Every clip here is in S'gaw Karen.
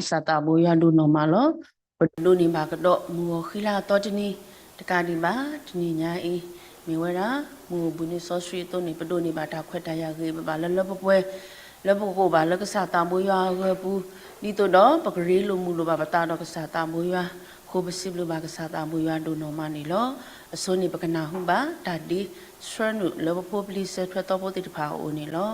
ကစၢ်သးဘိယွၤဒိၣ်နီၢ်မးလီၤ. ပဒိးန့ၢ်ဘၣ်ကဒီးမုၢ်ဂီၤဃံလၤအသီတနံၤ တကးဒံးဘၣ် တနံၤညါအံၤ မ့ၢ်ဝဲဒၣ် မုၢ်အိၣ်ဘှံးနံၤစီဆှံအသိးန့ၣ် ပဒိးန့ၢ်ဘၣ်တၢ်ခွဲးတၢ်ယာ်ဂ့ၤ ပဘၣ်လၢလၢပှဲၤပှဲၤ လၢပကအိၣ်ဘၣ်လၢကစၢ်သးဘိယွၤအဂၢၤပူၤ ဒ်သိးဒီးပကရ့လိာ်မုာ်လိာ်ဘၣ်ပသးဒီးကစၢ်သးဘိယွၤအဃိ ပစံးဘျုးဘၣ်ကစၢ်သးဘိယွၤဒိၣ်နီၢ်မးန့ၣ်လီၤ. အဆိန့ၣ် ပကနၢ်ဟူဘၣ်တၢ်ဒ့ဆှၢနုာ်လၢပဖိပလံၤစၢၤထွဲသီဖိသ့ၣ်တဖၣ်အအိၣ်န့ၣ်လီၤ.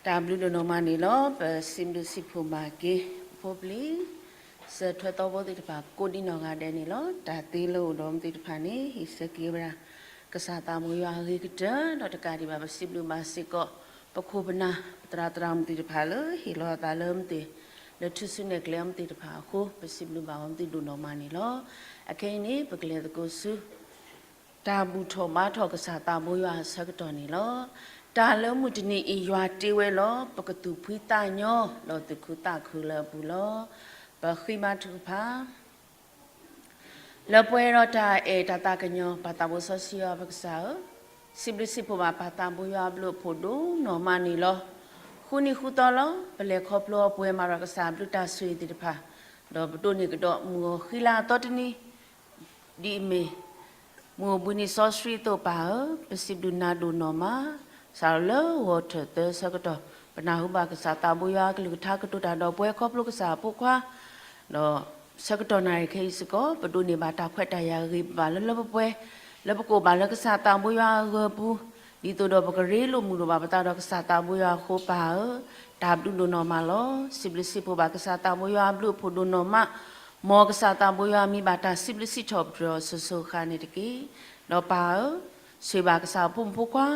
တၢ်ဘျုးဒိၣ်နီၢ်မးန့ၣ်လီၤ. ပစံးဘျုးစံးဖှိၣ်ဘၣ်က့ၤ ပဖိပလံၤ စၢၤထွဲသီဖိသ့ၣ်တဖၣ် ကိးဒံးနီၢ်ဂၤဒဲးန့ၣ်လီၤ. တၢ်သ့လၢအိၣ်ဒီးမုၢ်သ့ၣ်တဖၣ်န့ၣ် ဟ့ၣ်ဆၢက့ၤဝဲဒၣ် ကစၢ်သးဘိယွၤအဂ့ၤကတၢၢ် ဒီးတကးဒံးဘၣ် ပစံးဘျုးဘၣ်စ့ၢ်ကီး ပခိၣ်ပနၢ် ပသရၣ်သရၣ်မုၣ်သ့ၣ်တဖၣ်လၢ ဟ့ၣ်လီၤအသးလၢမုၢ်သ့ၣ် လၢထူၣ်စုနဲၣ်ကျဲအီၤမုၢ်သ့ၣ်တဖၣ်အဃိ ပစံးဘျုးဘၣ်အီၤမုၢ်သ့ၣ်ဒိၣ်နီၢ်မးန့ၣ်လီၤ. အခဲအံၤန့ၣ် ပကလဲၤသကိးဆူ တၢ်ဘူၣ်ထီၣ်ဘါထီၣ်ကစၢ်သးဘိယွၤအဆၢကတီၢ်န့ၣ်လီၤ. တၢ်လၢမုၢ်တနံၤအံၤ ယွၤတ့ဝဲလီၤ. ပကသူၣ်ဖှံသးညီ ဒီးသူၣ်ခုသးခုလၢအပူၤလီၤ. ပဃ့ဘါထုကဖၣ် လၢပှဲၤဒီးတၢ်အဲၣ်တၢ်သးကညီၤ ပၢ်သးဘိစီဆှံယွၤပကစၢ်ဧၢ, စံးဘျုးစံးဖှိၣ်ဘၣ်ပၢ်သးဘိယွၤအဘျုးအဖှိၣ်ဒိၣ်နီၢ်မးန့ၣ်လီၤ. ဃုနံၤဃုသီလီၤ ပလဲၤခီဖျိအပှဲၤမးဒီးကစၢ်အဘျုးတၢ်ဆိၣ်ဂ့ၤသ့ၣ်တဖၣ်, ဒီးပဒိးန့ၢ်ကဒီးမုၢ်ဂီၤဃံလၤအသီတနံၤ ဒ်အမ့ၢ် မုၢ်အိၣ်ဘှံးနံၤစီဆှံအသိးပၢ်ဧၢ, ပစံးဘျုးနၤဒိၣ်နီၢ်မး, စးထီၣ်လၢဂီၤထၢၣ်သၢဆၢကတီၢ် ပနၢ်ဟူဘၣ်ကစၢ်သးဘိယွၤအကလုၢ်ကထါကတိၤတၢ်ဒီးပှဲၤခီဖျိကစၢ်အဖိခွါ, ဒီးဆၢကတီၢ်နၣ်ရံၣ်ခဲအံၤစ့ၢ်ကီး ပဒိးန့ၢ်ဘၣ်တၢ်ခွဲးတၢ်ယာ်ဂ့ၤဘၣ်လၢလၢပှဲၤပှဲၤ, လၢပကအိၣ်ဘၣ်လၢကစၢ်သးဘိယွၤအဂၢၢ်ပူၤ, ဒ်သိးဒီးပကရ့လိာ်မုာ်လိာ်ဘၣ်ပသးဒီးကစၢ်သးဘိယွၤအဃိပၢ်ဧၢ, တၢ်ဘျုးဒိၣ်နီၢ်မးလီၤ. စံးဘျုးစံးဖှိၣ်ဘၣ်ကစၢ်သးဘိယွၤအဘျုးအဖှိၣ်ဒိၣ်နီၢ်မး, မ်ကစၢ်သးဘိယွၤမံၤဘၣ်တၢ်စံးဘျုးစံးထီၣ်ပတြၢၤအီၤစိၤစိၤအဃၣ်န့ၣ်တက့ၢ်. ဒီးပၢ်ဧၢ, ဆိၣ်ဂ့ၤဘၣ်ကစၢ်အဖိမုၣ်ဖိခွါ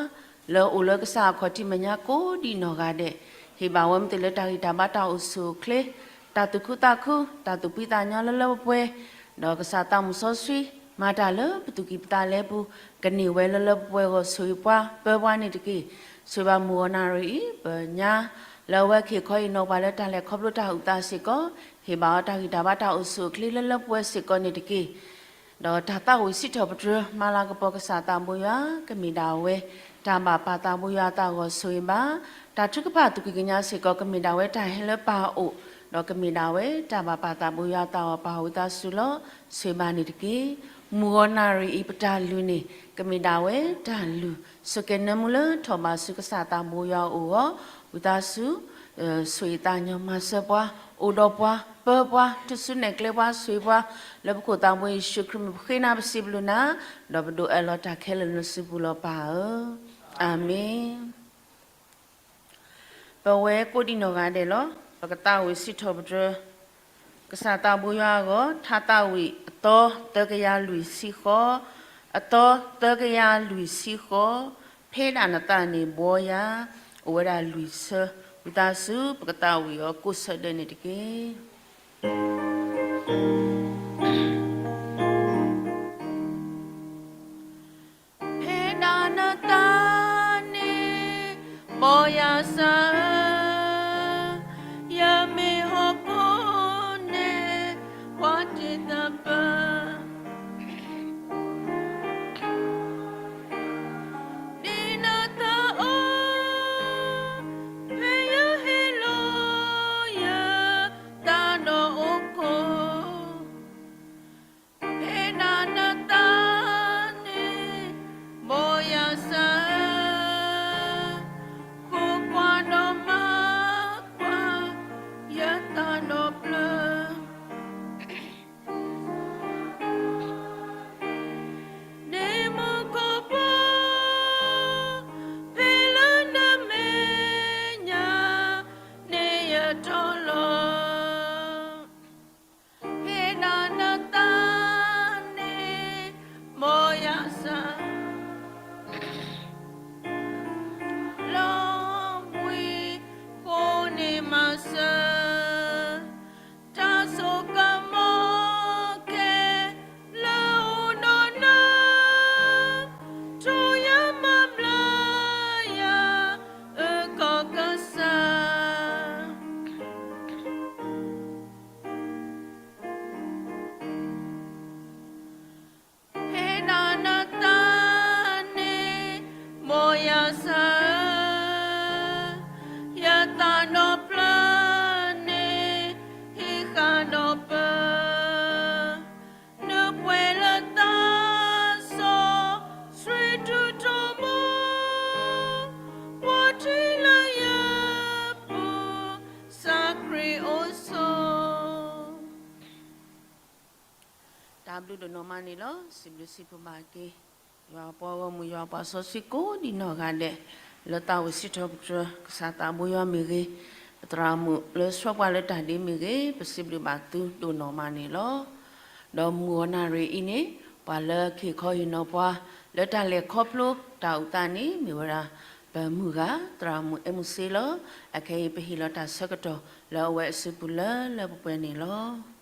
လၢအိၣ်လၢကစၢ်အခီၣ်ထံးမဲာ်ညါကိးဒံးနီၢ်ဂၤဒဲး, ဟ့ၣ်ဘၣ်ဝဲမုၢ်သ့ၣ်လၢတၢ်ဂံၢ်တၢ်ဘါတၢ်အိၣ်ဆူၣ်အိၣ်ချ့, တၢ်သူၣ်ခုသးခု, တၢ်သူၣ်ဖှံသးညီလၢလၢပှဲၤပှဲၤ, ဒီးကစၢ်သးမုၢ်စီဆှံ မၤတၢ်လၢပသူၣ်ကံၢ်ပသးလဲပူၤ, ကန့ၢ်ဝဲလၢလၢပှဲၤပှဲၤဂီၢ်ဆိၣ်ဂ့ၤပှၤပၢပှၤန့ၣ်တက့ၢ်. ဆိၣ်ဂ့ၤဘၣ်မုၢ်ဂီၤနၣ်ရံၣ်အံၤ ပညါ လၢအဝဲကဟ့ၣ်ခီဟ့ၣ်နီၤပှၤလၢတၢ်လဲၤခီဖျိတၢ်အုၣ်သးစ့ၢ်ကီး, ဟ့ၣ်ဘၣ်အီၤတၢ်ဂံၢ်တၢ်ဘါတၢ်အိၣ်ဆူၣ်အိၣ်ချ့လၢလၢပှဲၤပှဲၤစ့ၢ်ကီးန့ၣ်တက့ၢ်. ဒီးတၢ်သးဝံၣ်စံးထီၣ်ပတြၢၤ မၤလၤကပီၤကစၢ်သးဘိယွၤ ကမ့ၢ်ဒၣ်ဝဲ တၢ်ဘၣ်ပၢ်သးဘိယွၤအသးအဂီၢ်ဆိၣ်ဂ့ၤဘၣ်, တၢ်ထုကဖၣ်သူၣ်ကံၢ်ကညါစ့ၢ်ကီး ကမ့ၢ်ဒၣ်ဝဲတၢ်ဟဲလၢပၢ်အအိၣ်, ဒီးကမ့ၢ်ဒၣ်ဝဲတၢ်ဘၣ်ပၢ်သးဘိယွၤအသးအဂီၢ်ပၢ်ဝံသးစူၤလီၤ. ဆိၣ်ဂ့ၤဘၣ်န့ၣ်တက့ၢ်. မုၢ်ဂီၤနၣ်ရံၣ်အံၤပတၢ်လုၢ်န့ၣ် ကမ့ၢ်ဒၣ်ဝဲတၢ်လုၢ် ဆိၣ်ကဲၤနၢမူလၢထီၣ်ဘးဆူကစၢ်သးဘိယွၤအအိၣ်အဂီၢ်, ဝံသးစူၤ ဆိၣ်ဂ့ၤသးညီမၤစၢၤပှၤ, အိၣ်ဒီးပှၤ, ပၢပှၤ, ထူၣ်စုနဲၣ်ကျဲပှၤဆိၣ်ဂ့ၤပှၤ, လၢပခိၣ်သးဘိယ့ၣ်ၡူးခရံာ်မံၤပဃ့နၤပစံးဘျုးနၤ, ဒီးပဒိးအၢၣ်လီၤတၢ်ခဲလၢာ်လၢနစုပူၤလီၤပၢ်ဧၢ. အၤမ့ၣ်. ပဝဲကိးဒံးနီၢ်ဂၤဒဲးလီၤ. ပကသးဝံၣ်စံးထီၣ်ပတြၢၤ ကစၢ်သးဘိယွၤအဂီၢ်, ထါသးဝံၣ်အသီသၢကယၤလွံၢ်ဆံဃိး, အသီသၢကယၤလွံၢ်ဆံဃိး, ဖဲဒၣ်နသးန့ၣ်ဘှီယၤ, အိၣ်ဝဲဒၣ်လွံၢ်ဆၢ, ဝံသးစူၤ ပကသးဝံၣ်အီၤကိးဆၢဒဲးန့ၣ်တက့ၢ်. ဖဲဒၣ်နသးန့ၣ် ဘှီယၤစၢ်ဧၢ, ယမ့ၢ်ဟီၣ်ခိၣ်န့ၣ် ပှၤတ့ၢ်သးပၢ ဒ်နသးအိၣ်, ဖဲယဟ့ၣ်လီၤယသးဒီးအိၣ်ခိး ဖဲဒၣ်နသးန့ၣ် ဘှီယၤစၢ်ဧၢ, ဃိကွၢ်ဒီးမၤကွၢ် ယသးဒီးပျၢၤ ဒ်မူခိၣ်ဘှီ ဖဲလၢနမဲာ်ညါန့ၣ်ယတီလီၤ. ဖဲဒၣ်နသးန့ၣ် ဘှီယၤစၢ် လီၤဘှံးဃိန့ၣ်မၤစၢၤ တၢ်စိကမီၤခဲလၢာ်အိၣ်ဒီးနၤ ထိၣ်ယမၤဘျါယၤ အကီၢ်ကစၢ် ဖဲဒၣ်နသးန့ၣ် ဘှီယၤစၢ်ဧၢ, ယသးဒီးပျၢၤန့ၣ် ဟံးဃာ်ဒီးပၢၤ, နပှဲၤလၢသးစီ ဆှံထူၣ်ထီဘိ, ပှၤထံၣ်လၢယပူၤ စၢ်ခရံာ်အိၣ်ဆိး တၢ်ဘျုးဒိၣ်နီၢ်မးန့ၣ်လီၤ. စံးဘျုးစံးဖှိၣ်ဘၣ်က့ၤ ယွၤပှၤဂီၢ်မုၢ် ယွၤပှၤစီဆှံကိးဒံးနီၢ်ဂၤဒဲး, လၢသးဝံၣ်စံးထီၣ်ပတြၢၤ ကစၢ်သးဘိယွၤမ့ၢ်ဂ့ၤ, ပသရၣ်မုၣ်လၢဆှၢပှၤလၢတၢ်ဒ်မ့ၢ်ဂ့ၤ, ပစံးဘျုးဘၣ်သုဒိၣ်နီၢ်မးန့ၣ်လီၤ. ဒီးမုၢ်ဂီၤနၣ်ရံၣ်အံၤန့ၣ် ပှၤလၢကဟ့ၣ်ခီဟ့ၣ်နီၤပှၤ လၢတၢ်လဲၤခီဖျိတၢ်အိၣ်သးန့ၣ် မ့ၢ်ဝဲဒၣ် ပမုၢ်ဂၤ သရၣ်မုၣ်အဲၣ်မူစ့လီၤ. အခဲအံၤပဟ့ၣ်လီၤတၢ်ဆၢကတီၢ် လၢအဝဲအစုပူၤလၢလၢပှဲၤပှဲၤန့ၣ်လီၤ.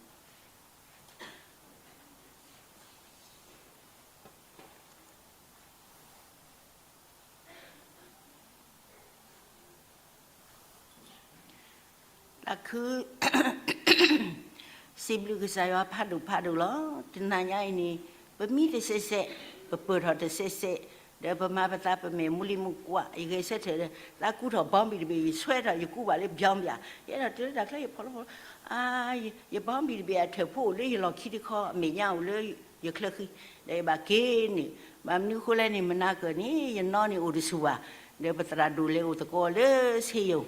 သးခု စံးဘျုးကစၢ်ယွၤဖးဒိၣ်ဖးဒိၣ်လီၤ. တနၤညါအံၤန့ၣ် ပမံတစဲးစဲး, ပပၢၢ်ထီၣ်တစဲးစဲး, ဒီးပမၤပသးပမဲာ်မူလံမူကွၢ်, ယဂဲၤဆၢထၢၣ်ဒီး သးကူထီၣ်ဘီဘံၣ်တဘ့ၣ်, ယဆွဲထီၣ်ယကူဘၣ်လၢဘီဘံၣ်ဧါ, ယအဲၣ်ဒိးတုၤလၢတၢ်ချၢယဖီလီၤဖီလီၤ, ယဘီဘံၣ်တဘ့ၣ်အထၢၣ်ဖိအိၣ်လၢယလီၢ်ခံတခီ, အမဲာ်ညါအိၣ်လၢယချၢဃံ, ဒီးယဘၣ်က့ၤန့ၣ်, ဘၣ်မနုၤအဃိလဲၣ်န့ၣ် မနၤကၢၢ်န့ၣ် ယနီၢ်န့ၣ်အိၣ်တဆူၣ်ဘၣ်, ဒီးပသရၣ်ဒိၣ်လဲၤအိၣ်သကိးလၢဆ့ယိၣ်,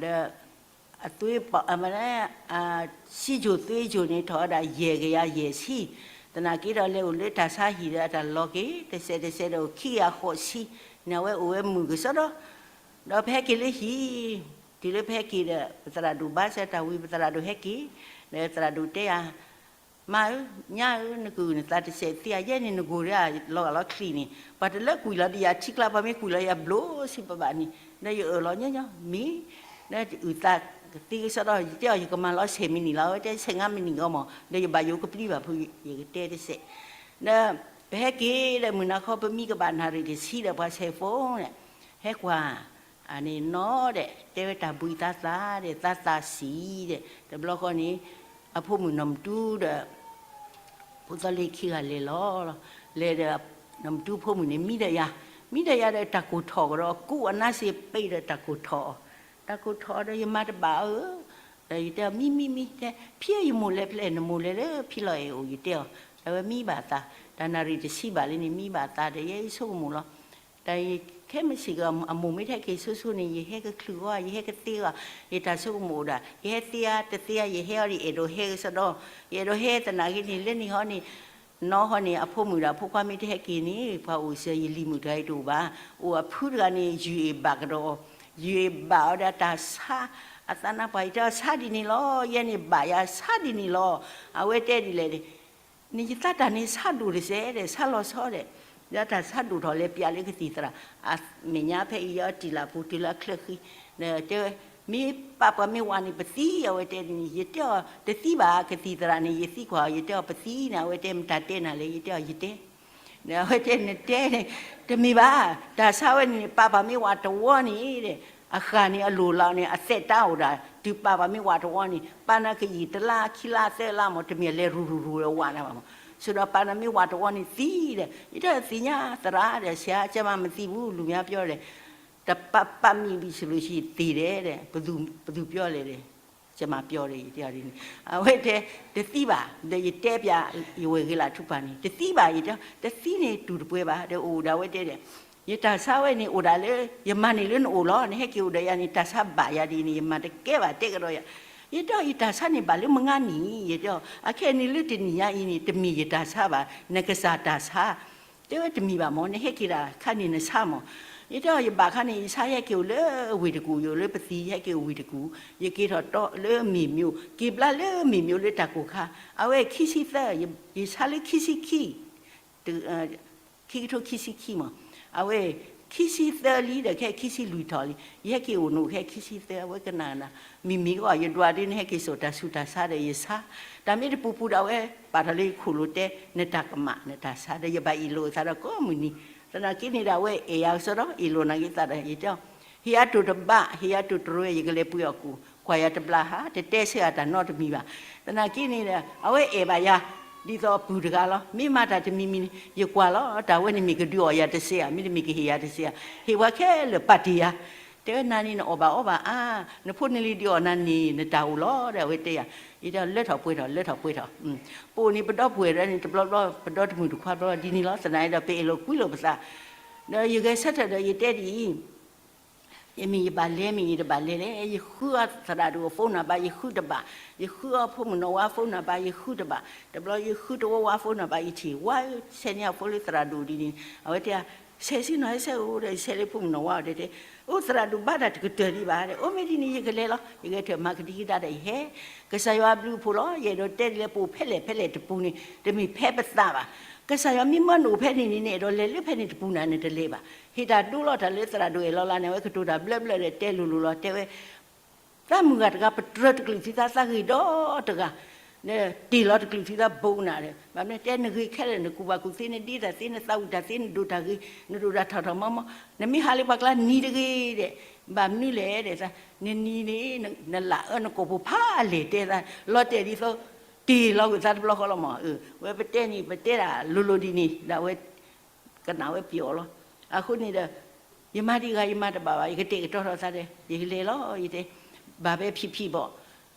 ဒီး အသွ့ပီၣ် စံယိၣ်သွ့ယိၣ်န့ၣ် ထီၣ်ဝဲဒၣ်ယဲၢ်ကယၤယဲၢ်ဆံ, သနာ်က့ဒီးလဲၤအိၣ်လၢတၢ်ဆါဟံၣ်ဒီးအတၢ်လီၤက့ၤ တစဲးတစဲးဒီးအိၣ်ခံကယၤဃိးဆံန့ၣ် အဝဲအိၣ်ဝဲမုၢ်ကစီဒီ, ဒီးပဟဲက့ၤလၢဟံၣ်, တုၤလၢပဟဲက့ၤဒီး ပသရၣ်ဒိၣ်ဘါစၢၤတၢ်ဝံၤ ပသရၣ်ဒိၣ်ဟဲက့ၤ, ဒီးသရၣ်ဒိၣ်တဲယၤ မါဧၢ, ညါဧၢ, နကဂုာ်နသးတစဲးသ့ဧါ, ယဲန့ၣ်နဂိၢ်ဒၣ်လီၤဂာ်လီၤချံးန့ၣ်, ပှၤတလၢကွံာ်လီၤဒံးယၤထံကျါ, ပှၤမ့ၢ်ကွံာ်လီၤယၤဘျိးဆံပဘၣ်န့ၣ်, ဒီးယအၢၣ်လီၤညီညီ မ့ၢ်, ဒီးအုၣ်သးကသ့ကစီဒီ, ယတဲအီၤ ယကမၤလီၤဆယ်မိနစ်လီၤ, အဝဲတဲ ဆယ့်ငါးမိနစ်ဂီၢ်မး, ဒီးယဘၣ်ယိၣ်ကပျံၤဘၣ်ဖု ယကတဲတစဲး, ဒီးပဟဲက့ၤဒီးမုၢ်နၤခီ ပမံကဘၣ်နၣ်ရံၣ်တဆံဒီး ပှၤဆဲးဖိန့ၣ်, ဟဲကွၢ် အန့ၣ်နီၢ်ဒီး တဲဝဲတၢ်ဘှံးသးသးဒီး သးသးစံးဒီး တဘျီဃီန့ၣ် အဖိမုၣ်နီၢ်မတူဒီး ဖိသီလ့ခံဂၤလဲၤလီၤ, လဲၤဒီး နီၢ်မတူဖိမုၣ်န့ၣ် မံဒီးယၤ, မံဒီးယၤဒီးတၢ်ကိၢ်ထီၣ်ကဒီး ကူအနါစ့ပ့ဒီးတၢ်ကိၢ်ထီၣ်အီၤ, တၢ်ကိၢ်ထီၣ်အီၤဒီးယမၤတဘၣ်ဧၢ, ဒီးယတဲအီၤ မံမံမံ တဲ ဖံယမိၢ်လဲၤဖဲလဲၣ် နမိၢ်လဲၤလၢဖံလီၤအဲၣ်အိၣ် ယတဲအီၤ, အဝဲမံဘၣ်သး, တၢ်နၣ်ရံၣ်တဆံဘၣ်လံန့ၣ် မံဘၣ်သးဒီး ယဲယဆိကမိၣ်လီၤ တၢ်ခဲမုၢ်ဆ့ၣ်ကီး အမိၢ်မ့ၢ်ထဲက့ၤဆိဆိန့ၣ် ယဟဲကချုးဂီၤ ယဟဲကသ့ဂီၤ, ယတၢ်ဆိကမိၣ်အိၣ်ဒၣ် ယဟဲသ့ဧါတသ့ဧါ ယဟဲအီၤဒ်အဲၣ်ဒိးဟဲကစီဒီ, ယအဲၣ်ဒိးဟဲသနာ်က့န့ၣ် လၢန့ၣ်ဟီန့ၣ် နီၢ်ဟီန့ၣ် အဖိမုၣ်ဒီးအဖိခွါမ့ၢ်တဟဲက့ၤန့ၣ် ပှၤအိၣ်စၢၤယလံၤမုၣ်တဂၤအံၤတအိၣ်ဘၣ်, အိၣ်အဖုတဂၤန့ၣ် ယုၢ်အ့ၣ်ဘၣ်ကဒီး, ယုၢ်အ့ၣ်ဘၣ်အီၤဒီးတၢ်ဆါ, အသးနါပှၢ်ယတဲအီၤဆါဒ်န့ၣ်လီၤ, ယဲန့ၣ်ဘၣ်ယၤဆါဒ်န့ၣ်လီၤ, အဝဲတဲဒ်လဲၣ်န့ၣ် နယသးတၢ်န့ၣ်ဆါဒိၣ်တစဲးဒီး ဆါလီၤဆီဒီး, ဒီးတၢ်ဆါဒိၣ်ထီၣ်လဲၤပျးလၢကသံၣ်သရၣ်, အမဲာ်ညါဖဲအံၤယအီၤတံၢ်လၢ်ပူၤတုၤလၢအချၢဃံ, ဒီးတဲဝဲ, မ့ၢ်ပာ်ပှၤမ့ၢ်ဝးန့ၣ်ပသံ, အဝဲတဲန့ၣ် ယတဲအီၤတသံဘၣ်, ကသံၣ်သရၣ်န့ၣ် ယသံကွၢ်အီၤ ယတဲအီၤပသံန့ၣ် အဝဲတဲမတၤတဲနၤလဲၣ် ယတဲအီၤယတဲ ဒီးအဝဲတဲနတဲန့ၣ် တမ့ၢ်ဘၣ်, တၢ်ဆါဝဲန့ၣ် ပာ်ပှၤမ့ၢ်ဝးတဝီန့ၣ်ဒီး အဃၢ်န့ၣ်အလိၣ်လီၤန့ၣ် အသက်တၢ်အိၣ်ဒၣ် တုၤပာ်ပှၤမ့ၢ်ဝးတဝီန့ၣ် ပာ်နၤကအံၤတလါခံလါသၢလါမး တမ့ၢ်လဲၤရူၤရူၤရူၤဝးနၤဘၣ်မး, ဆိဒီးပာ်နၤမ့ၢ်ဝးတဝီန့ၣ်သံဒီး ယတဲသ့ၣ်ညါသရၣ်ဒီး ဆရာ ကျမမသိဘူး လူများပြောတယ်, တပာ်ပာ်မိပြီဆိုလို့ရှိရင်သေတယ်တဲ့, ဘယ်သူပြောလဲတဲ့, ကျမပြောတယ် ယတဲအီၤဒ်န့ၣ်, အဝဲတဲ တသံဘၣ်, ဒီးယတဲပျး ယဝဲၢ်ဂ့ၤလၢထူပာ်န့ၣ် တသံဘၣ်, ယတဲ တသံန့ၣ်တူၢ်တပှဲၤဘၣ်, ဒီးအိၣ်ဒၣ်ဝဲတဲဒီး ယတၢ်ဆါဝဲန့ၣ်အိၣ်ဒၣ်လၢ ယမၤန့ၢ်လၢနအိၣ်လီၤ, နဟဲက့ၤအိၣ်ဒီးယၤန့ၣ် တၢ်ဆါဘၣ်ယၤဒ်န့ၣ် ယမၤတကဲဘၣ်တဲကဒီးယၤ, ယတဲအီၤ ယတၢ်ဆါန့ၣ်ဘၣ်လၢမုၢ်ဂၤနံၤ, ယတဲအီၤ အခဲအံၤန့ၣ်လၢတနံၤညါအံၤန့ၣ် တမ့ၢ်ယတၢ်ဆါဘၣ်, နကစၢ်တၢ်ဆါ တဲဝဲတမ့ၢ်ဘၣ်မး နဟဲက့ၤဒၣ်ခါန့ၣ်နဆါမး, ယတဲအီၤ ယဘၣ်ခါန့ၣ် ယဆါယဟဲက့ၤအိၣ်လၢဝ့ၢ်တကူၣ် ယအိၣ်လၢပသံ ယဟဲက့ၤအိၣ်ဝ့ၢ်တကူၣ်, ယက့ၤထီၣ်တီလၢမ့ၢ်မျိး က့ၤဘျါလၢမ့ၢ်မျိးလၢတၢ်ကိၢ်ခါ, အဝဲခံဆံသၢ ယဆါလၢခံဆံခံ ခံကထိခံဆံခံမး, အဝဲ ခံဆံသၢလံဒီးခဲခံဆံလွံၢ်ထီၣ်လံ, ယဟဲက့ၤအိၣ်နအိၣ်ခဲခံဆံသၢ အဝဲကနၣ်နၤ, မ့မ့ၢ်အီၤ ယဒွးဒ်နဟဲက့ၤစိာ်တၢ်ဆူးတၢ်ဆါဒီးယဆါ, တၢ်မ့ၢ်တပူၤပူၤဒီးအဝဲ ပာ်ထီၣ်လၢယခိၣ်လိၤတဲ နတၢ်ကမၣ်နတၢ်ဆါဒီး ယဘၣ်အ့ၣ်လိာ်အသးဒီးကိးမုၢ်နံၤ, သနာ်က့န့ၣ်ဒီးအဝဲအဲၣ်ယၤကစီဒီ အ့ၣ်လိာ်နာ်က့သးဒီး ယတဲအီၤ ဟ့ၣ်ယၤတိၢ်တဘး ဟ့ၣ်ယၤတိၢ်တရၢ ယကလဲၤပှ့ၤအီၣ်ကူၣ်, ကွၢ်ယၤတဘျါဟါ တတဲဆၢအတၢ်နီတမံၤဘၣ်, သနာ်က့န့ၣ်ဒီး အဝဲအဲၣ်ဘၣ်ယၤ ဒ်သိးအပုၢ်တဂၤလီၤ, မ့ၢ်မၤတၢ်တမံၤမံၤန့ၣ် ယကွၢ်လီၤ, တၢ်ဝဲန့ၣ်မ့ၢ်ကဒုးအီၣ်ယၤတစဲးဧါ, မ့တမ့ၢ်ကဟ့ၣ်ယၤတစဲးဧါ, ဟ့ၣ်ပှၤခဲလၢာ်ပာ်တ့ၢ်ယၤ, တဲဝဲနၤန့ၣ် နအီၣ်ဘၣ်အီဘၣ်အါ, နဖိနလံၤဒုးအီၣ်နၤန့ၣ် နတၢ်အိၣ်လီၤဒီး အဝဲတဲယၤ, ယတဲအီၤလၢထီၣ်ပှဲၤထီၣ် လၢထီၣ်ပှဲၤထီၣ်, ပအိၣ်န့ၣ်ပဒီပုၢ်ဝဲၢ်ဒီးန့ၣ် တဘျီဘျီပဒီတမုၢ်တခွါဘျီဒ်န့ၣ်လီၤ, သနာ်က့ဒီး ပအ့ၣ်လိာ်ကွံလိာ်ပသး, ဒီးယဂဲၤဆၢထၢၣ်ဒီးယတဲဒ်အံၤ ယမ့ၢ်ယဘၣ်လဲၤမ့ၢ်ယတဘၣ်လဲၤလဲၣ်, ယဃုအီၤသရၣ်ဒိၣ်အ phone number ယဃုတဘၣ်, ယဃုအီၤဖိမုၣ်နီၢ်ဝါ phone number ယဃုတဘၣ်, တဘျီယဃုတဝီဝါ phone number ယထံၣ် ဝါဆဲးန့ၢ်အ phone လၢသရၣ်ဒိၣ်ဒ်န့ၣ်, အဝဲတဲ ဆဲးဆ့ၣ်နီၤ ဟဲဆဲးအိၣ်ဒီး ယဆဲးလၢဖိမုၣ်နီၣ်ဝါအီၤတဲတဲ, အိၣ်သရၣ်ဒိၣ်ဘၣ်တၢ်တကတၢၢ်ဒံးဘၣ်ဒီး, အိၣ်မ့ၢ်ဒ်န့ၣ် ယကလဲၤလီၤ, ယဂဲၤထၢၣ်မၤကဒံကဒါဒီးယဟဲ, ကစၢ်ယွၤအဘျုးအဖှိၣ်လီၤ. ယအဲၣ်ဒိးတဲဒ်လဲၣ် ပအိၣ်ဖဲလဲၣ်ဖဲလဲၣ်တပူၤန့ၣ် တမ့ၢ်ဖဲပသးဘၣ်. ကစၢ်ယွၤမ့ၢ်မၢနအိၣ်ဖဲန့ၣ်န့ၣ် နအဲၣ်ဒိးလဲၤလၢဖဲန့ၣ်တပူၤနၤ နတလဲၤဘၣ်. ဟ့ၣ်တၢ်ဒိလီၤတၢ်လၢသရၣ်ဒိၣ်အဲၣ်လီၤလၢန့ၣ် အဝဲကတိၤတၢ်ဘျၢဘျၢဒီးတဲလိၤလိၤလီၤ, တဲဝဲ သးမုၢ်ဂၤတဂၤ ပတြၢၤတကလုာ်ထံသးသးဂ့ၤဒီးတဂၤ, တ့ၢ်လီၤတကလုာ်ထံသးဘိးနၤဒီး ဘၣ်မနုၤတဲနဂ့ၤခဲလၢာ် နကူၣ်ဘၣ်ကူၣ်သ့ နဒ့တၢ်သ့ နသးဝံၣ်တၢ်သ့ နဒိၣ်တၢ်ဂ့ၤ နဒိၣ်တၢ်ထီၣ်ထီၣ်မီမီ, နမ့ၢ်ဟးလၢပှၤကျါနံၤတဂ့ၤဒီး, ဘၣ်မနုၤလဲၣ်ဒီး နနံၤန့ၣ် နလၢအၢနကိာ်ပူၤဖးလဲၢ်တဲသး လီၤတဲာ်ဒ်သိး တ့ၢ်လီၤကွံာ်သးတဘျီဃီလီၤမး, ဝဲပတဲန့ၣ် ပတဲဒၣ်လိၤလိၤဒ်န့ၣ် ဒီးအဝဲ ကနၣ်ဝဲပျီၤလီၤ. အဃိန့ၣ်ဒီး ယမၤဒံးဂၤ ယမၤတဘၣ်ဘၣ်, ယကတဲာ်ကတီၤထီၣ်သးဒီး ယကလဲၤလီၤ, ယတဲ, ဘၣ်ပဲဖံးဖံးဘီၣ်,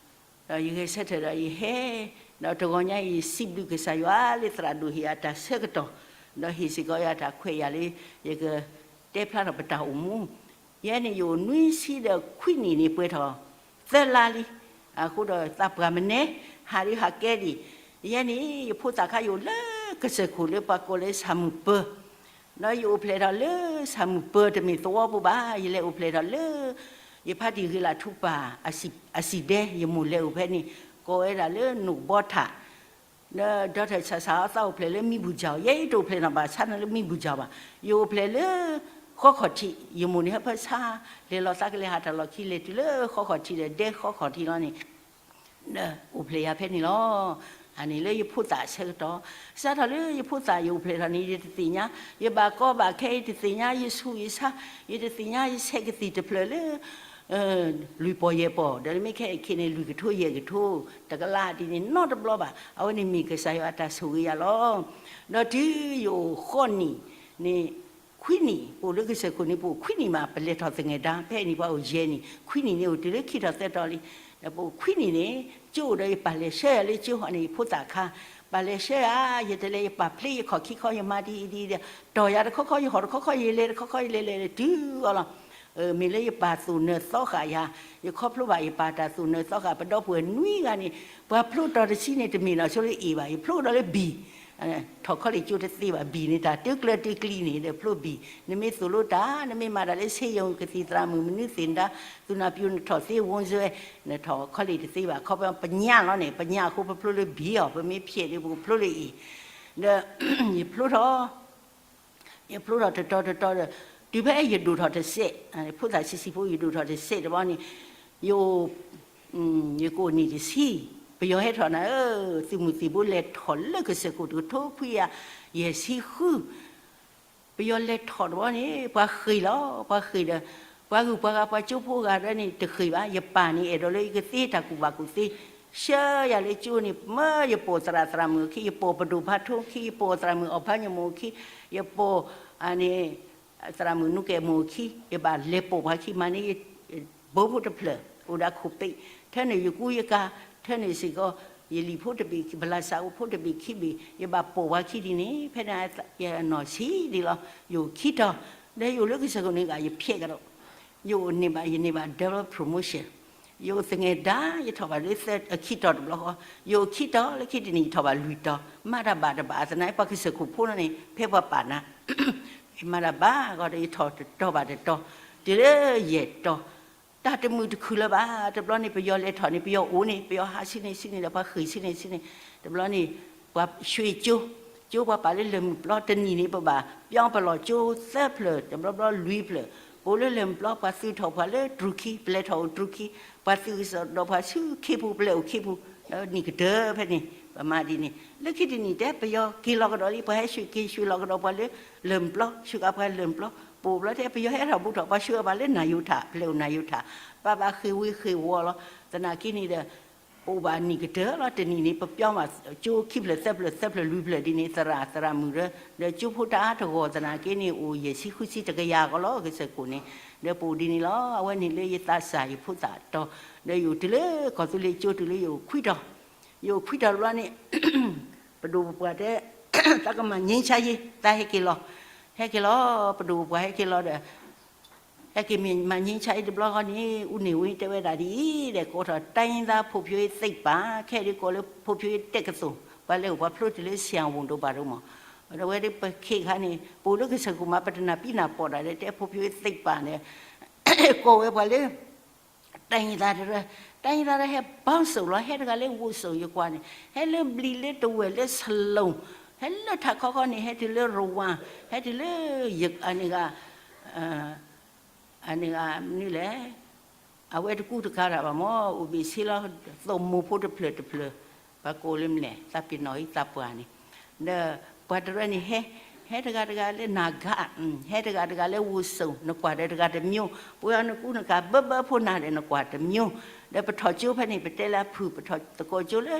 ဒီးယဂဲၤဆၢထၢၣ်ဒီးယဟဲ, ဒီးတဂီၤညါအံၤ ယစံးဘျုးကစၢ်ယွၤလၢသရၣ်ဒိၣ်ဟ့ၣ်ယၤတၢ်ဆၢကတီၢ်, ဒီးဟ့ၣ်စ့ၢ်ကီးယၤတၢ်ခွဲးယာ်လၢ ယကတဲဖျါထီၣ်ပတၢ်အိၣ်မူ ယဲန့ၣ် ယအိၣ်နွံဆံဒီးခွံနံၣ်န့ၣ် ပှဲၤထီၣ်သၢလါလံ. အဃိဒီးသးပှၢ်မနဲ ဟးဒုးဟးကဲဒံး, ယဲန့ၣ် ယဖိသၣ်ခါယအိၣ်လၢကစၢၢ်ခိၣ်လၢပှၤကိးလၢဆၣ်မုၢ်ပၢၤ, ဒီးယအိၣ်ဖျဲၣ်ထီၣ်လၢဆၣ်မုၢ်ပၢၤတမ့ၢ်သဝီပူၤဘၣ်, ယလဲၤအိၣ်ဖျဲၣ်ထီၣ်လၢ ယဖါတံၢ်ဂ့ၤလးထူပၢ် အစံၣ်ဒဲ ယမိၢ်လဲၤအိၣ်ဖဲန့ၣ် ကိးဝဲဒၣ်လၢနိၣ်ဘီထၣ် ဒီးဒီးထၢၣ်ဆၣ်ဆၣ်အသးအိၣ်ဖျဲၣ်လၢမံဘူၣ်ကၠီၣ်, ယဲယတအိၣ်ဖျဲၣ်နီၣ်ဘၣ်ဆါနီၣ်လၢမံဘူၣ်ကၠီၣ်ဘၣ်, ယအိၣ်ဖျဲၣ်လၢ ဃီခီၣ်ထံး, ယမိၢ်န့ၣ်ဟဲဖၢဆါ, လဲၤလီၤသးကလဲၤဟးတၢ်လီၢ်ခံ လဲၤတုၤလၢဃီခီၣ်ထံးဒီးဒဲဃီခီၣ်ထံးလီၤန့ၣ် အိၣ်ဖျဲၣ်ယၤဖဲန့ၣ်လီၤ. အန့ၣ်လၢယဖိသၣ်အဆၢကတီၢ်, စးထီၣ်လၢယဖိသၣ်ယအိၣ်ဖျဲၣ်ထီၣ်န့ၣ် ယတသ့ၣ်ညါ, ယဘၣ်ကီဘၣ်ခဲ ယတသ့ၣ်ညါ ယဆူးယဆါ, ယတသ့ၣ်ညါ ယဆဲးကသံၣ်တဖျၢၣ်လၢ လွံၢ်ပီၢ်ယဲၢ်ပီၢ်, ဒီးမ့ၢ်ခဲအံၤခဲအံၤန့ၣ် လွံၢ်ကထိယဲၢ်ကထိ, တကလးဒ်န့ၣ်နီတဘျီဘၣ်, အဝဲန့ၣ်မ့ၢ်ကစၢ်ယွၤအတၢ်ဆိၣ်ဂ့ၤယၤလီၤ. ဒီးတုၤယအိၣ်ဃိးနံၣ်န့ၣ် ခွံနံၣ်, ပအိၣ်လၢကစၢၢ်ခိၣ်န့ၣ် ပအိၣ်ခွံနံၣ်မး ပလဲၤထီၣ်သငဲၤဒါ, ဖဲအံၤန့ၣ် ပှၤအိၣ်ယဲၢ်နံၣ်, ခွံနံၣ်န့ၣ် အိၣ်တုၤလၢခံထီၣ်သၢထီၣ်လံ. ဒီးပအိၣ်ခွံနံၣ်န့ၣ် ကၠိအိၣ်ဒီးယပၢ်လဲၤဆှၢယၤလၢကၠိဟီန့ၣ် ယဖိသၣ်ခါ, ပၢ်လဲၤဆှၢယၤ, ယတလဲၤ ယပာ်ဖျ့ယခီၣ်ခံခီ ယမၤဒ်အံၤဒ်အံၤဒီး တီၢ်ယၤတခီခီ ယဟီၣ်တခီခီ ယလဲၤတခီခီ ယလဲၤလဲၤလဲၤတုၤအီၤလီၤ. မ့ၢ်လၢယပၢ်သိၣ်နၢၤသီဃာ်ယၤ, ယခီဖျိဘၣ်ယပၢ်တၢ်သိၣ်နၢၤသီဃာ်, ပဒီပုၢ်ဝဲၢ်နွံဂၤန့ၣ် ပှၤဖျိတီၤတဆံန့ၣ် တမ့ၢ်နီၢ်ဆိလၢအ့ၣ်ဘၣ်, ယဖျိကဒီးလၢဘံၣ်, ထီၣ်ခီလ့ၣ်ကၠိတသ့ဘၣ်, ဘံၣ်န့ၣ် တၢ်တကျၢၤတကျံၤန့ၣ် ဒီးဖျိဘံၣ်, နမ့ၢ်သိၣ်လိတၢ် နမ့ၢ်မၤတၢ်လၢ ဆေးရုံ ကသံၣ်သရၣ်မုၣ် မနုၤသ့ၣ်ဒါ သူနာပြု နထီၣ်သ့ ဝိုင်းဆွဲ, နထီၣ်ခီလ့ၣ်တသ့ဘၣ်, ခီဖျိပညၣ်လီၤန့ၣ် ပညၣ်အဃိ ပဖျိလၢဘံၣ်အီၤ, ပမ့ၢ်ဖျဲးဒီး ပကဖျိလၢအ့ၣ်, ဒီး ယဖျိထီၣ် ယဖျိထီၣ်တတီၤတတီၤဒီး တုၤဖဲယဒိၣ်ထီၣ်တစဲး, ဖိသၣ်ဆံးဆံးဖိ ယဒိၣ်ထီၣ်တစဲးတဘျီန့ၣ်, ယအိၣ် ယကအိၣ်နံၣ်တဆံ, ပယီၤဟဲထီၣ်နၤဧၢ, သုးမုၢ်သံၣ်ဘိလဲၤထီၣ်လၢကစၢၢ်ခိၣ်တကထိခွံကယၤယဲၢ်ဆံဃု, ပယီၤလဲၤထီၣ်တဘျီန့ၣ် ပှၤဃ့ၢ်လီၤ, ပှၤဃ့ၢ်ဒီး ပှၤဂုၤပှၤဂၤ ပှၤကၠိဖိဂၤဒၢန့ၣ် တဃ့ၢ်ဘၣ်, ယပၢ်န့ၣ် အဲၣ်ဒိးလၢယကသ့တၢ်ကူၣ်ဘၣ်ကူၣ်သ့, ဆှၢယၤလၢကၠိန့ၣ် မၢယပိာ်သရၣ်သရၣ်မုၣ်အခံ, ယပိာ်ပဒိၣ်ဖးထူအခံ, ယပိာ်သရၣ်မုၣ်အီၣ်ဖးညိၣ်မိၢ်အခံ, ယပိာ် အန့ၣ် သရၣ်မုၣ်နူကဲမိၢ်အခံ, ယဘၣ်လဲၤပိာ်ပှၤခံမးန့ၣ် ဘိဖိတဖျၢၣ် အိၣ်ဒီးခိၣ်ပ့း, ထၢနုာ်ယကူယကၤ, ထၢနုာ်စ့ၢ်ကီး ယလံာ်ဖိတဘ့ၣ် ဘလၣ်စးအိၣ်ဖိတဘ့ၣ်ခံဘ့ၣ်, ယဘၣ်ပိာ်ပှၤခံဒ်န့ၣ်, ဖဲန့ၣ် ယနီၢ်ဆံးဒံးလီၤ, ယအိၣ်ခံတီၤ, ဒီးယအိၣ်လၢကစၢၢ်ခိၣ်န့ၣ်ဂ့ၤ ယဖျဲးကဒီး, ယအိၣ်န့ၢ်ဘၣ် ယန့ၢ်ဘၣ် double promotion, ယအိၣ်သငဲၤဒါ ယထီၣ်ဘၣ်လၢခံတီၤတဘျီဃီ, ယအိၣ်ခံတီၤလၢခံတနံၣ် ယထီၣ်ဘၣ်လွံၢ်တီၤ, မၤတၢ်ဘၣ်တဘၣ်သနာ်က့ ပှၤကစၢၢ်ခိၣ်ဖိန့ၣ် ဖဲပှၤပာ်နၤ ယမၤတၢ်ဘၣ်ဂီၢ်ဒီး ယထီၣ်တတီၤဘၣ်တတီၤ, တုၤလၢယဲၢ်တီၤ, တၢ်တမုာ်တခုၣ်လၢၤဘၣ်, တဘျီန့ၣ် ပယီၤလဲၤထီၣ်န့ၣ် ပယီၤအိၣ်န့ၣ် ပယီၤဟးဆူန့ၣ်ဆူန့ၣ်ဒီး ပှၤဃ့ၢ်ဆူန့ၣ်ဆူန့ၣ်, တဘျီန့ၣ် ပှၤရွှေကၠိ, ကၠိပှၤပာ်လၢလၢၢ်မုၢ်ပျီ တနံၣ်န့ၣ် ပဘၣ်ပျီပလီၢ်ကၠိသၢဖျၢၣ်, တဘျီဘျီလွံၢ်ဖျၢၣ်, ပအိၣ်လၢလၢၢ်မုၢ်ပျီ ပှၤသုးထီၣ်ပှၤလၢတြူၤခံ, ပလဲၤထီၣ်အိၣ်တြူၤခံ, ပှၤသုးကစီၣ်ဒီးပှၤဆူခ့ပူၤ ပလဲၤအိၣ်ခ့ပူၤ, ဒီးနံၣ်ကတၢၢ်ဖဲန့ၣ် ပမၤဒ်န့ၣ်, လၢခံတနံၣ်တဲ ပယီၤက့ၤလီၤကဒီးလံ, ပှၤဟဲဆူက့ၤဆူလီၤကဒီးပှၤလၢလၢၢ်မုၢ်ပျီ, ဆူက့ၤပှၤလၢၢ်မုၢ်ပျီ, ပအိၣ်ဘျီတဲ ပယီၤဟဲထီၣ်ဘူးထီၣ် ပှၤဆူအပှၤလၢနၢ်ယိၤထၣ်, ပလဲၤအိၣ်နၢ်ယိၤထၣ်, ပဘၣ်ဃ့ၢ်ဝ့ၤဃ့ၢ်ဝီၤလီၤ, သနာ်က့န့ၣ်ဒီး ပအိၣ်ဘၣ်နံၣ်ကတၢၢ်လီၤ, တနံၣ်န့ၣ် ပပျီမးကၠိခံဖျၢၣ်သၢဖျၢၣ် သၢဖျၢၣ်လွံၢ်ဖျၢၣ်ဒ်န့ၣ် သရၣ်သရၣ်မုၣ်ဒီး ဒီးကၠိဖိတၢ်အါတဂီၢ်သနာ်က့န့ၣ် အိၣ်ယဲၢ်ဆံဃုဆံတကယၤကီးလီၤ ကစၢၢ်ခိၣ်န့ၣ်, ဒီးပအိၣ်ဒ်န့ၣ်လီၤ, အဝဲန့ၣ်လၢယသးစၢ်ယဖိသၣ်တီၤ, ဒီးယအိၣ်တုၤလၢကီၢ်သူလ့ၤကၠိတုၤလၢယအိၣ်ခွံတီၤ, ယအိၣ်ခွံတီၤတဘျီန့ၣ် ပဒိၣ်ပပှၢ်တဲ သးကမၤငြိမ်းချမ်းရေး, သးဟဲက့ၤလီၤ, ဟဲက့ၤလီၤ, ပဒိၣ်ပပှၢ်ဟဲက့ၤလီၤဒီး ဟဲက့ၤမၤငြိမ်းချမ်းရေးတဘျီဃီန့ၣ် ဦးနေဝင်းတဲဝဲဒၣ်ဒ်အံၤ, ဒီးကိးထီၣ် တိုင်းရင်းသားဖွံ့ဖြိုးရေးသိပ္ပံ, ခဲအံၤဒ်ကိးလၢ ဖွံ့ဖြိုးရေးတက္ကသိုလ်, ပှၤလဲၤအိၣ်ပှၤဖျိတုၤလၢ ဆရာဝန် ဒိၣ်ဘၣ်ဒိၣ်မး, အဝဲဒၣ်ပခဲခါန့ၣ် ပအိၣ်လၢကစၢၢ်ခိၣ်မး ပတနၢ်ပံနၢ်ပီၢ်တၢ်ဒီး တဲဖိဖုသ့ၣ်ပာ်န့ၣ် ကိးဝဲပှၤလၢ တၢ်ယံၤသးတရၢ, တၢ်ယံၤသးတရၢဟဲ ဘီစိၣ်လီၤ, ဟဲတဂၤလၢဝိၣ်စိၣ်ယကွၢ်န့ၣ်, ဟဲလၢဘျံၤလၢတဝဲၢ်လၢစလူၣ်, ဟဲလၢထးခီခီန့ၣ် ဟဲတုၤလၢရဝၤ, ဟဲတုၤလၢ အန့ၣ်ဂၤ အန့ၣ်ဂၤမနုၤလဲၣ်, အဝဲတကူတကၤတၢ်ဘၣ်မၢ် အိၣ်ဘ့ၣ်ဆ့လီၤ, သိၣ်မိၢ်ဖိတဖျၢၣ်တဖျၢၣ်, ပှၤကိးလၢမနုၤလဲၣ် သးပ့ၤနီၣ်အံၤသးပှၢ်န့ၣ်, ဒီးပှၤတရၢန့ၣ်ဟဲ, ဟဲတဂၤတဂၤလၢနၤဂၤ, ဟဲတဂၤတဂၤလၢဝိၣ်စိၣ် နကွၢ်ဒီးတဂၤတမျိုး, ပဝဲအီၤနကူနကၤ ဘၢဘၢဖိနၤဒီးနကွၢ်တမျိုး, ဒီးပထီၣ်ကၠိဖဲန့ၣ် ပတဲလၢအဖုၣ် ပထီၣ်သကိးကၠိလၢ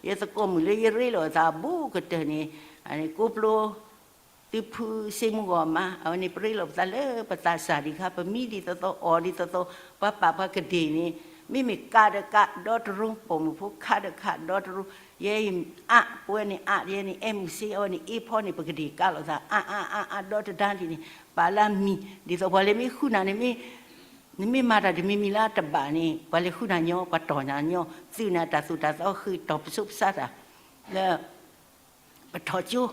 ယသကိးမုၣ်လၢယရ့လိာ်အသးဘူးကတၢၢ်န့ၣ်, ကိးပျိ သုဖုစ့မူဂီၢ်မး အဝဲန့ၣ် ပရ့လိာ်ပသးလၢပသးစၢ်ဒံးခါ ပမံဒ်သိးသိး အီၣ်ဒ်သိးသိး, ပှၤပာ်ပှၤကဒ့ၣ်န့ၣ် မ့မ့ၢ်ကးဒီးကးဒီတရိ, ပိာ်မုၣ်ဖိခးဒီးခးဒီတရိ, ယဲအံၤအး ပဝဲန့ၣ်အး, ယဲန့ၣ်အဲၣ်မုၢ်စ့, အဝဲန့ၣ်အ့ဖီန့ၣ် ပကဒ့ၣ်ကးလိာ်သး အးအးအးအးဒီတဒါဒ်န့ၣ်, ပာ်လၢအမံၤ, ဒ်သိးပှၤလဲၤမ့ၢ်ဃုနၤန့ၣ် နမ့ၢ်မၤတၢ်တမံၤမံၤလၢအတဘၣ်န့ၣ် ပှၤလဲၤဃုနၤညီ, ပှၤတီၢ်နၤညီ, သုးနၤတၢ်သိၣ်တၢ်သီဃ့ၢ်တီၢ်ပစိပစးတၢ်, လၢ ပထီၣ်ကၠိ,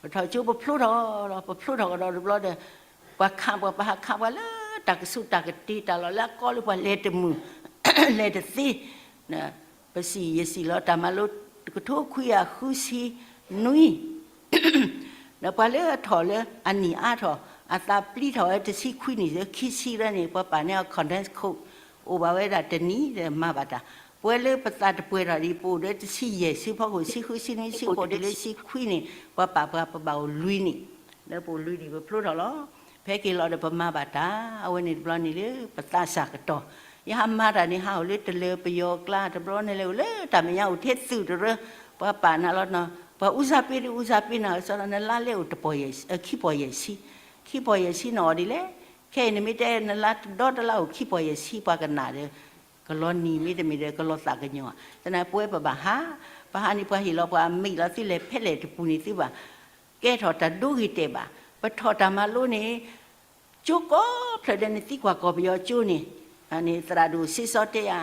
ပထီၣ်ကၠိပဖျိထီၣ်ဒီး ပဖျိထီၣ်ကဒီးတဘျီဒီး, ပှၤခးပှၤ ပှၤဟးခးပှၤလၢတၢ်ကဆူးတၢ်ကတ့ၤ တၢ်လီၢ်လၢအကီလၢပှၤလဲၤတမုာ်, လဲၤတသ့, ပစံၣ်ယစံၣ်လီၤတၢ်မၤလိ တကထိခွံကယၤဃုဆံနွံ ဒီးပှၤလၢအထီၣ်လၢအနံၣ်အါထီၣ် အသးပျံၤထီၣ်ဝဲတဆံခွံနံၣ် ခံဆံရၢန့ၣ် ပှၤပာ်န့ၢ်အီၤ condensed code အိၣ်ဘၣ်ဝဲဒၣ်တနံၣ်ဒီးမၤဘၣ်တၢ်, ပဝဲလၢပသးတပှဲၤထီၣ်ဒံး ပအိၣ်ဒီးတဆံယဲၢ်ဆံဖီခိၣ် ဆံဃုဆံနွံဆံဃိးတုၤလၢဆံခွံန့ၣ် ပှၤပာ်ပှၤပဘၣ်အိၣ်လွံၢ်နံၣ်, လၢပအိၣ်လွံၢ်နံၣ်ပဖျိထီၣ်လီၤ. ဖဲက့ၤလီၤဒီးပမၤဘၣ်တၢ်, အဝဲန့ၣ်တဘျီန့ၣ်လၢပသးစၢ်ကတီၢ်, ယဟးမၤတၢ်န့ၣ် ဟးအိၣ်လၢတလၢပယီၤကျါတဘျီန့ၣ်လဲၤအိၣ်လၢတၢ်မဲာ်ညါအိၣ်ထဲသုးတရၢ, ပှၤပာ်နၤလီၤနီၤ, ပှၤအူစၢ်ပ့ၤဒီးအူစၢ်ပ့ၤနၤ ကစီဒီ နလါလဲၤအိၣ်တပီၢ်ယဲၢ်ဆံ, ခံပီၢ်ယဲၢ်ဆံ, ခံပီၢ်ယဲၢ်ဆံနအီၣ်ဒ်လဲၣ်, ခဲအံၤနမ့ၢ်တဲနလါတဒီတလါအိၣ်ခံပီၢ်ယဲၢ်ဆံ ပှၤကနၣ်ဒီး ကလီၤနံၤမ့တမ့ၢ်ဒီး ကလီၤသးကညီၤ, သနာ်က့ပဝဲပဘၣ်ဟး, ပဟးန့ၣ်ပှၤဟ့ၣ်လီၤပှၤအမံၤလီၤ သုလဲၤဖဲလဲၣ်တပူၤန့ၣ်သုဘၣ် ကဲထီၣ်တၢ်ဒိဂ့ၤတဲာ်ဘၣ်, ပထီၣ်တၢ်မၤလိန့ၣ် ကၠိကိးဖျၢၣ်ဒီးနသံကွၢ်ကီၢ်ပယီၤကၠိန့ၣ်, န့ၣ်သရၣ်ဒိၣ်စ့စီတဲယၤ,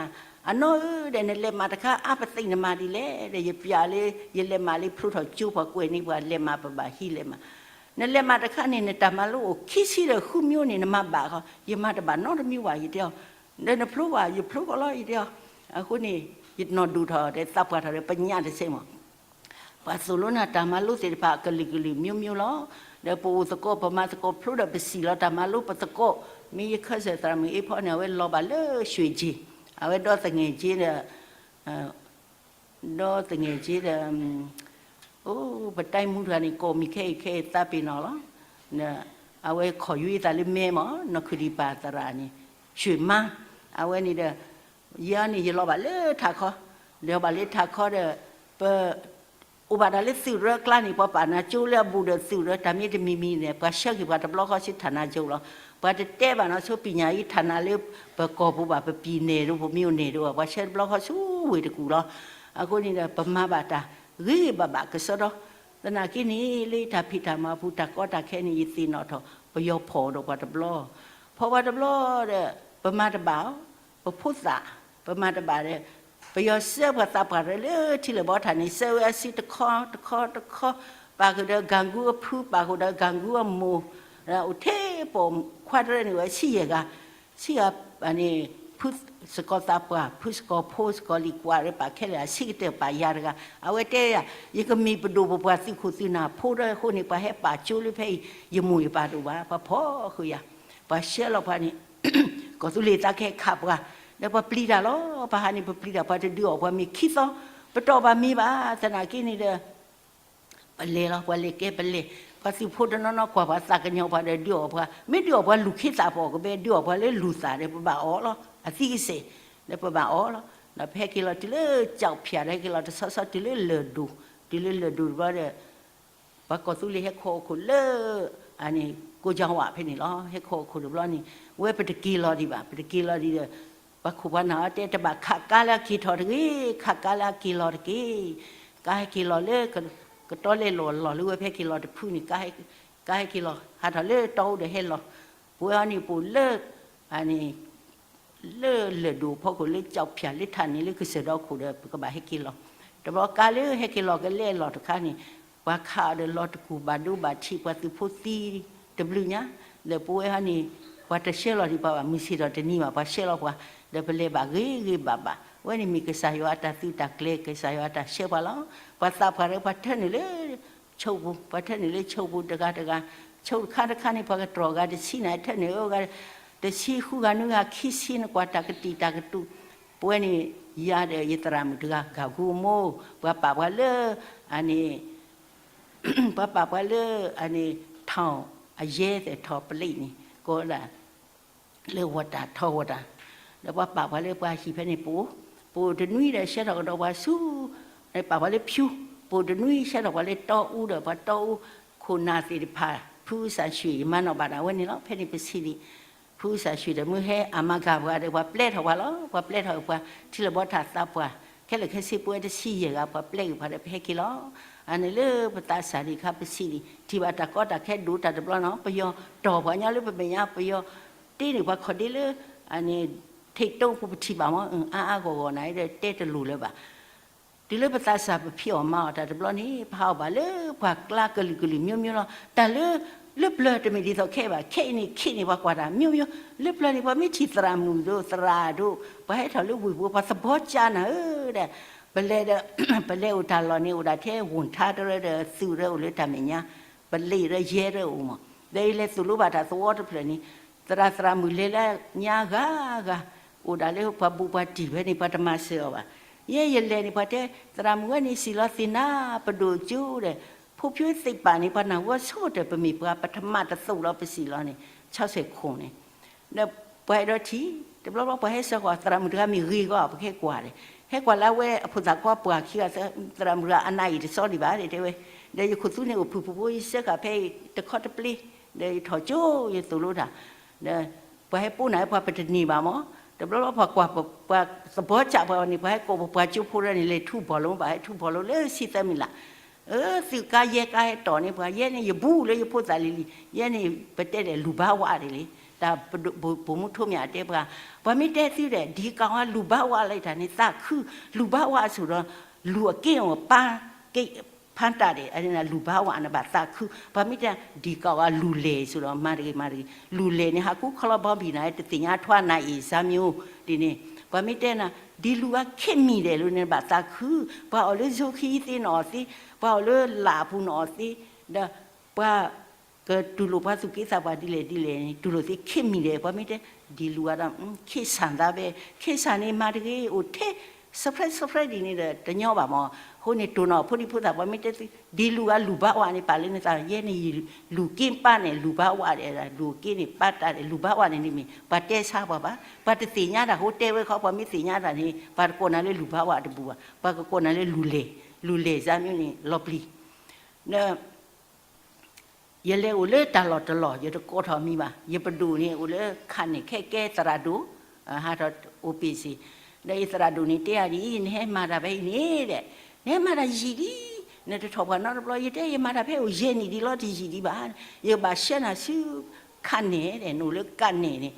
အနီၢ်ဧၢဒီး နလဲၤမးတခါအါပသံးနမၤဒ်လဲၣ်ဒီး ယပျးလၢ ယလဲၤမးလၢဖျိထီၣ်ကၠိပှၤကွဲးန့ၢ်ပှၤ လဲၤမးပဘၣ်ဟံးလဲၤမး, နလဲၤမးတခါန့ၣ် နတၢ်မၤလိအိၣ်ခံဆံဒီးဃုမျိုးန့ၣ် နမၤဘၣ်ဃီ, ယမၤတဘၣ်နီတမျိုးဘၣ် ယတဲအီၤ, ဒီးနဖျိဘၣ် ယဖျိကီလီၤ ယတဲအီၤ, အဃိန့ၣ် ယနီၢ်ဒိၣ်ထီၣ်ဒီးသးပှၢ်ထီၣ်ဒီးပညါတစဲးမး ပှၤသိၣ်လိနၤတၢ်မၤလိသ့ၣ်တဖၣ်အကလုာ်ကလုာ်မျိုးမျိုးလီၤ. ဒီးပအိၣ်သကိး ပမၤသကိးဖျိဒီးပစံၣ်လီၤတၢ်မၤလိပသကိး, မ့ၢ်ယခၢၣ်စၢၣ်သရၣ်မုၣ်အ့ဖီန့ၣ် အဝဲလီၤဘၣ်လၢရွှ့ၣ်ကၠ့ၣ်, အဝဲဒီသငဲၣ်ကၠ့ဒီး ဒီသငဲၣ်ကၠ့ဒီး အိ ပတၢ်မူတဂၤန့ၣ် ကိးမံၤခဲအံၤခဲအံၤသးပ့ၤနီၣ်လီၤ. အဝဲခီၣ်ယွံသးလၢမဲမး နီၢ်ခုၣ်ဒံးပၢ်သရၣ်န့ၣ် ရွှ့ၣ်မါ, အဝဲန့ၣ်ဒီး ယၤန့ၣ် ယလီၤဘၣ်လၢထးခီ, လီၤဘၣ်လၢထးခီဒီး ပ အိၣ်ဘၣ်တၢ်လၢသုးရၢကျါန့ၣ် ပှၤပာ်နၤကၠိလၢအဘူးဒီးသုးရၢ တၢ်မ့ၢ်တမံၤမံၤန့ၣ် ပှၤဆှၢက့ၤပှၤတဘျီဃီဆူ ဌာနချုပ် လီၤ. ပှၤတတဲဘၣ်နီၤ ဆိပံၣ်ညၣ်အံၤ ဌာနချုပ် လၢပကီၢ်ပူၤဘၣ် ပပြည်နယ်တို့ ပမြို့နယ်တို့ဘၣ် ပှၤဆှၢတဘျီဃီဆူဝ့ၢ်တကူၣ်လီၤ. အဃိန့ၣ်ဒီး ပမၤဘၣ်တၢ်ဂ့ၤဂ့ၤဘၣ်ဘၣ်ကစီဒီ, သနာ်က့န့ၣ် လၢယတၢ်ဖံးတၢ်မၤအပူၤ တၢ်ကီတၢ်ခဲန့ၣ် ယသ့ၣ်နီၣ်ထီၣ် ပယီၤဖီၣ်ဒီးပှၤတဘျီ, ဖီၣ်ပှၤတဘျီဒီး ပမၤတဘၣ်အီၤ, ပဖိသၣ် ပမၤတဘၣ်ဒီး ပယီၤစၢပှၤသးပှၢ်တၢ်လၢထံလၢာ်ဘီထၣ်န့ၣ် စၢဝဲအစုတခီတခီတခီ, ပာ်ဃုာ်ဒီး ဂၤဂူအဖု ပာ်ဃုာ်ဒီး ဂၤဂူအမိၢ်, အိၣ်ထဲပိာ်ခွါတရၢန့ၣ် ဝဲဆံယဲၢ်ဂၤ, ဆံဂၤန့ၣ် ဖုစ့ၢ်ကီးသးပှၢ် ဖုစ့ၢ်ကီးဖိ စ့ၢ်ကီးလံၤကွၢ်ဒီး ပာ်ခဲလၢာ်အဆံးကတၢၢ်ပာ်ယၤတဂၤ, အဝဲတဲယၤ ယကမ့ၢ်ပဒိၣ်ပပှၢ်သုးခိၣ်သုးနၢ်ဖိဒီးအဃိန့ၣ် ပှၤဟဲပာ်ကၠိလၢဖဲအံၤ ယမိၢ်ယပၢ်တအိၣ်ဘၣ် ပှၤဖီၣ်ဃုာ်ယၤ, ပှၤဆှၢလီၤပှၤန့ၣ် ကီၢ်သူလ့ၤသးကဟဲခးပှၤ, ဒီးပှၤပျံၤတၢ်လီၤ. ပှၤဟးန့ၣ် ပပျံၤတၢ် ပှၤတဒုးအီၣ်ပှၤမ့ၤခံသီ, ပတီၢ်ဘၣ်မ့ၤဘၣ် သနာ်က့န့ၣ်ဒီး ပလဲၤလီၤ ပှၤလဲၤကဲပလဲၤ, ပှၤသုးဖိတနီၤနီၤကွၢ်ပှၤသးကညီၤပှၤဒီးဒုးအီၣ်ပှၤ, မ့ၢ်ဒုးအီၣ်ပှၤလူၢ်ခ့သးပီၣ်ကဘဲ ဒုးအီၣ်ပှၤလၢလူၢ်သးဒီး ပဘၣ်အီၣ်လီၤ အသံကစဲၢ်, ဒီးပဘၣ်အီၣ်လီၤ. ဒီးပဟဲက့ၤလီၤတုၤလၢကၠီဖၠၣ်ဒီး ဟဲက့ၤလီၤတဆီဆီတုၤလၢလၢၢ်ဒိၣ်, တုၤလၢလၢၢ်ဒိၣ်တဘျီဒီး ပှၤကီၢ်သူလ့ၤဟဲခီအိၣ်ခိၣ်လၢ ကိကဝးဖဲန့ၣ်လီၤ. ဟဲခီအိၣ်ခိၣ်တဘျီန့ၣ် ဝဲပတက့ၤလီၤဒံးဘၣ်, ပတက့ၤလီၤဒံးဒီး ပှၤခိၣ်ပှၤနၢ်အီၤတဲ တဘၣ်ခးကါလၢအက့ၤထီၣ်တဂ့ၤ, ခးကါလၢအက့ၤလီၤတက့ၢ်. ကါဟဲက့ၤလီၤလၢ ကတီလဲၢ်လီၤလီၢ်လၢဝဲဖဲက့ၤလီၤတဖုန့ၣ် ကါဟဲက့ၤလီၤ ဟးထီၣ်လၢတီအူဒီးဟဲလီၤ. ပဝဲအီၤန့ၣ်ပအိၣ်လၢ လၢလၢၢ်ဒိၣ်ဖီခိၣ်လၢကၠီဖၠၣ်လၢထးန့ၣ်လၢကစၢၢ်ဒီခိၣ်ဒီး ပကဘၣ်ဟဲက့ၤလီၤ. တဘျီကါလၢဟဲက့ၤလီၤကလဲလီၤတခါန့ၣ် ပှၤခးအီၤဒီးလီၤတကူာ်ဘၣ်ဒိဘၣ်ထံး ပှၤသုးဖိသံတဘျုးညါ, ဒီးပဝဲဟီန့ၣ် ပှၤတဆှၢလီၤဒံးပှၤဘၣ် မုၢ်ဆ့ၣ်ထီၣ်တနံၤဘၣ် ပှၤဆှၢလီၤပှၤ, ဒီးပလဲၤဘၣ်ဂ့ၤဂ့ၤဘၣ်ဘၣ်. အဝဲန့ၣ်မ့ၢ်ကစၢ်ယွၤအတၢ်သုးတၢ်ကျဲၤ ကစၢ်ယွၤအတၢ်ဆှၢပှၤလီၤ. ပှၤသးပှၢ်ဒီးပှၤထၢနုာ်လၢ ဆိးပူၤ, ပှၤထၢနုာ်လၢဆိးပူၤတဂၤတဂၤ, ဆိးတခါတခါန့ၣ် ပှၤကတြီၢ်ဂၤတဆံန့ၣ် ထၢနုာ်အဂၤ တဆံဃုဂၤနွံဂၤခံဆံန့ၣ် ကွၢ်တၢ်ကတံာ်တၢ်ကတူာ်, ပဝဲန့ၣ် ယၤဒီးယသရၣ်မုၣ်တဂၤ ဂၤကူအမိၢ်, ပှၤပာ်ပှၤလၢ အန့ၣ် ပှၤပာ်ပှၤလၢ အန့ၣ် ထီၣ်အယဲၢ်သဲးထီၣ်ပလံးန့ၣ် ကိးဝဲဒၣ် လၢဝီၤတၢ်ထီဝီၤတၢ်, ဒီးပှၤပာ်ပှၤလၢပှၤဟံၣ်ဖဲန့ၣ် ပအိၣ်, ပအိၣ်တနွံဒီးဆှၢထီၣ်ကဒီးပှၤဆူ ပာ်ပှၤလၢဖၠူ, ပအိၣ်တနွံဆှၢထီၣ်ပှၤလၢတီအူဒီးပှၤတီအူ ခိၣ်နၢ်သ့ၣ်တဖၣ် ဖုစၢ်ဆှံ ယမၤနီၣ်ဘၣ်ဒၣ်ဝဲန့ၣ်လီၤ. ဖဲန့ၣ်ပဆံးလံ ဖုစၢ်ဆှံဒီးမုၢ်ဟဲအမၤဂၤပှၤဒီး ပှၤပျဲထီၣ်ပှၤလီၤ. ပှၤပျဲထီၣ်ပှၤ ထံလၢဘီထၣ်သးပှၢ် ခဲလၢာ်ခဲဆ့ ပဝဲတဆံယဲၢ်ဂၤ ပှၤပျဲက့ၤပှၤဒီးပဟဲက့ၤလီၤ. အန့ၣ်လၢပသးစၢ်ဒံးခါ ပဆံးလံ ထံၣ်ဘၣ်တၢ်ကီတၢ်ခဲဒိၣ်တၢ်တဘျီနီၤ ပယီၤတီၢ်ပှၤညီလၢပမဲာ်ညါ ပယီၤတ့န့ၢ်ပှၤခီၣ်ဒ့လၢ အန့ၣ် ထိၣ်တိပူၤ ပထံၣ်ဘၣ်မး အါအါဂီၢ်ဂီၢ်နၤဒီးတဲတလိၤလၢၤဘၣ်. တုၤလၢပသးစၢ်ပဖံးအီၣ်မၤအီၣ်တၢ်တဘျီန့ၣ် ပဟးအီၣ်ဘၣ်လၢပှၤကျါကလုာ်ကလုာ် မျိုးမျိုး လီၤ. တၢ်လၢ လၢပျၢၤတမ့ၢ်ဒ်သိးခဲအံၤဘၣ်. ခဲအံၤန့ၣ် ခဲအံၤန့ၣ် ပှၤကွၢ်တၢ် မျိုးမျိုး လၢပျၢၤန့ၣ် ပှၤမ့ၢ်ထံၣ်သရၣ်မုၣ်ဒိၣ်သရၣ်ဒိၣ် ပှၤဟဲထီၣ်လၢဝ့ၢ်ပူၤ ပှၤသဘီကၠးနၤဧၢဒီး ပလဲၤဒီး ပလဲၤအိၣ်တၢ်လီၢ်န့ၣ် အိၣ်ဒၣ်ထဲဝူၣ်ထါတရၢဒီး သုးရၢအိၣ်လၢတၢ်မဲာ်ညါ ပလံးရၢယဲၢ်ရၢအိၣ်မး ဒီးယလဲၤသိၣ်လိဘၣ်တၢ်သဝီတဖျၢၣ်န့ၣ် သရၣ်သရၣ်မုၣ်လဲၤလၢညါဂၤဂၤ အိၣ်ဒၣ်လၢပှၤဘူၣ်ပှၤတံၢ်ဖဲန့ၣ် ပှၤတမၤစၢၤအီၤဘၣ်. ယဲယလဲၤန့ၣ် ပှၤတဲ သရၣ်မုၣ်ဝဲန့ၣ် စံၣ်လီၤသ့ၣ်နါပဒိၣ်ကၠိဒီး ဖိဖၠိသ့ၣ်ပာ်န့ၣ် ပှၤနၢ်ဟူအဆိကတၢၢ် ပမ့ၢ်ပှၤ ပထမၣ်တသိၣ်လီၤ ပစံၣ်လီၤန့ၣ် ဆီဆဲၣ်ခိၣ်န့ၣ် ဒီးပှၤအဲၣ်ဒိးထံၣ် တဘျီဘျီပှၤဟဲစၢၤဃီၤ သရၣ်မုၣ်တဂၤမ့ၢ်ဂ့ၤဂီၢ် ပကဟဲကွၢ်ဒီး ဟဲကွၢ်လၢအဝဲအဖိသၣ်ခွါပှၢ်ခံဂၤ သရၣ်မုၣ်တဂၤအနၢ်အံၤတစီဒံးဘၣ် တဲဝဲ ဒီးယခိၣ်သူန့ၣ်အိၣ်ဖုၣ်ဖုၣ်ဖိ ယစၢဃာ်ဖဲအံၤတခီတပျ့ၤ ဒီးယထီၣ်ကၠိယသိၣ်လိတၢ် ဒီးပှၤဟဲပိၢ်နၤပှၤပတန့ၢ်ဘၣ်မး တဘျီဘျီပှၤကွၢ် ပှၤသဘီကၠးပှၤန့ၣ် ပှၤဟဲကိးပပှၤကၠိဖိဒီးန့ၣ် လဲၤထူဘီၣ်လိ ဘၣ်ဟဲထူဘီၣ်လိလၢဆံသၢမံၤလး အၢ သုးကါယဲၢ်ကါဟဲတီၢ်န့ၢ်ပှၤ ယဲန့ၣ် ယဘူးလၢယဖိသၣ်လံၤလံၤ ယဲန့ၣ် ပတဲဒီးလူၤဘၣ်ဝးဒ်လဲၣ် တၢ်ပိာ်မုၣ်ထိးမၠးတဲပှၤ ပှၤမ့ၢ်တဲသုဒီး ဒ်ကးဝါလူၤဘၣ်ဝးလၢတၢ်န့ၣ် သးခု လူၤဘၣ်ဝးအစိၤဒီး လူၤအက့ၢ်အီၤပၢ်က့ၢ် ဖါတၢ်ဒီး လူၤဘၣ်ဝးနဘၣ်သးခု ပှၤမ့ၢ်တဲ ဒ်ကးဝါလူၤလဲၢ်အစိၤဒီး မၤတဂ့ၤမၤတဂ့ၤ လူၤလဲၢ်န့ၣ် ဟးကူခီလီၤဘီဘံၣ်နၤ တသ့ၣ်ညါထွါနၤအံၤ စၢ်မံၤအိၣ် ဒ်န့ၣ် ပှၤမ့ၢ်တဲနၤ ဒ်လူၤဝဲခ့ၣ်မံၤဒဲးလၢန့ၣ်ဘၣ်သးခု ပှၤအီၣ်လၢ ဇိခံသ့ နအီၣ်သ့ ပှၤအီၣ်လၢလၣ်အပူၤနအီၣ်သ့ ဒီးပှၤ ကတူၢ်လိာ်ပှၤသူၣ်က့သးပှၢ်ဒ်လဲၣ်ဒ်လဲၣ်န့ၣ် တူၢ်လိာ်သ့ခ့ၣ်မံၤဒဲး ပှၤမ့ၢ်တဲ ဒ်လူၤဝဲဒီး ခ့ၣ်ဆၣ်သးဖဲ ခ့ၣ်ဆၣ်န့ၣ်မၤတဂ့ၤ အိၣ်ထဲ စဖရဲၣ်စဖရဲၣ်ဒ်န့ၣ်ဒီး တညီဘၣ်မး အဃိန့ၣ် တိၢ်နီၣ်ဖိဒံဖိသၣ် ပှၤမ့ၢ်တဲသု ဒ်လူၤဝဲလူၤဘၣ်ဝးန့ၣ် ပာ်လၢနသး ယဲန့ၣ် လူၤက့ၢ်ပၢ်န့ၣ် လူၤဘၣ်ဝးဒီး လူၤက့ၢ်န့ၣ်ပၢ်တၢ်ဒီး လူၤဘၣ်ဝးန့ၣ် တမ့ၢ် ပှၤတဲဆါပှၤဘၣ် ပှၤတသ့ၣ်ညါတၢ် အဃိတဲဝဲခီ ပှၤမ့ၢ်သ့ၣ်ညါတၢ်န့ၣ် ပှၤတကိးနၤလၢလူၤဘၣ်ဝးတဘူၣ်ဘၣ် ပှၤကကိးနၤလၢလူၤလဲၢ် လူၤလဲၢ်စၢ်မံၤန့ၣ် လီၤပျံၤ ဒီး ယလဲၤအိၣ်လၢတၢ်လီၢ်တလီၢ် ယတကိးထီၣ်မံၤဘၣ် ယပဒိၣ်န့ၣ် အိၣ်လၢခးန့ၢ်ခဲကဲသရၣ်ဒိၣ် ဟးထီၣ်အိၣ်ပ့ၢ်စ့ၢ် ဒီးယသရၣ်ဒိၣ်န့ၣ်တဲယၤဒ်အံၤ နဟဲမၤတၢ်ဖဲအံၤန့ၣ်ဒီး နဟဲမၤတၢ်ယံာ်လံ နတထီၣ်ပှၤနီတဘျီ ယတဲယမၤတၢ်ဖဲအိၣ်ယဲၢ်နံၣ်ဒံးလီၤ တယံာ်ဒံးဘၣ် ယကဘၣ်ဆှၢနၤဆူ ခးန့ၢ်ဒီး နအိၣ်လၢကးန့ၢ်န့ၣ်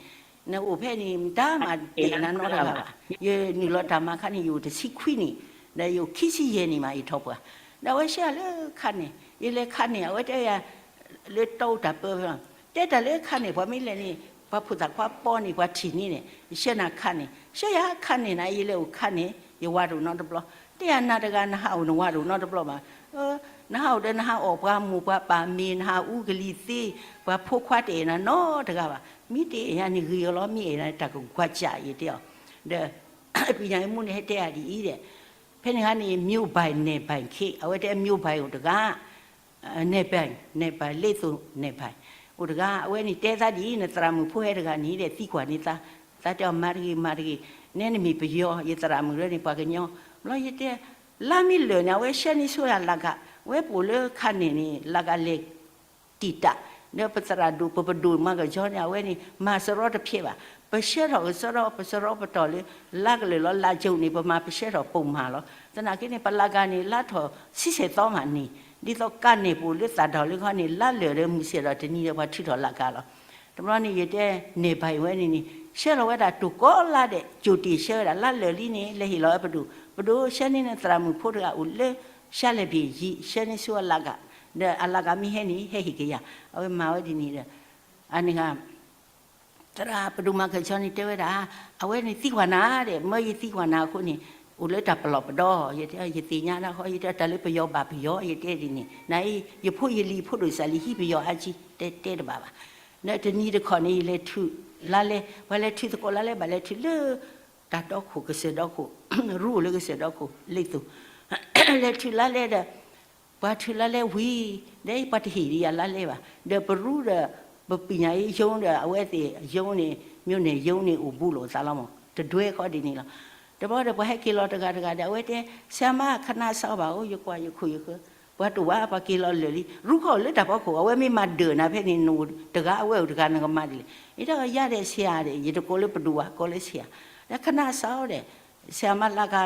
နအိၣ်ဖဲန့ၣ် တၢ်မၤတအဲၣ်နၤနီတဂၤဘၣ် ယနုာ်လီၤတၢ်မၤခါန့ၣ် ယအိၣ်တဆံခွံနံၣ် ဒီးယအိၣ်ခံဆံယဲၢ်နံၣ်မး ယထီၣ်ပှၤ ဒီးအဝဲဆှၢယၤလၢခးန့ၢ် ယလဲၤခးန့ၢ် အဝဲတဲယၤ လၢတီအူတၢ်ပၢ တဲတၢ်လၢခးန့ၢ် ပှၤမ့ၢ်လဲၤန့ၣ် ပှၤဖိသၣ်ခွါပီန့ၣ် ပှၤထံၣ်န့ၣ်န့ၣ် ယဆှၢနၤခးန့ၢ် ဆှၢယၤခးန့ၢ်နၤ ယလဲၤအိၣ်ခးန့ၢ် ယဝၤတအိၣ်နီတဘျီ တဲယၤနၤတဂၤ နဟးအိၣ်နဝၤတအိၣ်နီတဘျီဘၣ် နဟးအိၣ်ဒီးနဟးအီၣ်ပှၤမိၢ်ပှၤပၢ်မ့ၤ နဟးအူကလံၤသ့ ပှၤဖိခွါတအဲၣ်နၤနီတဂၤဘၣ် မ့ၢ်တအဲၣ်ယၤန့ၣ်ဂ့ၤအီၤလီၤ မ့ၢ်အဲၣ်နၤတၢ်ကကွၢ်စၢ် ယတဲအီၤ ဒီး ပညၣ်အမူန့ၣ် ဟဲတဲယၤဒ်အံၤဒီး ဖဲန့ၣ်ခါန့ၣ် မျိုးပိုင် နယ်ပိုင် ခဲ အဝဲတဲ မျိုးပိုင် အိၣ်တဂၤ နယ်ပိုင် နယ်ပိုင် လ့သိၣ် နယ်ပိုင် အိၣ်တဂၤ အဝဲန့ၣ်တဲသးဒ်အံၤ နသရၣ်မုၣ်ဖိဟဲတဂၤန့ၣ်ဒီး သံကွၢ်န့ၢ်သး သးတဲအီၤ မၤတဂ့ၤ မၤတဂ့ၤ နဲနမ့ၢ်ပယီၤ ယသရၣ်မုၣ်လၢန့ၣ် ပှၤကညီ ဘျီယတဲ လါမ့ၢ်လၢာ်န့ၣ် အဝဲဆှၢန့ၢ်ဆိယၤလၢ်ကး ဝဲပအိၣ်လၢခးန့ၢ်န့ၣ် လၢ်ကးလဲၤ တံာ်တာ် ဒီးပသရၣ်ဒိၣ် ပပဒိၣ်မၤကယီန့ၣ် အဝဲန့ၣ် မၤစရီတဖျဲးဘၣ်. ပဆှၢထီၣ်ကစရီ ပစရီပတီၢ်လၢ လါကလၢာ်လီၤ လါကၠိန့ၣ် ပမၤပဆှၢထီၣ်ပိာ်မၤလီၤ. သနာ်က့န့ၣ် ပလၢ်ကၤန့ၣ် လါထီၣ်ဆံဆဲၣ်သီမးန့ၣ် ဒ်သိးကးန့ၢ်ပအိၣ်လၢသးဒီၣ်လၢခီန့ၣ် လါလၢာ်ဒီးမုၢ်ဆ့ၣ်ဒီးတနံၤဒီး ပှၤထုးထီၣ်လၢ်ကၤလီၤ. တဘျီန့ၣ် ယတဲ န့ၢ်ဘၣ်အံၤဝဲန့ၣ်န့ၣ် ဆှၢလီၤဝဲဒၣ်တိၢ်ကီးလါဒီး ကၠိၣ်တ့ၢ်ဆှၢဝဲဒၣ် လါလၢာ်လံန့ၣ် လဲၤဟ့ၣ်လီၤဝဲပဒိၣ်, ပဒိၣ်ဆှၢန့ၢ်နသရၣ်မုၣ်ဖိတဂၤအိၣ်လၢ ရှဲလဲၣ်ဘ့ၣ်ယံၤ ဆှၢန့ၢ်ဆူအလၤကၤ, ဒီးအလၤကၤမ့ၢ်ဟဲန့ၣ် ဟဲဟ့ၣ်က့ၤယၤ, အဝဲမၤဝဲဒ်န့ၣ်ဒီး, အန့ၣ်ဂၤ သရၣ်ပဒိၣ်မၤခၢၣ်ဆီန့ၣ်တဲဝဲဒၣ်, အဝဲန့ၣ်သံကွၢ်နၤဒီး မၢယသံကွၢ်နၤအဃိန့ၣ်, အိၣ်လၢတၢ်ပလီၢ်ပဒီ, ယတဲ ယသ့ၣ်ညါနၤဃီ, ယတဲတၢ်လၢပယီၤဘၣ်ပယီၤ ယတဲဒ်န့ၣ်, နအံၤ ယဖိယလံၤဖိဒိၣ်စၢ်လံၤဟံးပယီၤအါကံ တဲတဲတဘၣ်ဘၣ်. ဒီးတနံၤတခီန့ၣ် ယလဲၤထုးလါလဲ, ပှၤလဲၤထုးသကိးလါလဲ ဘၣ်လဲၤထုးလၢ တၢ်ဒီခိၣ်ကစၢၢ်ဒီခိၣ်, ရူအိၣ်လၢကစၢၢ်ဒီခိၣ် လ့သိၣ် လဲၤထုးလါလဲဒီး, ပှၤထုးလါလဲဝံၤ, ဒီးပှၤတဟ့ၣ်ဒံးယၤလါလဲဘၣ်, ဒီးပရူဒီး ပပံာ်ညၣ်အံၤယိဒီး အဝဲသ့ၣ်ယိန့ၣ် မၠိန့ၣ်ယိန့ၣ် အိၣ်ဘူးလိာ်သးလီၤမး တဒွဲဃီဒ်န့ၣ်လီၤ. တဘျီဒီးပှၤဟဲက့ၤလီၤတဂၤတဂၤဒီး အဝဲတဲ ဆရာမ ခဏစောင့်ပါဦး ယကွၢ်ယခိၣ်ယဃၢၤ, ပှၤတအိၣ်ဘၣ် ပှၤက့ၤလီၤလၢာ်လံ ရူခီၣ်လၢတၢ်ဖီခိၣ် အဝဲမ့ၢ်မၤဒၢၣ်နၤဖဲန့ၣ် နအိၣ်တဂၤအဝဲအိၣ်တဂၤနကမၤဒ်လဲၣ်, ယတဲ ယၤဒီးဆရာဒီး ယတကိးလၢပဒိၣ်ဘၣ် ကိးလၢဆရာ, ဒီးခဏစောင့်ဒီး ဆရာမလါက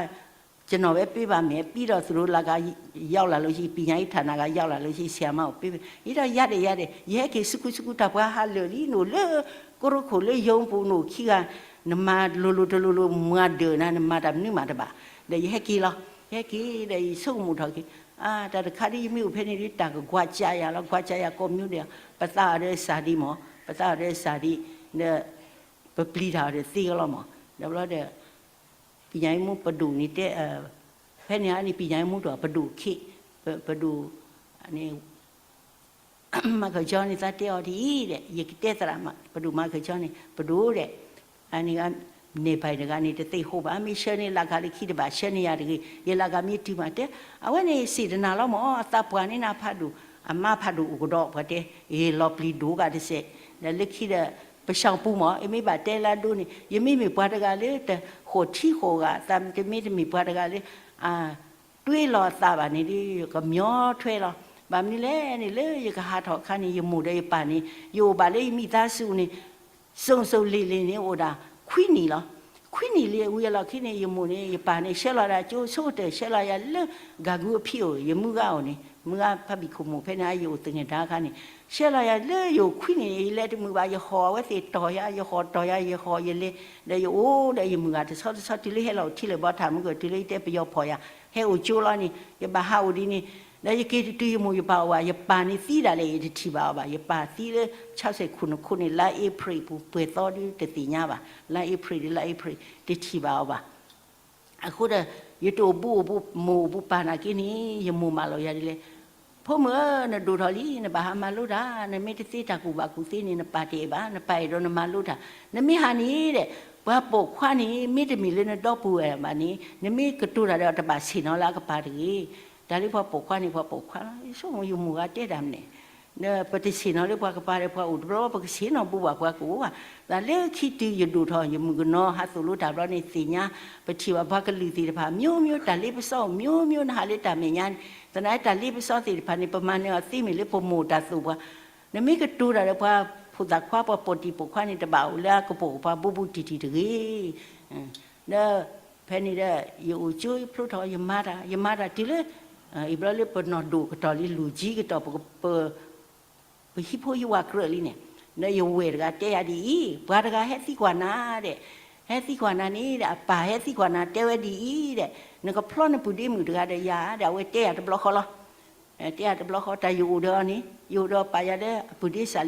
ကျွန်တော်ပဲပေးပါမယ် ပြီးတော့သူတို့လါကရောက်လာလို့ရှိရင် ပညာရေးဌာနကရောက်လာလို့ရှိရင် ဆရာမကိုပေးမယ် ယတဲ ယၤဒီးယၤဒီး ယဟဲက့ၤဆူခုဆူခု တၢ်ပှၤဟးလၢာ်လံ နအိၣ်လၢ ကရူခိၣ်လၢယိပူၤ နအိၣ်ခံဂၤ နမၤလိၤလိၤတလိၤလိၤ မၤဒၢၣ်နၤ နမၤတၢ်မနုၤမၤတဘၣ်, ဒီးယဟဲက့ၤလီၤ, ယဟဲက့ၤဒီးယဆိကမိၣ်ထီၣ်က့ၤ, တၢ်တခါဒ်ယမ့ၢ်အိၣ်ဖဲန့ၣ်ဒ် တၢ်ကကွၢ်ကၠးယၤလီၤ ကွၢ်ကၠးယၤကိးမံၤဒီး ပသးအီၤဒီးစၢ်ဒံးမး ပသးအီၤဒီးစၢ်ဒံး, ဒီး ပပျံၤတၢ်အီၤဒီးသ့ကလီၤမး, ဒီးဘျီဒီး ပညာရေးမှူးပဒိၣ်န့ၣ်တဲ, ဖဲန့ၣ်အန့ၣ် ပညာရေးမှူးတအိၣ် ပဒိၣ်ခ့, ပဒိၣ်န့ၣ် မၤခၢၣ်ကၠီန့ၣ် သးတဲအီၤဒ်အံၤဒီး ယကတဲသရၣ် ပဒိၣ်မၤခၢၣ်ကၠီန့ၣ် ပဒိၣ်ဒီး, အန့ၣ်ဂၤ နဲၣ်ဘၣ်တဂၤန့ၣ် တသ့ၣ်ဟိးဘၣ် မ့ၢ်ဆှၢန့ၢ်လၢ်ခးလၢခံတဘၣ် ဆှၢန့ၢ်ယၤတဂ့ၤ ယလၢ်ခးမ့ၢ်တုၤမးတဲ, အဝဲန့ၣ်စံၣ်တနၤလီၤမး အသးပှၢ်န့ၢ်နၤဖးဒိၣ်, အမါဖးဒိၣ်အိၣ်ကဒီး ပှၤတဲ, အ့ၣ်လီၤပျံၤဒိၣ်ဂၤတစဲး, ဒီးလၢခံဒီး ပဆၢပူမး အမ့ၢ်ဘၣ်တဲလၢအဒိန့ၣ် ယမ့ၢ်မ့ၢ်ပှၤတဂၤလၢ တဃိးထံဃိးဂၤ သးတမ့ၢ်တမ့ၢ်ပှၤတဂၤလၢ တွ့လီၤအသးဘၣ်န့ၣ်ဒီး ယကမျီထွဲလီၤ. ဘၣ်မနုၤလဲၣ်န့ၣ် လၢယကဟးထီၣ်အခါန့ၣ် ယမိၢ်ဒီးယပၢ်န့ၣ် ယအိၣ်ဘၣ်လၢယမိသားစုန့ၣ် စုံစုံလ့ၤလ့ၤန့ၣ် အိၣ်ဒၣ်ခွံနံၣ်လီၤ. ခွံနံၣ်လံဝံၤအလီၢ်ခံန့ၣ် ယမိၢ်န့ၣ် ယပၢ်န့ၣ် ဆှၢလီၤဒၣ်ကၠိဆိကတၢၢ် ဆှၢလီၤယၤလၢ ဂၤကူအဖံအိၣ် ယမုၢ်ဂၤအိၣ်န့ၣ် မုၢ်ဂၤဖးဘံၣ်ခိၣ်မိၣ် ဖဲန့ၣ်ယအိၣ်သငဲၣ်ဒါအခါန့ၣ် ဆှၢလီၤယၤလၢယအိၣ်ခွံနံၣ်န့ၣ် ယလဲၤတမုာ်ဘၣ် ယဟီၣ်အဝဲသ့ၣ်တီၢ်ယၤ ယဟီၣ်တီၢ်ယၤ ယဟီၣ်ယလဲၤ ဒီးယအိၣ်ဒီးယမုၢ်ဂၤတဆီတဆီ တုၤလၢဟဲလီၤအိၣ်ထံလၢၤဘီထၣ်မုၢ်ကၢၢ် တုၤလၢယတဲပယီၤဖီၣ်ယၤ ဟဲအိၣ်ကၠိလီၤန့ၣ် ယဘၣ်ဟးအိၣ်ဒ်န့ၣ် ဒီးယက့ၤတတုၤယမိၢ်ယပၢ်အိၣ်ဘၣ် ယပၢ်န့ၣ်သံဒၣ်လဲာ် ယတထံၣ်ဘၣ်အီၤဘၣ် ယပၢ်သံလၢ ဆီဆဲၣ်ခိၣ်နခိၣ်န့ၣ် လါအ့ဖြ့ၣ်ပူၤ ပှဲၤသီဒုတသ့ၣ်ညါဘၣ် လါအ့ဖြ့ၣ်ဒ်လါအ့ဖြ့ၣ် တထံၣ်ဘၣ်အီၤဘၣ် အဃိဒီး ယတအိၣ်ဘူးအိၣ်ဘူး မိၢ်အိၣ်ဘူးပၢ်နာ်က့န့ၣ် ယမိၢ်မၢလီၤယၤဒ်လဲၣ်, ဖိမုၣ်ဧၢ နဒိၣ်ထီၣ်လံ နဘၣ်ဟးမၤလိတၢ် နမ့ၢ်တသ့တၢ်ကူၣ်ဘၣ်ကူၣ်သ့န့ၣ် နပၢ်တအဲၣ်ဘၣ် နပၢ်အဲၣ်ဒိးနမၤလိတၢ် နမ့ၢ်ဟးန့ၣ်ဒီး ပှၤပိာ်ခွါန့ၣ် မ့တမ့ၢ်လၢနဒီပုၢ်ဝဲၢ်ဘၣ်န့ၣ် နမ့ၢ်ကတိၤတၢ်ဒီးတဘၣ်ဆ့ၣ်နီၤလၢအကပၤတဂ့ၤ, တၢ်လၢပှၤပိာ်ခွါန့ၣ် ပှၤပိာ်ခွါလီၤ ယဆိကမိၣ်ယမိၢ်ဂၤတဲတၢ်မနုၤ ပတဆ့ၣ်နီၤလၢပှၤကပၤဒီးပှၤအိၣ်တဘျီ ပကဆ့ၣ်နီၤဘူးဘၣ်ပှၤကအိၣ်ဘၣ်, တၢ်လၢခံတုၤယဒိၣ်ထီၣ် ယမုၣ်ကနီၤဟးသိၣ်လိတၢ်ဘျီန့ၣ် သ့ၣ်ညါ ပထံၣ်ဘၣ်ပှၤကလုာ်သ့ၣ်တဖၣ် မျိုးမျိုး တၢ်လ့ပစီ မျိုးမျိုး နဟးလၢတၢ်မဲာ်ညါန့ၣ် သနာ်တၢ်လ့ပစီသ့ၣ်တဖၣ်န့ၣ် ပမၤနၢၤအီၤသ့မ့ၢ်လၢပမိၢ်တၢ်သိၣ်ပှၤ နမ့ၢ်ကတိၤတၢ်ဒီးပှၤဖိသၣ်ခွါ ပှၤပိာ်တံၢ်ပိာ်ခွါန့ၣ် တဘၣ်အိၣ်လၢအကပိာ်ကပၤဘူးဘူးတံၢ်တံၢ်တဂ့ၤ ဒီးဖဲန့ၣ်ဒီး ယအိၣ်ကၠိဖျိထီၣ် ယမၤတၢ် ယမၤတၢ်တုၤလၢ အံၤဘျီလၢပနီၢ်ဒိၣ်ကတီၢ်လံ လူၤကံကတီၢ် ပ ပဟံၣ်ဖိဟံၣ်ဝၤကြၢးလံန့ၣ်, ဒီးယဝဲၢ်တဂၤတဲယၤဒ်အံၤ, ပှၤတဂၤဟဲသံကွၢ်နၤဒီး, ဟဲသံကွၢ်နၤန့ၣ်ဒီး အပၢ်ဟဲသံကွၢ်နၤတဲဝဲဒ်အံၤဒီး, နကဖျီနပုၢ်ဒ့မုၣ်တဂၤဒီးယၤဒီး အဝဲတဲယၤတဘျီဃီလီၤ. တဲယၤတဘျီဃီ တၢ်ယအိၣ်ဒီးအီၤန့ၣ် ယအိၣ်ဒီးပာ်ယၤဒီးအပုၢ်ဒ့စၢ်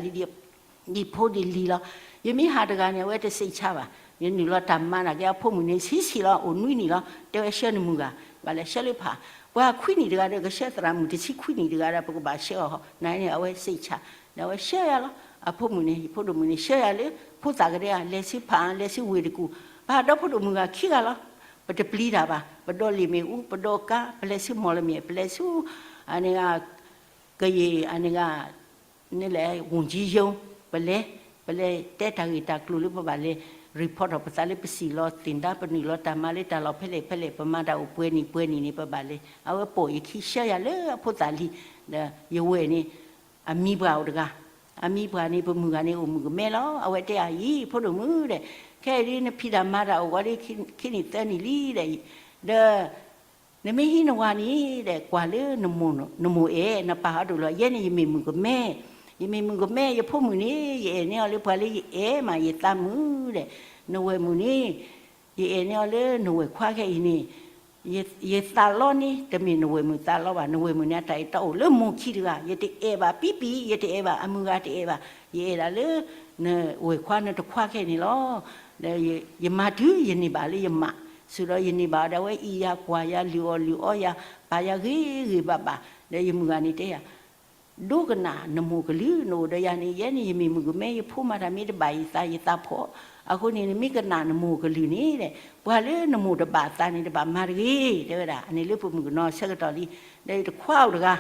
လံ ဒ်ဖိဒ်လံၤလီၤ. ယမ့ၢ်ဟးတဂၤန့ၣ် အဝဲတစံးဆါဘၣ်. ယနုာ်လီၤတၢ်မၤနာ်က့အဖိမုၣ်န့ၣ် ဆံးဆံးလီၤ အိၣ်နွံနံၣ်လီၤ. တဲဝဲဆှၢနမုၢ်ဂၤ, ဘၣ်လဲၤဆှၢလၢဖး, ပှၤခွံနံၣ်တဂၤဒီး ကဆှၢသရၣ်မုၣ်တဆံခွံနံၣ်တဂၤဒီး ပကဘၣ်ဆှၢအီၤ နန့ၣ် အဝဲစံးဆါ, ဒီးအဝဲဆှၢယၤလီၤ. အဖိမုၣ်န့ၣ် ယဖိဒိၣ်မုၣ်န့ၣ် ဆှၢယၤလၢ ဖိသၣ်ကဒဲဧါ လဲၤဆူဖး လဲၤဆူဝ့ၢ်တကူၣ်, ပဟးဒီဖိဒိၣ်မုၣ်ဂၤခံဂၤလီၤ. ပတပျံၤတၢ်ဘၣ်, ပဒီးလ့ၣ်မ့ၣ်အူ, ပဒီးကါ, ပလဲၤဆူမီၢ်လမၠဲၣ်, ပလဲၤဆူ အန့ၣ်ဂၤ ကယံာ် အန့ၣ်ဂၤ န့ၣ်လဲၣ် ဝန်ကြီးရုံး ပလဲၤ, ပလဲၤတဲတၢ်ဂ့ၢ်တၢ်ကျိၤလၢပဘၣ်လဲၤ report ထီၣ်ပသးလၢပစံၣ်လီၤသ့ၣ်ဒါ ပနုာ်လီၤတၢ်မၤလၢတၢ်လီၢ်ဖဲလဲၣ်ဖဲလဲၣ် ပမၤတၢ်အိၣ်ပှဲၤနံၣ်ပှဲၤနံၣ်န့ၣ် ပဘၣ်လဲၤ, အဝဲပိာ်ယခံဆှၢယၤလၢအဖိသၣ်လံၤ, ဒီးယဝဲၢ်န့ၣ် အမံၤပှၢ်အိၣ်တဂၤ, အမံၤပှၢ်န့ၣ် ပမုၢ်ဂၤန့ၣ်အိၣ်မုၣ်ကမဲလီၤ. အဝဲတဲအံၤ ဖိဒိၣ်မုၣ်ဒီး, ခဲအံၤဒ်နဖံးတၢ်မၤတၢ်အိၣ်ဂီၤဒ်ခံနံၣ်သၢနံၣ်လံဒီး, ဒီး နမ့ၢ်ဟံးနဝၤန့ၣ်ဒီး ကွၢ်လၢ နမိၢ်အဲၣ် နပၢ်ဟီဒိၣ်လီၤ. ယဲန့ၣ် ယမ့ၢ်မုၣ်ကမဲ, ယမ့ၢ်မုၣ်ကမဲ ယဖိမုၣ်န့ၣ် ယအဲၣ်န့ၢ်အီၤလၢပှၤလၢယအဲၣ်မး ယသးမုာ်ဒီး, နဝဲၢ်မုၣ်န့ၣ် ယအဲၣ်န့ၢ်အီၤလၢနဝဲၢ်ခွါခဲအံၤန့ၣ် ယသးလီန့ၣ် တမ့ၢ်နဝဲၢ်မုၣ်သးလီဘၣ်, နဝဲၢ်မုၣ်န့ၣ် အတၢ်အဲၣ်တီအိၣ်လၢမိၢ်ခံတဂၤ, ယတအဲၣ်ဘၣ်ပံပံၤ, ယတအဲၣ်ဘၣ်အမုၢ်ဂၤတအဲၣ်ဘၣ်, ယအဲၣ်ဒၣ်လၢ နဝဲၢ်ခွါနတခွါခဲအံၤန့ၣ်လီၤ. ဒီးယမၤတုၤယန့ၢ်ဘၣ်လၢယမး, စူၤဒီးယန့ၢ်ဘၣ်ဒီး အဝဲအံၤယၤကွၢ်ယၤလုၢ်အီၣ်လုၢ်အီယၤ, ပာ်ယၤဂ့ၤဂ့ၤဘၣ်ဘၣ်, ဒီးယမုၢ်ဂၤန့ၣ်တဲယၤ ဒိကနၣ်နမိၢ်ကလုၢ်, နအိၣ်ဒီးယၤန့ၣ် ယဲန့ၣ် ယမ့ၢ်မုၣ်ကမဲ ယဖိမၤတၢ်မ့ၢ်တဘၣ်ယသး ယသးဖှီၣ်, အဃိန့ၣ် နမ့ၢ်ကနၣ်နမိၢ်ကလုၢ်န့ၣ်, ပှၤလၢနမိၢ်တဘၣ်သးန့ၣ် တဘၣ်မၤတဂ့ၤ, တဲဝဲဒၣ်န့ၣ်လၢပမုၣ်ကနီၤဆၢကတီၢ်လံ. ဒီးယတခွါအိၣ်တဂၤ,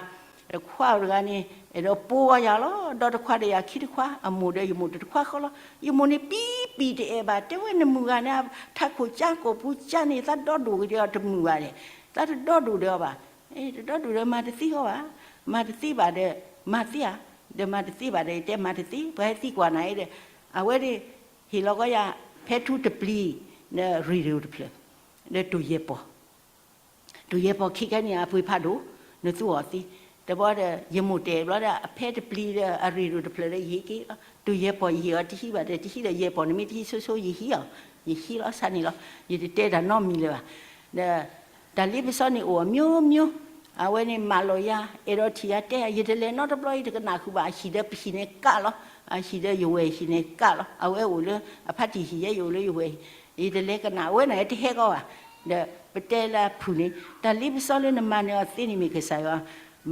တခွါအိၣ်တဂၤန့ၣ် အဲၣ်ဒိးပိာ်အီၤယၤလီၤ, ဒီးတခွါဒီးယၤခံတခွါ, အမိၢ်ဒီးယမိၢ်တခွါဃီလီၤ. ယမိၢ်န့ၣ်ပံပံၤတအဲၣ်ဘၣ်, တဲဝဲနမုၢ်ဂၤန့ၣ် ထးခိၣ်ကၠါကိာ်ပူၤကၠါန့ၣ် သးဒီဒိၣ်က့ၤဒီးတမုာ်ဘၣ်ဒီး, သးတဒီဒိၣ်ဒီးအီၤဘၣ် တဒီဒိၣ်ဒီးမၤတသ့အီၤဘၣ်, မၤတသ့ဘၣ်ဒီး မၤသ့ဧါ, ဒီးမၤတသ့ဘၣ်ဒီး ယတဲမၤတသ့, ပှၤဟဲသံကွၢ်နၤဒီး, အဝဲဒၣ် ဟ့ၣ်လီၤကီယၤ ဖဲထူတပျံၤ, ဒီးရ့ၣ်ဒိၣ်တဖျၢၣ်, ဒီးတိၢ်ယဲၢ်ပီၢ်, တိၢ်ယဲၢ်ပီၢ်ခံခဲန့ၣ် အပှ့ၤဖးဒိၣ်, နသူအီၤသ့, တဘျီဒီး ယမိၢ်တဲဘျီဒီး အဖဲတပျံၤဒီးအရ့ၣ်ဒိၣ်တဖျၢၣ်ဒီးယဟ့ၣ်က့ၤ, တိၢ်ယဲၢ်ပီၢ်ယဟ့ၣ်အီၤတဟံးဘၣ်ဒီး တဟံးဒီးယဲၢ်ပီၢ်န့ၣ် မ့ၢ်တဟံးဆိဆိယဟံးအီၤ, ယဟံးလီၤဆါန့ၣ်လီၤ, ယတတဲတၢ်နီတမံၤလၢၤဘၣ်. ဒီး တၢ်လ့ပစီန့ၣ်အိၣ်အမျိုးမျိုး, အဝဲန့ၣ်မၤလိာ်ယၤ, အဲၣ်ဒိးထံၣ်ယၤတဲယၤ, ယတလဲၤနီတဘျီ ယတကနၣ်ဃုာ်ဘၣ်, အဟံၣ်ဒီးပဟံၣ်န့ၣ်ကးလီၤ, အဟံၣ်ဒီးယဝဲၢ်ဟံၣ်န့ၣ်ကးလီၤ, အဝဲအိၣ်လၢအဖါတံၢ်ဟံၣ်ယဲ ယအိၣ်လၢယဝဲၢ်ဟံၣ်, ယတလဲၤကနၣ်အဝဲန့ၣ်တဟဲကီးဘၣ်, ဒီးပတဲလၢဖုၣ်န့ၣ် တၢ်လ့ပစီလၢနမၤန့ၢ်အီၤသ့န့ၣ်မ့ၢ်ကစၢ်ယွၤ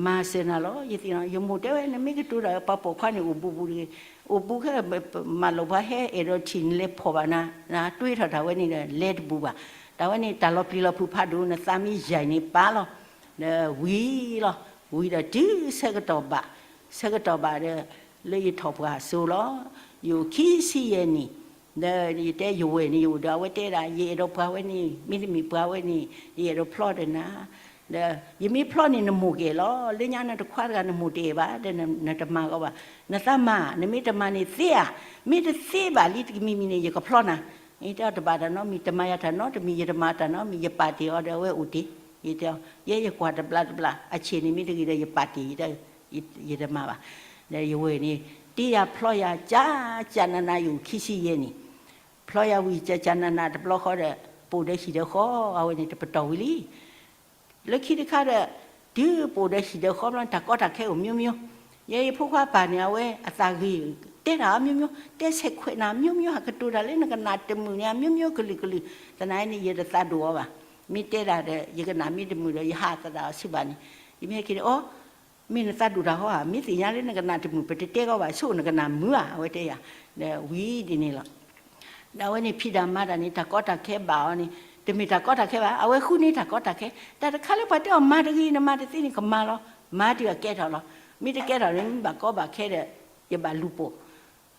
မၤစၢၤနၤလီၤ, ယသ့ၣ်နီၣ်, ယမိၢ်တဲဝဲ နမ့ၢ်ကတိၤတၢ်ပှၤပိာ်ခွါန့ၣ်အိၣ်ဘူးဘူးတဂ့ၤ, အိၣ်ဘူးခဲ မၤလိာ်ပှၤဟဲအဲၣ်ဒိးထံၣ်နလဲၤဖီၣ်ဘၣ်နၤ, နတွ့ထီၣ်တၢ်ဝဲန့ၣ်ဒီးလဲၤတဘူးဘၣ်, တၢ်ဝဲန့ၣ်တၢ်လီၤပျံၤလီၤဖုးဖးဒိၣ် နသးမ့ၢ်ယၤန့ၣ်ပာ်လီၤ, ဒီးဝံၤလီၤ, ဝံၤဒီးတုၤဆၢကတီၢ်ဘၣ်, ဆၢကတီၢ်ဘၣ်ဒီး လၢယထီၣ်ပှၢ်စိလီၤ, ယအိၣ်ခံဆံယဲၢ်နံၣ်, ဒီးယတဲယဝဲၢ်န့ၣ် ယအိၣ်ဒီးအဝဲတဲဒၣ် ယအဲၣ်ဒိးပှၤဝဲန့ၣ် မ့တမ့ၢ်ပှၤဝဲန့ၣ် ယအဲၣ်ဒိးဖျီဒီးနၤ, ဒီးယမ့ၢ်ဖျီန့ၣ်နမိၢ်ကအဲၣ်လီၤ, လၢညါနတခွါတဂၤနမိၢ်တအဲၣ်ဘၣ်, ဒီးနတမၤဂီၢ်ဘၣ်, နသးမၤ, နမ့ၢ်တမၤန့ၣ်သ့ဧါ, မ့ၢ်တသ့ဘၣ်လံတကမံၤမံၤန့ၣ် ယကဖျီနၤ, ယတဲအီၤတဘၣ်တၢ်နီတမံၤ, တမၤယၤတၢ်နီတမံၤ, ယတမၤတၢ်နီတမံၤ, ယပာ်တ့ၢ်အီၤဒီးအဝဲအိၣ်တ့ၢ်, ယတဲအီၤ ယဲယကွၢ်တဘျီတဘျီ အဆ့ၣ်န့ၣ်မ့ၢ်တဂ့ၤဒီးယပာ်တ့ၢ် ယတမၤဘၣ်, ဒီးယဝဲၢ်န့ၣ် တ့ယၤဖျီယၤ ကၢ်ကၢ်နးနး ယအိၣ်ခံဆံယဲၢ်နံၣ်, ဖျီယၤဝံၤ ကၢ်ကၢ်နးနးတဘျီဃီဒီး ပအိၣ်ဒီးဟံၣ်ဒီးဃီ, အဝဲန့ၣ်တပတီၢ်ဝံၤလံ လၢခံတခါဒီး တုၤပအိၣ်ဒီးဟံၣ်ဒီးဃီဘျီ တၢ်ကီတၢ်ခဲအိၣ်မျိုးမျိုး, ယဲယဖိခွါပၢ်န့ၣ် အဝဲအသးဂ့ၤ တဲတၢ်အမျိုးမျိုး, တဲဆဲးခွဲးနၤ မျိုးမျိုး, ဟးကတိၤတၢ်လၢနကနၣ်တမုာ်န့ၣ် အမျိုးမျိုးကလုာ်ကလုာ်, သနာ်န့ၣ် ယတသးဒိၣ်အီၤဘၣ်, မ့ၢ်တဲဒၣ်ဒီး ယကနၣ်မ့ၢ်တမုာ်ဒီး ယဟးသဒၣ်အီၤဆူဘၣ်န့ၣ်, ယမ့ၢ်ဟဲက့ၤန့ၣ် အိ မ့ၢ်နသးဒိၣ်တၢ်ဟီဧါ, မ့ၢ်သ့ၣ်ညါလၢနကနၣ်တမုာ် ပတတဲကီးဘၣ်, ဆိၣ်နကနၣ်မုာ်ဧါ, အဝဲတဲယၤ, ဒီးဝံၤဒ်န့ၣ်လီၤ. ဒီးအဝဲန့ၣ်ဖံးတၢ်မၤတၢ်န့ၣ် တၢ်ကီတၢ်ခဲဘၣ်အီၤန့ၣ် တမ့ၢ်တၢ်ကီတၢ်ခဲဘၣ်, အဝဲဃုန့ၢ်တၢ်ကီတၢ်ခဲ, တၢ်တခါလၢပှၤတဲအီၤမၤတဂ့ၤ နမၤတသ့န့ၣ် ကမၤလီၤ, မၤတုၤအကဲထီၣ်လီၤ, မ့ၢ်တကဲထီၣ်န့ၣ် မ့ၢ်ဘၣ်ကီဘၣ်ခဲဒီး ယဘၣ်လူၤပိာ်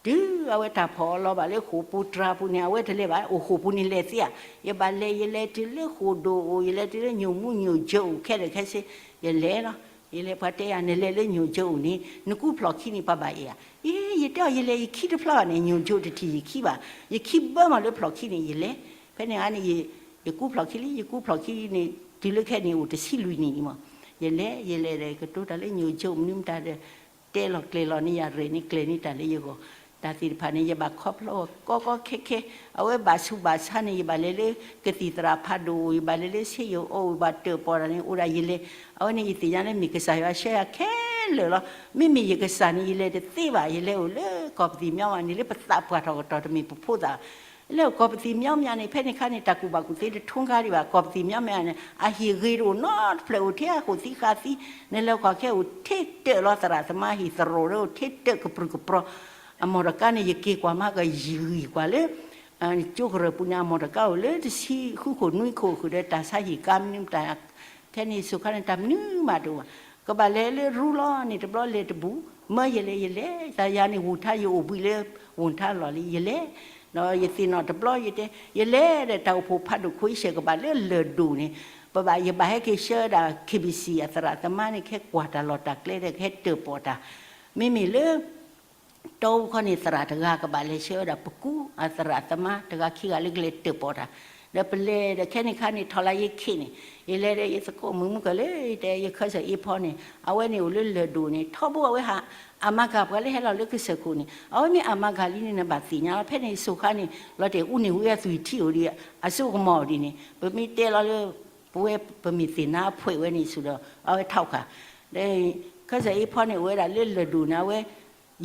တုၤအဝဲတၢ်ဖီၣ်အလီၤဘၣ်လၢဃိာ်ပူၤတြၤပူၤန့ၣ် အဝဲတလဲၤဘၣ်, အိၣ်ဃိာ်ပူၤန့ၣ်လဲၤသ့ဧါ, ယဘၣ်လဲၤ ယလဲၤတုၤလၢဃိာ်ဒိၣ်အိၣ်, ယလဲၤတုၤလၢညိၣ်မူညိၣ်ကၠိအိၣ်ခဲလၢာ်ခဲဆ့, ယလဲၤလီၤ, ယလဲၤပှၤတဲယၤ နလဲၤလၢညိၣ်ကၠိအိၣ်န့ၣ် နကူဖျီၣ်ခံန့ၣ် ပှၤဘၣ်အဲၣ်ဧါ, အ့ ယတဲအီၤ ယလဲၤယခံတဖျီဘၣ်န့ၣ် ညိၣ်ကၠိတထံၣ်ယခံဘၣ်, ယခံဘၢမးလၢဖျီၣ်ခံန့ၣ် ယလဲၤ, ဖဲန့ၣ်အါန့ၣ် ယကူဖျီၣ်ခံလံ, ယကူဖျီၣ်ခံန့ၣ် တုၤလၢခဲန့ၣ်အိၣ်တဆံလွံၢ်နံၣ်န့ၣ်မး, ယလဲၤ ယလဲၤဒီးကတိၤတၢ်လၢညိၣ်ကၠိမနုၤမတၤဒီး တဲလီၤကျဲၤလီၤန့ၢ်ယၤ ရဲၣ်န့ၢ်ကျဲၤန့ၢ်တၢ်လၢယဂီၢ်, တၢ်သ့ၣ်တဖၣ်န့ၣ် ယဘၣ်ခီဖျိကီကီခဲခဲ, အဝဲဘၣ်ဆူးဘၣ်ဆါန့ၣ် ယဘၣ်လဲၤလၢကသံၣ်သရၣ်ဖးဒိၣ်, ယဘၣ်လဲၤလၢဆေးရုံအိၣ်, ယဘၣ်တၢၣ်ပီၣ်တၢ်န့ၣ် အိၣ်ဒၣ်ယလဲၤ, အဝဲန့ၣ်ယသ့ၣ်ညါလၢမ့ၢ်ကစၢ်ယွၤဆှၢယၤခဲလၢာ်လီၤ. မ့မ့ၢ်ယကစၢ်န့ၣ် ယလဲၤတသ့ဘၣ်, ယလဲၤအိၣ်လၢကီၢ်ပသံၣ်မၠီမးန့ၣ် လၢပသးပှၢ်ထီၣ်ကတီၢ်တမ့ၢ်ပဖိသၣ် လၢကီၢ်ပသံၣ်မၠီမးန့ၣ် ဖဲန့ၣ်ခါန့ၣ် တၢ်ကူၣ်ဘၣ်ကူၣ်သ့တထူခါဒံးဘၣ်, ကီၢ်ပသံၣ်မၠီမးန့ၣ် အဟံၣ်ဂ့ၤတအိၣ်နီတဖျၢၣ်, အိၣ်ထဲအဃိာ်သံဃာ်သံ, နလဲၤကွၢ်ခဲအိၣ်ထဲတၢၣ်လီၤ, သရၣ်သမါဟံၣ်သရိာ်ဒီးအိၣ်ထဲတၢၣ်ကပြုၢ်ကပြီၤ, အမီၢ်တကါန့ၣ် ယက့ၤကွၢ်မးကယံာ်ဂံၢ်ကွၢ်လၢ ကၠိကရၢၢ်ပူၤန့ၣ် အမီၢ်တကါအိၣ်လၢတဆံဃုခိၣ်နွံခိၣ်ဃုာ်ဒီး တၢ်ဆါဟံၣ်ကါမနုၤမတၤ ခဲန့ၣ် စိၤခါန့ၣ် တၢ်မနုၤမးတအိၣ်ဘၣ်, ကဘၣ်လဲၤလၢရူလီၤန့ၣ် တဘျီလဲၤတဘူး, မၢယလဲၤ ယလဲၤ, တၢ်ယၤန့ၣ် ဝူၢ်ထါယအိၣ်ဘှံးလၢ ဝူၢ်ထါလီၢ်လံ ယလဲၤ, ဒီးယသ့ၣ်နီၣ်တဘျီယတဲ ယလဲၤဒီး တၢ်အိၣ်ဖှိၣ်ဖးဒိၣ်ခိၣ်အံၣ်စဲးကဘၣ်လၢလၢၢ်ဒိၣ်န့ၣ်, ပဘၣ်ယဘၣ်ဟဲက့ၤဆှၢဝဲဒၣ် KBC အသရၣ်သမါန့ၣ် ကဟဲကွၢ်တၢ်လီၢ်တၢ်ကျဲဒီး ကဟဲတၢၣ်ပီၣ်တၢ်, မ့မ့ၢ်လၢ တီအူခီန့ၣ် သရၣ်တဂၤကဘၣ်လဲၤဆှၢဝဲဒၣ် ပကူအသရၣ်သမါတဂၤခံဂၤလၢကလဲၤတၢၣ်ပီၣ်တၢ်, ဒီးပလဲၤဒီးခဲန့ၣ်ခါန့ၣ် ထီၣ်လၢယခ့ၣ်န့ၣ်, ယလဲၤဒီးယသကိးမုၣ်မုၣ်ကလၢ ယတဲယခၢၣ်စၢၣ်အ့ဖီန့ၣ် အဝဲန့ၣ်အိၣ်လၢလၢၢ်ဒိၣ်န့ၣ် ထီဘိအဝဲဟး အမၤကၤပှၤလၢဟဲလီၤလၢကစၢၢ်ခိၣ်န့ၣ် အဝဲမ့ၢ်အမၤကၤလံန့ၣ် နဘၣ်သ့ၣ်ညါလီၤ. ဖဲန့ၣ်စိၤခါန့ၣ် လီၤတဲာ်အူန့ၣ်ဝံအသွံၣ်ထံအိၣ်ဒီး အစိကမီၤအိၣ်ဒ်န့ၣ် ပမ့ၢ်တဲလီၤလၢ ပဝဲပမ့ၢ်သ့ၣ်နါအဖှဲးဝဲန့ၣ်ဆူၣ်ဒီး အဝဲထီၣ်ခး, ဒီး ခၢၣ်စၢၣ်အ့ဖီန့ၣ် အိၣ်ဝဲဒၣ်လၢလၢၢ်ဒိၣ်န့ၣ် အဝဲ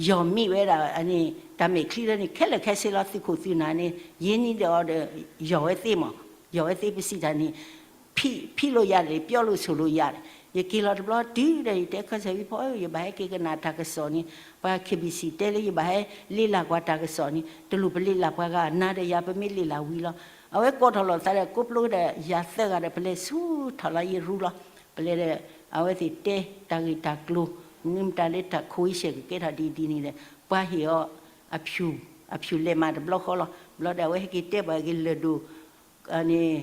ယီၢ်မံဝဲဒၣ်န့ၣ် တၢ်မဲာ်ချံလၢန့ၣ် ခဲလၢာ်ခဲဆ့လီၤ သုးခိၣ်သုးနၢ်န့ၣ် ယ့န့ၢ်ဒီးအီၤဒီး ယီၢ်ဝဲသ့မး, ယီၢ်ဝဲသ့ပစံးတၢ်န့ၣ် ဖံးလိာ်ယၤလဲၣ် ပျီလိာ်ဆိၣ်လိာ်ယၤလဲၣ်, ယက့ၤလီၤတဘျီတုၤဒီး ယတဲခၢၣ်စၢၣ်အ့ဖီ ယဘၣ်ဟဲက့ၤကနၣ်တၢ်ကစီၣ်န့ၣ် ပှၤ KBC တဲလၢယဘၣ်ဟဲလ့လၢ်ကွၢ်တၢ်ကစီၣ်န့ၣ် တလိၣ်ပလ့လၢ်ပှၤဂၤနၤဒီးယၤ ပမ့ၢ်လ့လၢ်ဝံၤလီၤ. အဝဲကိးထီၣ်လိာ်သးဒီး ကိးပျိဒီးယၤသၢဂၤဒီး ပလဲၤဆူထီၣ်လၢယရူလီၤ. ပလဲၤဒီး အဝဲသ့ၣ်တဲတၢ်ဂ့ၢ်တၢ်ကျိၤ မနုၤမတၤလၢတၢ်ခိၣ်အံၤဆဲးကကဲထီၣ်ဒ်ဒ်န့ၣ်ဒီး ပှၤဟ့ၣ်အီၤ အဖၠူၣ် အဖၠူၣ်လဲၤမးတဘျီဃီလီၤ. ဘျီဒီး အဝဲဟဲက့ၤတဲပှၤက့ၤလၢၢ်ဒိၣ် န့ၣ်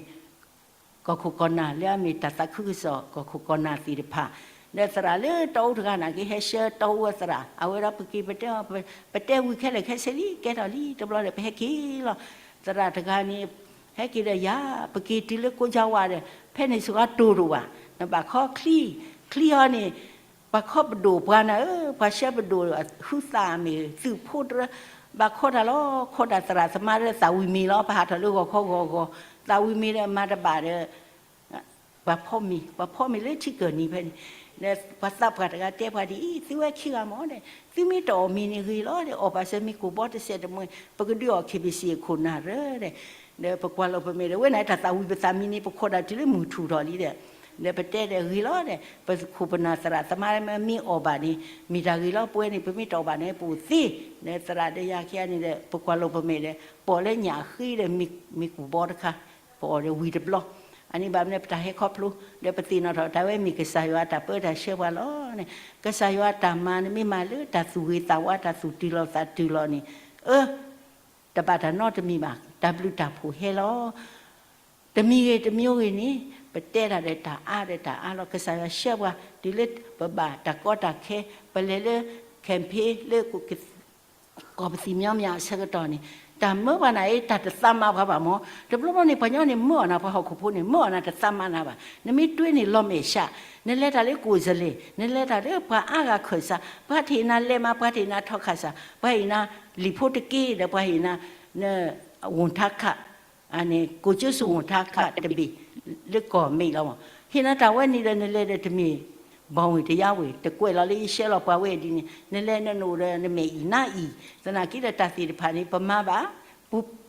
ကီၢ်ခိၣ်ကီၢ်နၢ်လၢအမ့ၢ်တၢ်သးခုကစီၣ် ကီၢ်ခိၣ်ကီၢ်နၢ်သ့ၣ်တဖၣ်, ဒီးသရၣ်လၢတီအူတဂၤနာ်က့ ဟဲဆှၢတီအူအသရၣ် အဝဲဒီးပက့ၤပတဲအီၤ ပတဲဝံၤခဲလၢာ်ခဲဆ့လံ ကဲထီၣ်လံတဘျီဒီး ပဟဲက့ၤလီၤ. သရၣ်တဂၤန့ၣ် ဟဲက့ၤဒီးယၤ ပက့ၤတုၤလၢကိးကၠါဝါဒီး ဖဲန့ၣ်စ့ၢ်ကီးတိၢ်တအိၣ်ဘၣ်, နဘၣ်ခီချံ, ချံအီၤန့ၣ် ပှၤခီပဒိၣ်ပှၤနၤဧၢ, ပှၤဆှၢပဒိၣ်ဟုသးမ့ၢ်သုးဖိတရၢ, ဘၣ်ခိးတၢ်လီၤ, ခိးတၢ်သရၣ်သမါဒီးသးဝံၤမ့ၤလီၤ, ပဟးထီၣ်လၢဂီၤခီဂီၤဂီၤ, သးဝံၤမ့ၤဒီးမၤတဘၣ်ဒီး ပှၤဖီမ့ၤ, ပှၤဖီမ့ၤလၢထံကၢၢ်နံၤဖဲန့ၣ်, ဒီးပှၤသးပှၢ်တဂၤတဲပှၤဒ်အံၤ, သုဝဲခံဂၤမ့ၢ်ဒီး သုမ့ၢ်တအီၣ်မ့ၤန့ၣ်ဂ့ၤလီၤဒီး အီၣ်ဘၣ်စၢၤမ့ၤကိၢ်ဘီတစဲးတမှဲၤ ပကဒုးအီၣ် KBC အခိၣ်နၢ်ရၢဒီး ဒီးပကွၢ်လိာ်ပမဲာ်ဒီး ဝဲန့ၣ်တၢ်သးဝံၤပသးမံၤန့ၣ် ပခိးဒၣ်တုၤလၢမုၢ်ထူၣ်ထီၣ်လံဒီး, ဒီးပတဲဒီးဂ့ၤလီၤဒီး ပခိၣ်ပနၢ်သရၣ်သမါမ့ၢ်အီၣ်ဘၣ်န့ၣ် မ့ၢ်တၢ်ဂ့ၤလီၤ, ပဝဲန့ၣ် ပမ့ၢ်တအီၣ်ဘၣ်န့ၣ် ပအိၣ်သ့, ဒီးသရၣ်ဒီးယၤခံဂၤန့ၣ်ဒီး ပကွၢ်လိာ်ပမဲာ်ဒီး ပအီၣ်လၢညၣ်အဃ့ဒီး မ့ၤကူၣ်ဘီတခါ, ပအီၣ်ဒီးဝံၤတဘျီ, အန့ၣ်ဘၣ်မနုၤပတၢ်ဟဲခီဖျိ, ဒီးပသ့ၣ်နီၣ်ထီၣ်တၢ်ဝဲမ့ၢ်ကစၢ်ယွၤတၢ်ပၢတၢ်ဆှၢပှၤလီၤန့ၣ်, ကစၢ်ယွၤတၢ်မၤန့ၣ်မ့ၢ်မၤလၢတၢ်သူၣ်ဂ့ၤသးဝါ တၢ်သူၣ်တုၤလီၤသးတုၤလီၤန့ၣ်, အၢ တဘၣ်တၢ်နီတမံၤဘၣ်, တၢ်ဘျုးတၢ်ဖှိၣ်ဟဲလီၤ. တမံၤဂ့ၤတမံၤဂ့ၤန့ၣ် ပတဲတၢ်ဒီးတၢ်အါဒီးတၢ်အါလီၤ. ကစၢ်ယွၤဆှၢပှၤ တုၤလၢပဘၣ်တၢ်ကီတၢ်ခဲ, ပလဲၤလၢ campaign လၢ ကီၢ်ပသံၣ်မညီမညီအဆၢကတီၢ်န့ၣ်, တၢ်မၢပှၤနၤအံၤ တၢ်တသးမၤပှၤဘၣ်မး, တဘျီဘျီန့ၣ် ပှၤညီန့ၣ်မၢအီၣ်နၤ ပှၤဟီၣ်ခိၣ်ဖိန့ၣ် မၢအီၣ်နၤတသးမၤနၤဘၣ်. နမ့ၢ်တွ့န့ၣ်လီၤမဲာ်ဆှး, နလဲၤတၢ်လၢကိၣ်စလဲၣ်, နလဲၤတၢ်လၢပှၤအါဂၤခၢၣ်စး, ပှၤတဟ့ၣ်နၤလဲၤမး ပှၤတဟ့ၣ်နၤထီၣ်ခၣ်စး, ပှၤဟ့ၣ်နၤလံာ်ဖိတက့ဒီး ပှၤဟ့ၣ်နၤ ဝူၣ်ထါခး န့ၣ် ကိၣ်ကၠိစူၣ်ဝူၣ်ထါခးတဘ့ၣ် လၢကီၢ်မဲာ်လီၤမး. ဟ့ၣ်နၤတၢ်ဝဲန့ၣ်ဒီး နလဲၤဒီးတမ့ၢ် ဘီဝ့ၢ်တယါဝ့ၢ် တကွဲးလီၤလၢယဆှၢလီၤပှၤဝဲဒ်န့ၣ်, နလဲၤနအိၣ်ဒီးနမဲာ်အံၤနါအံၤ, သနာ်က့ဒီးတၢ်သ့ၣ်တဖၣ်န့ၣ် ပမၤဘၣ်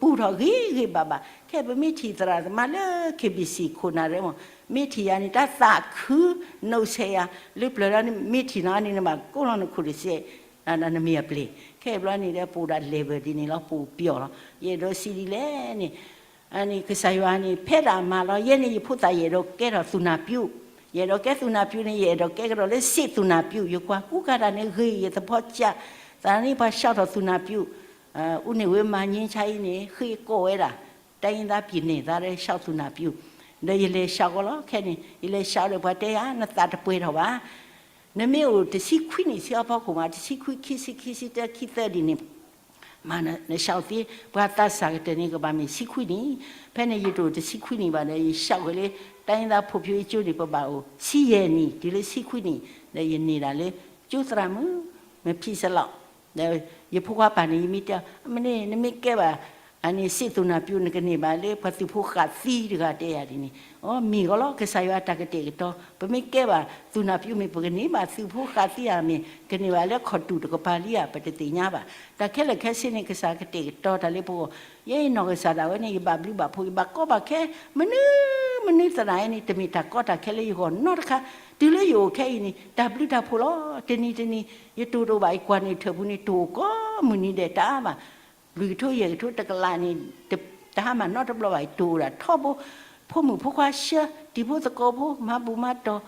ပူၤထီၣ်ဂ့ၤဂ့ၤဘၣ်ဘၣ်. ခဲအံၤပမ့ၢ်ထံၣ်သရၣ်သမါလၢ KBC ခိၣ်နၢ်ရၢမး, မ့ၢ်ထံၣ်ယၤန့ၣ် တၢ်သးခု နအိၣ်ဆဲးယၤ လၢပျၢၤလီၤန့ၣ် မ့ၢ်ထံၣ်နၤန့ၣ် နဘၣ်ကိးလီၤနခိၣ်တစဲး နမ့ၢ်အပျဲၢ်. ခဲအံၤဘျီန့ၣ်ဒီး ပအိၣ်ဒၣ်လဲၤဘၢၣ်ဒ်န့ၣ်လီၤ ပအိၣ်ပျီၢ်လီၤ. ယအဲၣ်ဒိးစံးဒ်လဲၣ်န့ၣ် အန့ၣ် ကစၢ်ယွၤန့ၣ် ဖဲဒၣ်အမၤလီၤ. ယဲန့ၣ် ယဖိသၣ်ယအဲၣ်ဒိးကဲထီၣ်သူၣ်နၢ်ပၠူး, ယအဲၣ်ဒိးကဲသူၣ်နၢ်ပၠူးန့ၣ် ယအဲၣ်ဒိးကဲကဒီးလၢစံးသူၣ်နၢ်ပၠူး, ယကွၢ်ကူကၤတၢ်န့ၣ်ဂ့ၤ ယသဖီကၢ်, သနာ်က့ပှၤဆှၢထီၣ်သူၣ်နၢ်ပၠူး, အူန့ၣ်ဝ့မၤငြိမ်းချမ်းရေးန့ၣ် ဃ့ကိးဝဲဒၣ် တိုင်းရင်းသားပြည်နယ်သားလၢဆှၢသူၣ်နၢ်ပၠူး, ဒီးယလဲၤဆှၢကီးလီၤ. ခဲန့ၣ် ယလဲၤဆှၢဒီးပှၤတဲယၤ နသးတပှဲၤထီၣ်ဘၣ် နမ့ၢ်အိၣ်တဆံခွံနံၣ် ဆံးအဖီခိၣ်မး တဆံခွံ ခံဆံ ခံဆံတၢ ခံသၢဒ်န့ၣ် မၤနၢၤ နဆှၢသ့ ပှၤသးစၢ်ကတၢၢ်န့ၣ် ကဘၣ်မ့ၢ်ဆံခွံနံၣ်, ဖဲန့ၣ်ယတအိၣ်တဆံခွံနံၣ်ဘၣ်ဒီး ယဆှၢကွံာ်လၢ တိုင်းရင်းသားဖွံ့ဖြိုးရေးကၠိန့ၣ် ပဘၣ်အိၣ် ဆံယဲၢ်နံၣ် တုၤလၢဆံခွံနံၣ်, ဒီးယန့ၢ်ဒၣ်လၢ ကၠိသရၣ်မုၣ် မဖံစလီၤ ဒီးယဖိခွါပၢ်န့ၣ် ယမ့ၢ်တဲ မ့ၢ်န့ၣ် နမ့ၢ်ကဲဘၣ် အန့ၣ် စံးသူၣ်နၢ်ပၠူး နကန့ၢ်ဘၣ်လၢပှၤသုးဖိဃာ်သံတဂၤတဲယၤဒ်န့ၣ်, အိ မ့ၢ်ဂီၤလီၤ ကစၢ်ယွၤတၢ်ကတဲာ်ကတီၤ, ပမ့ၢ်ကဲဘၣ် သူၣ်နၢ်ပၠူးမ့ၢ် ပကန့ၢ်ဘၣ်သုးဖိဃာ်သံဧါ မ့ၢ်ကန့ၢ်ဘၣ်လၢခီၣ်တူာ်တကပၤလံဧါ ပတသ့ၣ်ညါဘၣ်. တၢ်ခဲလၢာ်ခဲဆ့န့ၣ် ကစၢ်ကတဲာ်ကတီၤတၢ်လၢပဂီၢ်, ယဲအံၤနီၢ်ကစၢ်ဒၣ်ဝဲန့ၣ် ယဘၣ်ဘျုးဘၣ်ဖှိၣ် ယဘၣ်ကီဘၣ်ခဲ မနုၤ မနုၤသနာ်က့န့ၣ် တမ့ၢ်တၢ်ကီတၢ်ခဲလၢယဂီၢ်နီတခါ, တုၤလၢယအိၣ်ခဲအံၤန့ၣ် တၢ်ဘျုးတၢ်ဖှိၣ်လီၤ. တနံၤတနံၤ ယတိၢ်တအိၣ်ဘၣ် ယကွၢ်န့ၣ်ထၢၣ်ပူၤန့ၣ် တိၢ်အိၣ်ကိးမုၢ်နံၤဒဲးတအါဘၣ် လွံၢ်ကထိယဲၢ်ကထိတကလးန့ၣ် တဟါမၢ်နီတဘျီဘၣ် ယတိၢ်အိၣ်ဒၣ်ထီဘိ, ဖိမုၣ်ဖိခွါဆှၢ တံၤဖိသကိးဖိ မၤဘူၣ်မၤတီၢ်,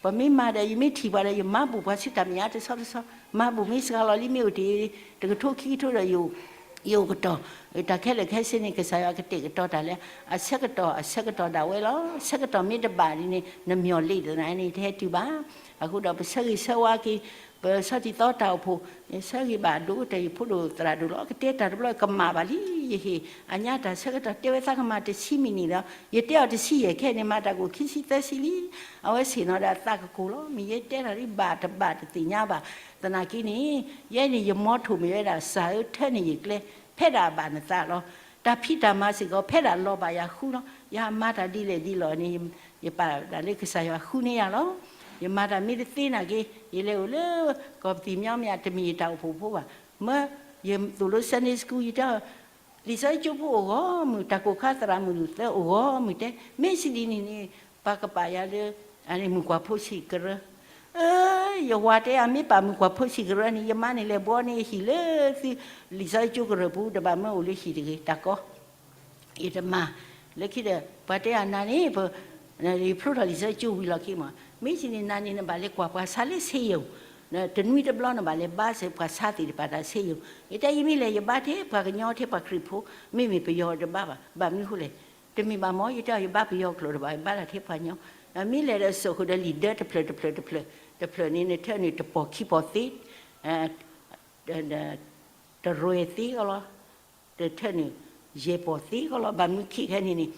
ပမ့ၢ်မၤဒီး ယမ့ၢ်ထံၣ်ပှၤဒီး ယမၤဘူၣ်ပှၤဆံးတၢ်မဲာ်ညါတဆီတဆီ, မၤဘူၣ်မ့ၢ်စှၤလီၤလံ မ့ၢ်အိၣ်တ့ၢ် တကထိခံကထိဒီး ယအိၣ်ကတီၢ်, တၢ်ခဲလၢာ်ခဲဆ့န့ၣ် ကစၢ်ယွၤကတဲာ်ကတီၤတၢ်လၢ အဆၢကတီၢ် အဆၢကတီၢ်ဒၣ်ဝဲလီၤ. ဆၢကတီၢ်မ့ၢ်တဘၣ်ဒ်န့ၣ် နမျှော်လင့်သနာ်က့န့ၣ် တဟဲတုၤဘၣ်. အဃိဒီး ပဆၢဂ့ၤဆၢဝါက့ၤ ပဆီၣ်တံၢ်သီတၢ်အိၣ်ဖှိၣ်, ဆၢဂ့ၤဘၣ်ဒိတၢ် ယဖိဒိၣ်သရၣ်ဒိၣ်လီၤ. ကတဲတၢ်တဘျီ ကမၣ်ဘၣ်လံ, ယဟ့ၣ်အညါတၢ်ဆၢကတီၢ် တဲဝဲသးကမၣ်တဆံမံးနံးဒီး ယတဲအီၤတဆံယဲၢ်ခဲအံၤန့ၣ် မၤတၢ်ကိၢ်ခံဆံသၢဆံလံ. အဝဲဆ့ၣ်နီၤဒီးအသးကကိၢ်လီၤ. မ့ၢ်ယဲတဲတၢ်ဒ်ဘၣ်တဘၣ်တသ့ၣ်ညါဘၣ်. သနာ်က့န့ၣ် ယဲန့ၣ် ယမီထိၣ်မ့ၢ်ဝဲဒၣ် စၢ်ဧၢ ထၢန့ၢ်ယကျဲ ဖဲဒၣ်အဘၣ်နသးလီၤ. တၢ်ဖံးတၢ်မၤစ့ၢ်ကီး ဖဲဒၣ်လီၤဘၣ်ယၤဃုလီၤ. ယမၤတၢ်ဒ်လဲၣ်ဒ်လဲၣ်န့ၣ် ယပာ်ဒၣ်လၢကစၢ်ယွၤဃုန့ၢ်ယၤလီၤ. ယမၤတၢ်မ့ၢ်တသ့နာ်က့ ယလဲၤအိၣ်လၢ ကီၢ်ပသံၣ်မညီမညီ တမ့ၢ်ယတၢ်အိၣ်ဖှိၣ်ဖိဘၣ်. မ့ၢ်ယသိၣ်လိ Sunday School ယတဲ လံာ်စီဆှံကၠိဖိအိၣ်ဂီၢ်မုၢ် တၢ်ကိၢ်ခါသရၣ်မုၣ်သၢအိၣ်ဂီၢ်မုၢ်တဲ မ့ၢ်စံးဒ်န့ၣ်န့ၣ် ပှၤကပာ်ယၤလၢ မုၣ်ကွၢ်ဖိဆံးကရၢ. အၢ ယဝၤတဲယၤ မ့ၢ်ပာ်မုၣ်ကွၢ်ဖိဆံးကရၢန့ၣ် ယမါန့ၣ်လဲၤဘှီန့ၢ်ဟံၣ်လၢသု လံာ်စီဆှံကၠိကရၢၢ်ပူၤ တဘၣ်မၢအိၣ်လၢဟံၣ်တဂ့ၤ တၢ်ကီ ယတမၤ လၢခံဒီး ပှၤတဲယၤနၤန့ၣ် ပ ယဖျိထီၣ်လံာ်စီဆှံကၠိဝံၤလီၢ်ခံမး မ့ၢ်စံးန့ၣ် နၤန့ၣ် နဘၣ်လဲၤကွၢ်ပှၤဆါလၢ ဆေးရုံ, တနွံတဘျီနဘၣ်လဲၤဘါစၢၤပှၤဆါသ့ၣ်တဖၣ်တၢ် ဆေးရုံ. ယတဲယမ့ၢ်လဲၤ ယဘါထဲ ပှၤကညီထဲပှၤခရံာ်ဖိ, မ့မ့ၢ်ပယီၤတဘါဘၣ်. ဘၣ်မနုၤဃိလဲၣ်. တမ့ၢ်ဘၣ်မၢ် ယတဲအီၤ ယဘါပယီၤကျိာ်တဘၣ် ယဘါဒၣ်ထဲပှၤကညီ. မ့ၢ်လဲၤဒီးစိာ်ဃုာ်ဒီးလံာ်ဒၢတဖျၢၣ်တဖျၢၣ်တဖျၢၣ်, တဖျၢၣ်န့ၣ် နထၢနုာ်တပီၢ်ခံပီၢ်သ့ တရဲၣ်သ့ကီးလီၤ. တထၢနုာ် ယဲၢ်ပီၢ်သ့ကီးလီၤ. ဘၣ်မနုၤခံခဲန့ၣ်န့ၣ်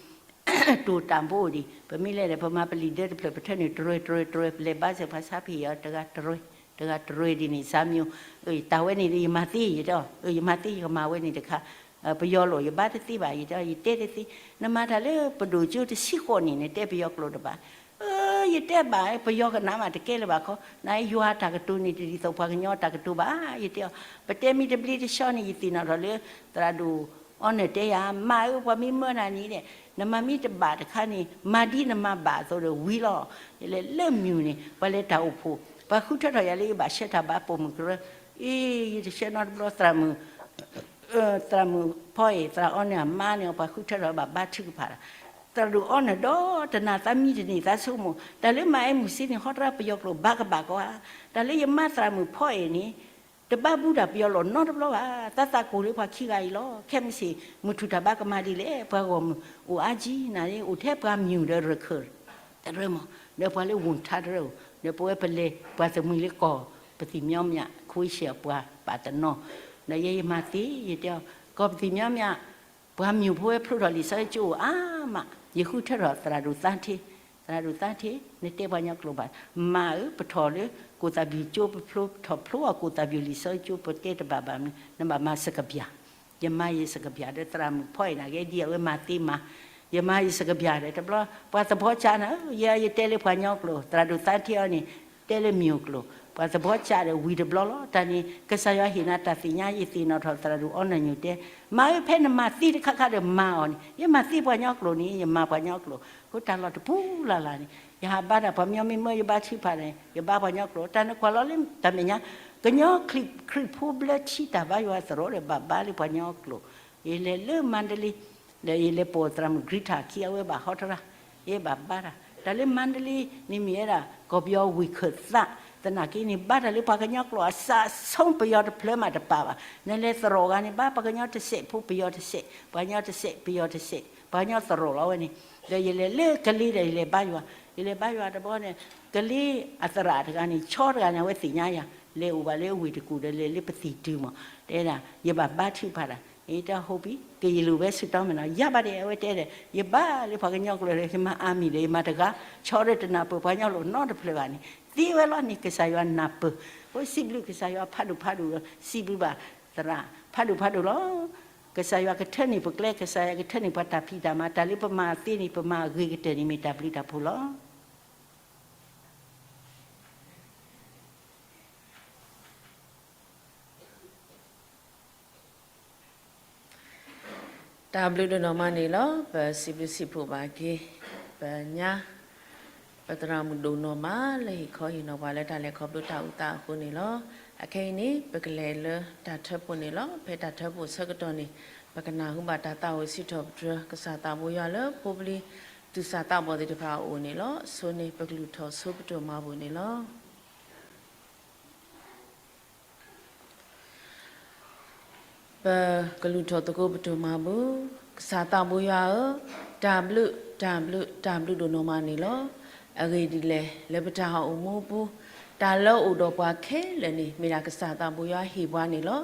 တိၢ်တၢ်ဘိအိၣ်ဒံး. ပမ့ၢ်လဲၤဒီး ပမၤပလံာ်ဒၢတဖျၢၣ် ပထၢနုာ်တရဲၣ်တရဲၣ်တရဲၣ် ပလဲၤဘါစၢၤပှၤဆါဖံးအီၤ တဂၤတရဲၣ် တဂၤတရဲၣ်ဒ်န့ၣ် စၢ်မံၤဧိၤ, တၢ်ဝဲန့ၣ်ဒီးယမၤသ့ ယတဲအီၤ ယမၤသ့ ယကမၤဝဲန့ၣ်တခါ ပယီၤလိာ် ယဘါတသ့ဘၣ် ယတဲအီၤ ယတဲတသ့. နမၤတၢ်လၢပဒိၣ်ကၠိတဆံဃိးနံၣ်န့ၣ် နတဲပယီၤကျိာ်တဘၣ်. အၢ ယတဲဘၣ် ပယီၤကနၣ်မးတကဲလၢၤဘၣ်ခီ, နယွၤတၢ်ကတိၤန့ၣ် တဒ်သိးပှၤကညီတၢ်ကတိၤဘၣ် ယတဲအီၤ. ပတဲမ့ၢ်တဘျ့တဆှီန့ၣ် ယသ့ၣ်နီၣ်ထီၣ်လၢ သရၣ်ဒိၣ်အီနၢၣ်တဲယၤ မါဧၢ ပှၤမ့ၢ်မၢနၤန့ၣ် နမၤမ့ၢ်တဘၣ်တခါန့ၣ် မၤဒ်နမၤဘၣ်အသိးဒီးဝံၤလီၤ. ယလဲၤလၢမုၢ်န့ၣ် ပှၤလဲၤတၢ်အိၣ်ဖှိၣ် ပှၤဃုထၢထီၣ်ယၤလၢယဘၣ်ဆှၢတၢ်ဘါပိာ်မုၣ်ကရၢ, အ့ ယတဆှၢနီတဘျီ သရၣ်မုၣ် သရၣ်မုၣ်ဖီအ့ၣ် သရၣ်အီနၢၣ်အမါန့ၣ် ပှၤဃုထၢထီၣ်ဘၣ်ဘါထုကဖၣ်တၢ်, သရၣ်ဒိၣ်အီနၢၣ်ဒီးတနၢ်သးမံတန့ၢ်သးဆိကမိၣ် တၢ်လၢမၤအဲၣ်မုၢ်စ့န့ၣ် ဟီတရၣ်ပယီၤကျိာ်ဘၣ်ကဘၣ်ကီဧါ, တၢ်လၢယမါသရၣ်မုၣ်ဖီအ့ၣ်န့ၣ် တဘၣ်ဘူၣ်တၢ်ပယီၤလီၤနီတဘျီဘၣ်, သးသးကိၢ်လၢပှၤခံဂၤအံၤလီၤ, ခဲမုၢ်ဆ့ၣ် မုၢ်ထူၣ်တၢ်ဘါကမၤဒ်လဲၣ်, ပှၤဂီၢ်မုၢ်အိၣ်အါကံနၤန့ၣ် အိၣ်ထဲပှၤမုၢ်ဒီးရခၢၣ် တရၢမး, ဒီးပှၤလၢဝူၣ်ထါတရၢအိၣ်, ဒီးပဝဲပလဲၤ ပှၤသမှံၤလၢကီၢ်ပသံၣ်မညီမညီ ခွ့ရှၢၣ်ပှၤပာ်တနီၤ, ဒီးယဲယမၤသ့ ယတဲအီၤ ကီၢ်ပသံၣ်မညီမညီ ပှၤမုၢ်ဖိဝဲဖျိထီၣ်လံာ်စီဆှံကၠိအိၣ်အါမး, ယဃုထၢထီၣ်သရၣ်ဒိၣ်သါထ့, သရၣ်ဒိၣ်သါထ့ နတဲပှၤကညီကျိာ်ဘၣ်, မါဧၢ ပထီၣ်လၢကိၣ်သၣ်ဘံၣ်ကၠိ ပဖျိထီၣ်ဖျိအီၤကိၣ်သၣ်ဘံၣ်လံာ်စီဆှံကၠိ ပတဲတဘၣ်ဘၣ်မနုၤ နဘၣ်မၤစကဘၠၣ် ယမၤယစကဘၣ်ဒီးသရၣ်မုၣ်ဖီအ့ၣ်န့ၣ် ကဲဒ်အဝဲမၤသ့မၤ, ယမၤယစကဘၣ်ဒီးတဘျီ ပှၤသဘီကးနၤဧၢ, ယဲယတဲလၢပှၤကညီကျိာ်, သရၣ်ဒိၣ်သါထ့အီၤန့ၣ် တဲလၢမုၢ်ကျိာ်, ပှၤသဘီကးဒီးဝံၤတဘျီလီၤ. တၢ်န့ၣ် ကစၢ်ယွၤဟ့ၣ်နၤတၢ်သ့ၣ်ညါ ယသ့ၣ်နီၣ်ထီၣ်သရၣ်ဒိၣ်အီနၢၣ်ညိၣ်တဲ, မါဧၢ ဖဲနမၤသ့တခါခါဒီးမၤအီၤန့ၣ်, ယမၤသ့ပှၤကညီကျိာ်န့ၣ် ယမၤပှၤကညီကျိာ်, အဃိတၢ်လီၢ်တပူၤလၢ်လၢ်န့ၣ် ယဟးဘါတၢ် ပှၤမညီမ့ၢ်မၢယဘါထုကဖၣ်န့ၣ် ယဘါပှၤကညီကျိာ်, တၢ်န့ၣ်ကွၢ်လီၤလၢတၢ်မဲာ်ညါ, ကညီခရံာ်ဖိဘျၢထံတၢ်ဘါယွၤသရိာ်ဒီးဘၣ်ဘါလၢပှၤကညီကျိာ်, ယလဲၤလၢမါဒလ့ ဒီးယလဲၤပိာ်သရၣ်မုၣ် Greta ခံ အဝဲဘၣ်ဟီထရၣ်, ယဘၣ်ဘါတၢ်, တၢ်လၢမါဒလ့န့ၣ်မ့ၢ်ဝဲဒၣ် ကီၢ်ပယီၤဝ့ၢ်ခၢၣ်သး, သနာ်က့န့ၣ် ဘါတၢ်လၢပှၤကညီကျိာ်အစးဆုံး ပယီၤတဖျၢၣ်မးတပာ်ဘၣ်, နလဲၤသရိာ်ဂၤန့ၣ် ဘါပှၤကညီတစဲးဖိ ပယီၤတစဲး, ပှၤကညီတစဲး ပယီၤတစဲး, ပှၤကညီသရိာ်လီၤဝဲန့ၣ်, ဒီးယလဲၤလၢကလ့ဒီးယလဲၤဘါယွၤ, ယလဲၤဘါယွၤတဘျီန့ၣ် ကလ့အသရၣ်တဂၤန့ၣ် ဆီတဂၤန့ၣ် အဝဲသ့ၣ်ညါယၤ, လဲၤအိၣ်ဘၣ်လၢအဝ့ၢ်တကူၣ်ဒီးလဲၤလၢပသံၣ်တုၤမး, တဲဒၣ် ယဘၣ်ဘါထုကဖၣ်တၢ်, ယတဲ ဟုတ်ပြီ ကယလူပဲဆုတောင်းမယ်နော် ယၤဘၣ်ဒဲး အဝဲတဲဒီး ယဘါလၢပှၤကညီကျိာ်ဒီး ယမၤအါမံၤဒီး ယမၤတဂၤ, ဆီဒီးတနၢ်ပၢၢ်ပှၤကညီကျိာ်နီတဖျၢၣ်ဘၣ်န့ၣ်, သ့ဝဲလီၤန့ၣ် ကစၢ်ယွၤနၢ်ပၢၢ်, အဃိစံးဘျုးကစၢ်ယွၤဖးဒိၣ်ဖးဒိၣ်လီၤ, စံးဘျုးဘၣ်သရၣ် ဖးဒိၣ်ဖးဒိၣ်လီၤ. ကစၢ်ယွၤကထၢနုာ်ပကျဲ, ကစၢ်ယွၤကထၢနုာ်ပှၤတၢ်ဖံးတၢ်မၤ, တၢ်လၢပမၤသ့န့ၣ် ပမၤအဂ့ၤကတၢၢ်န့ၣ် မ့ၢ်တၢ်ဘျုးတၢ်ဖှိၣ်လီၤ. တၢ်ဘျုးဒိၣ်နီၢ်မးန့ၣ်လီၤ. ပစံးဘျုးစံးဖှိၣ်ဘၣ်က့ၤ ပညါ ပသရၣ်မုၣ်ဒိၣ်နီၢ်မး လၢဟ့ၣ်ခီဟ့ၣ်နီၤပှၤလၢတၢ်လဲၤခီဖျိတၢ်အုၣ်သးအဃိန့ၣ်လီၤ. အခဲအံၤန့ၣ် ပကလဲၤလၢတၢ်ထၢဖှိၣ်န့ၣ်လီၤ. ဖဲတၢ်ထၢဖှိၣ်ဆၢကတီၢ်န့ၣ် ပကနၢ်ဟူဘၣ်တၢ်သးဝံၣ်စံးထီၣ်ပတြၢၤ ကစၢ်သးဘိယွၤလၢဖိပလံၤ သူၣ်စၢ်သးဘီၣ်သ့ၣ်တဖၣ်အအိၣ်န့ၣ်လီၤ. အဆိန့ၣ် ပကလုၢ်ထီၣ်ဆိပတိၢ်မၤဘူၣ်န့ၣ်လီၤ. ပကလုၢ်ထီၣ်သကိးပတိၢ်မၤဘူၣ်, ကစၢ်သးဘိယွၤဧၢ, တၢ်ဘျုး တၢ်ဘျုး တၢ်ဘျုးဒိၣ်နီၢ်မးန့ၣ်လီၤ. အဂ့ၢ်ဒ်လဲၣ်, လၢပတၢ်အိၣ်မူအပူၤ, တၢ်လၢအအိၣ်ဒီးပှၤခဲလၢာ်န့ၣ် မ့ၢ်ဒၣ်ကစၢ်သးဘိယွၤဟ့ၣ်ပှၤန့ၣ်လီၤ.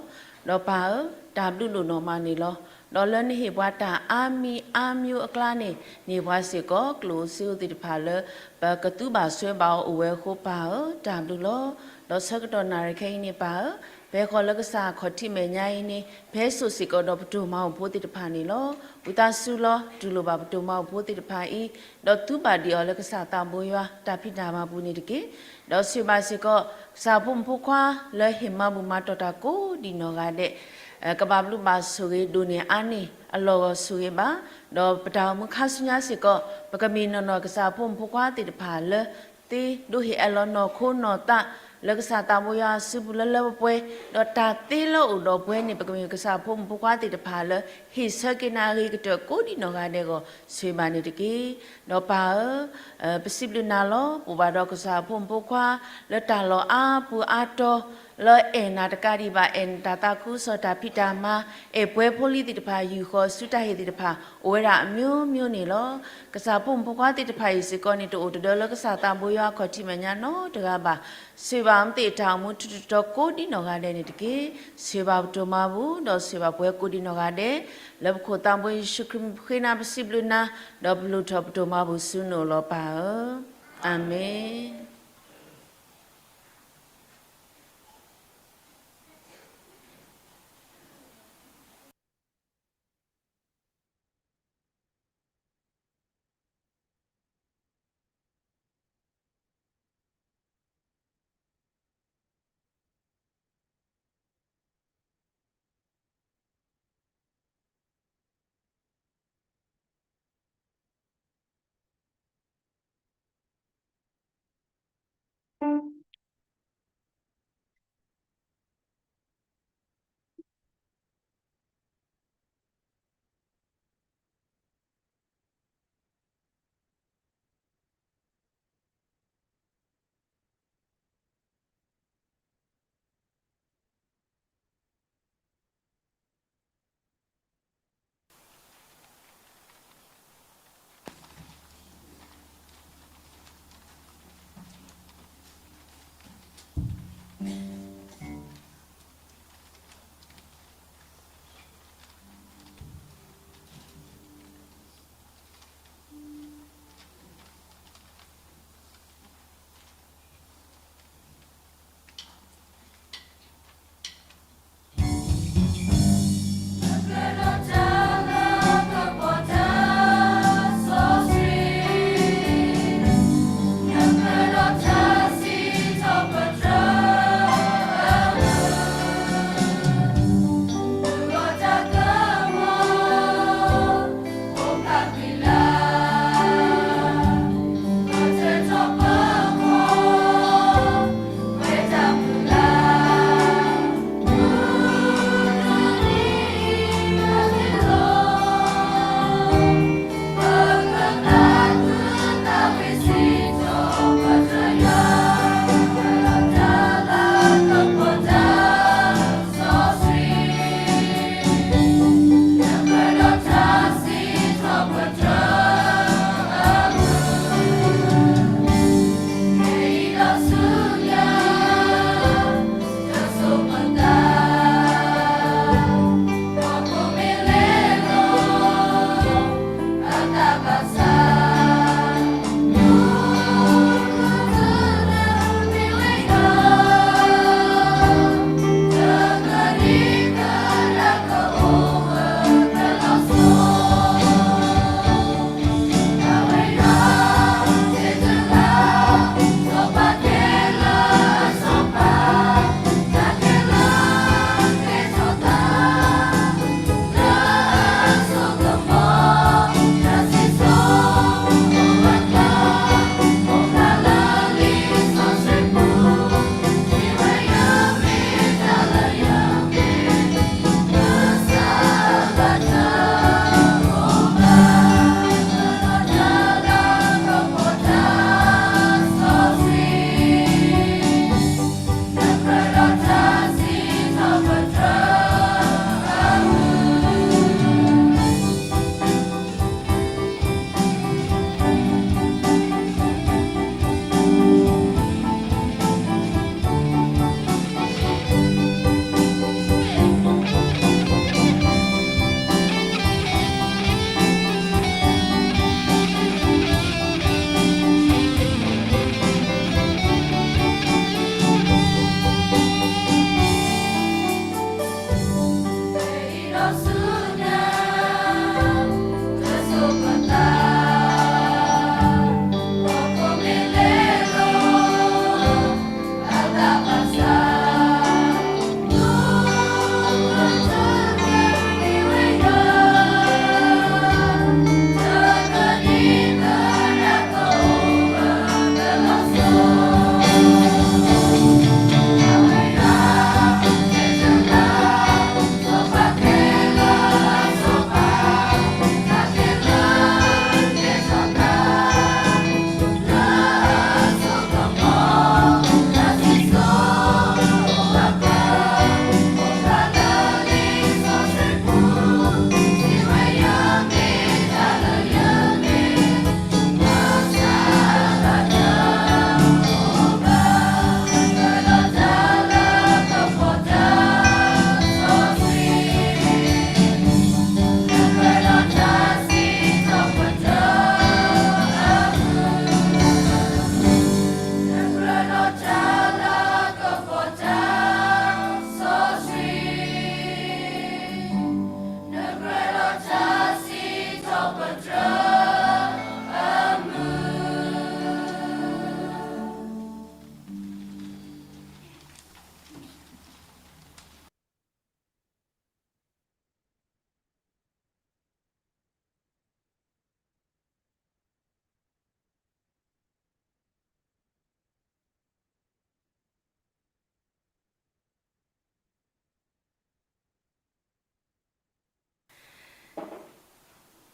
ဒီးပၢ်ဧၢ, တၢ်ဘျုးဒိၣ်နီၢ်မးန့ၣ်လီၤ. ဒီးလၢနဟ့ၣ်ပှၤတၢ်အါမံၤအါမျိုးအကျါန့ၣ် နဟ့ၣ်ပှၤစ့ၢ်ကီး ကျိၣ်ဧိၤစ့ဧိၤသ့ၣ်တဖၣ်လၢ ပကသူဘၣ်စွဲဘၣ်အီၤအိၣ်ဝဲအဃိ ပၢ်ဧၢ, တၢ်ဘျုးလီၤ. ဒီးဆၢကတီၢ်နၣ်ရံၣ်ခဲအံၤန့ၣ် ပၢ်ဧၢ, ဖဲဃီလၢကစၢ်ခီၣ်ထံးမဲာ်ညါအံၤန့ၣ် ဖဲစိာ်စ့ၢ်ကီးဒီးပတိၢ်မၤအိၣ်ဖိသ့ၣ်တဖၣ်န့ၣ်လီၤ. ဝံသးစူၤလီၤ တူၢ်လိာ်ဘၣ်ပတိၢ်မၤအိၣ်ဖိသ့ၣ်တဖၣ်အံၤ, ဒီးသူဘၣ်ဒံးအီၤလၢကစၢ်သးဘိယွၤတၢ်ဖံးတၢ်မၤပူၤန့ၣ်တက့ၢ်. ဒီးဆိၣ်ဂ့ၤဘၣ်စ့ၢ်ကီး ကစၢ်ဖိမုၣ်ဖိခွါလၢဟ့ၣ်မၤဘူၣ်မၤတီၢ်တၢ်ကိးဒံးနီၢ်ဂၤဒဲး ကဘၣ်ဘျုးဘၣ်ဆိၣ်ဂ့ၤဒိၣ်န့ၢ်အါန့ၢ် အလီၢ်ဂီၤဆိၣ်ဂ့ၤဘၣ်, ဒီးပတၢ်အိၣ်မူခါဆူညါစ့ၢ်ကီး ပကမ့ၢ်နီၢ်နီၢ်ကစၢ်ဖိမုၣ်ဖိခွါသ့ၣ်တဖၣ်လၢ သ့ဒိးဟ့ၣ်အၢၣ်လီၤနီၢ်ခိနီၢ်သး လၢကစၢ်သးဘိယွၤအစုပူၤလၢလၢပှဲၤပှဲၤ, ဒီးတၢ်သ့လၢအိၣ်ဒီးပှဲၤန့ၣ် ပကမ့ၢ်ကစၢ်ဖိမုၣ်ဖိခွါသ့ၣ်တဖၣ်လၢ ဟ့ၣ်ဆၢက့ၤနၤအဂ့ၤကတၢၢ်ကိးဒံးနီၢ်ဂၤဒဲးအဂီၢ် ဆိၣ်ဂ့ၤဘၣ်န့ၣ်တက့ၢ်. ဒီးပၢ်ဧၢ ပစံးဘျုးနၤလီၤ. ပာ်ဘၣ်ဒီးကစၢ်ဖိမုၣ်ဖိခွါ လၢတၢ်လီၢ်အါပူၤအါတီၤ လၢအဲၣ်နၤတကးဒံးဘၣ် အဲၣ်နတၢ်သးခုကစီၣ်တၢ်ဖံးတၢ်မၤ, အဲၣ်ပှဲၤဖိလံၤသ့ၣ်တဖၣ် ယူာ်ဃီၤဆူတၢ်ဟ့ၣ်သ့ၣ်တဖၣ် အိၣ်ဝဲဒၣ်အမျိုးမျိုးန့ၣ်လီၤ. ကစၢ်ဖိမုၣ်ဖိခွါသ့ၣ်တဖၣ်အံၤစ့ၢ်ကီးန့ၣ် တအိၣ်တဒၢလၢကစၢ်သးဘိယွၤအခီၣ်ထံးမဲာ်ညါနီတဂၤဘၣ်. ဆိၣ်ဂ့ၤဘၣ်အမ့ၢ်သ့ၣ်တၢ်အိၣ်မူထုတတီၤကိးဒံးနီၢ်ဂၤဒဲးန့ၣ်တက့ၢ်. ဆိၣ်ဂ့ၤဘၣ်ပတိၢ်မၤဘူၣ် ဒီးဆိၣ်ဂ့ၤဘၣ်ပှၤကိးဒံးနီၢ်ဂၤဒဲး, လၢပခိၣ်သးဘိယ့ၣ်ၡူးခရံာ်မံၤဃ့နၤပစံးဘျုးနၤ, ဒီးပလူၤထီၣ်ပတိၢ်မၤဘူၣ်ဆူနအိၣ်လီၤပၢ်ဧၢ. အၤမ့ၣ်.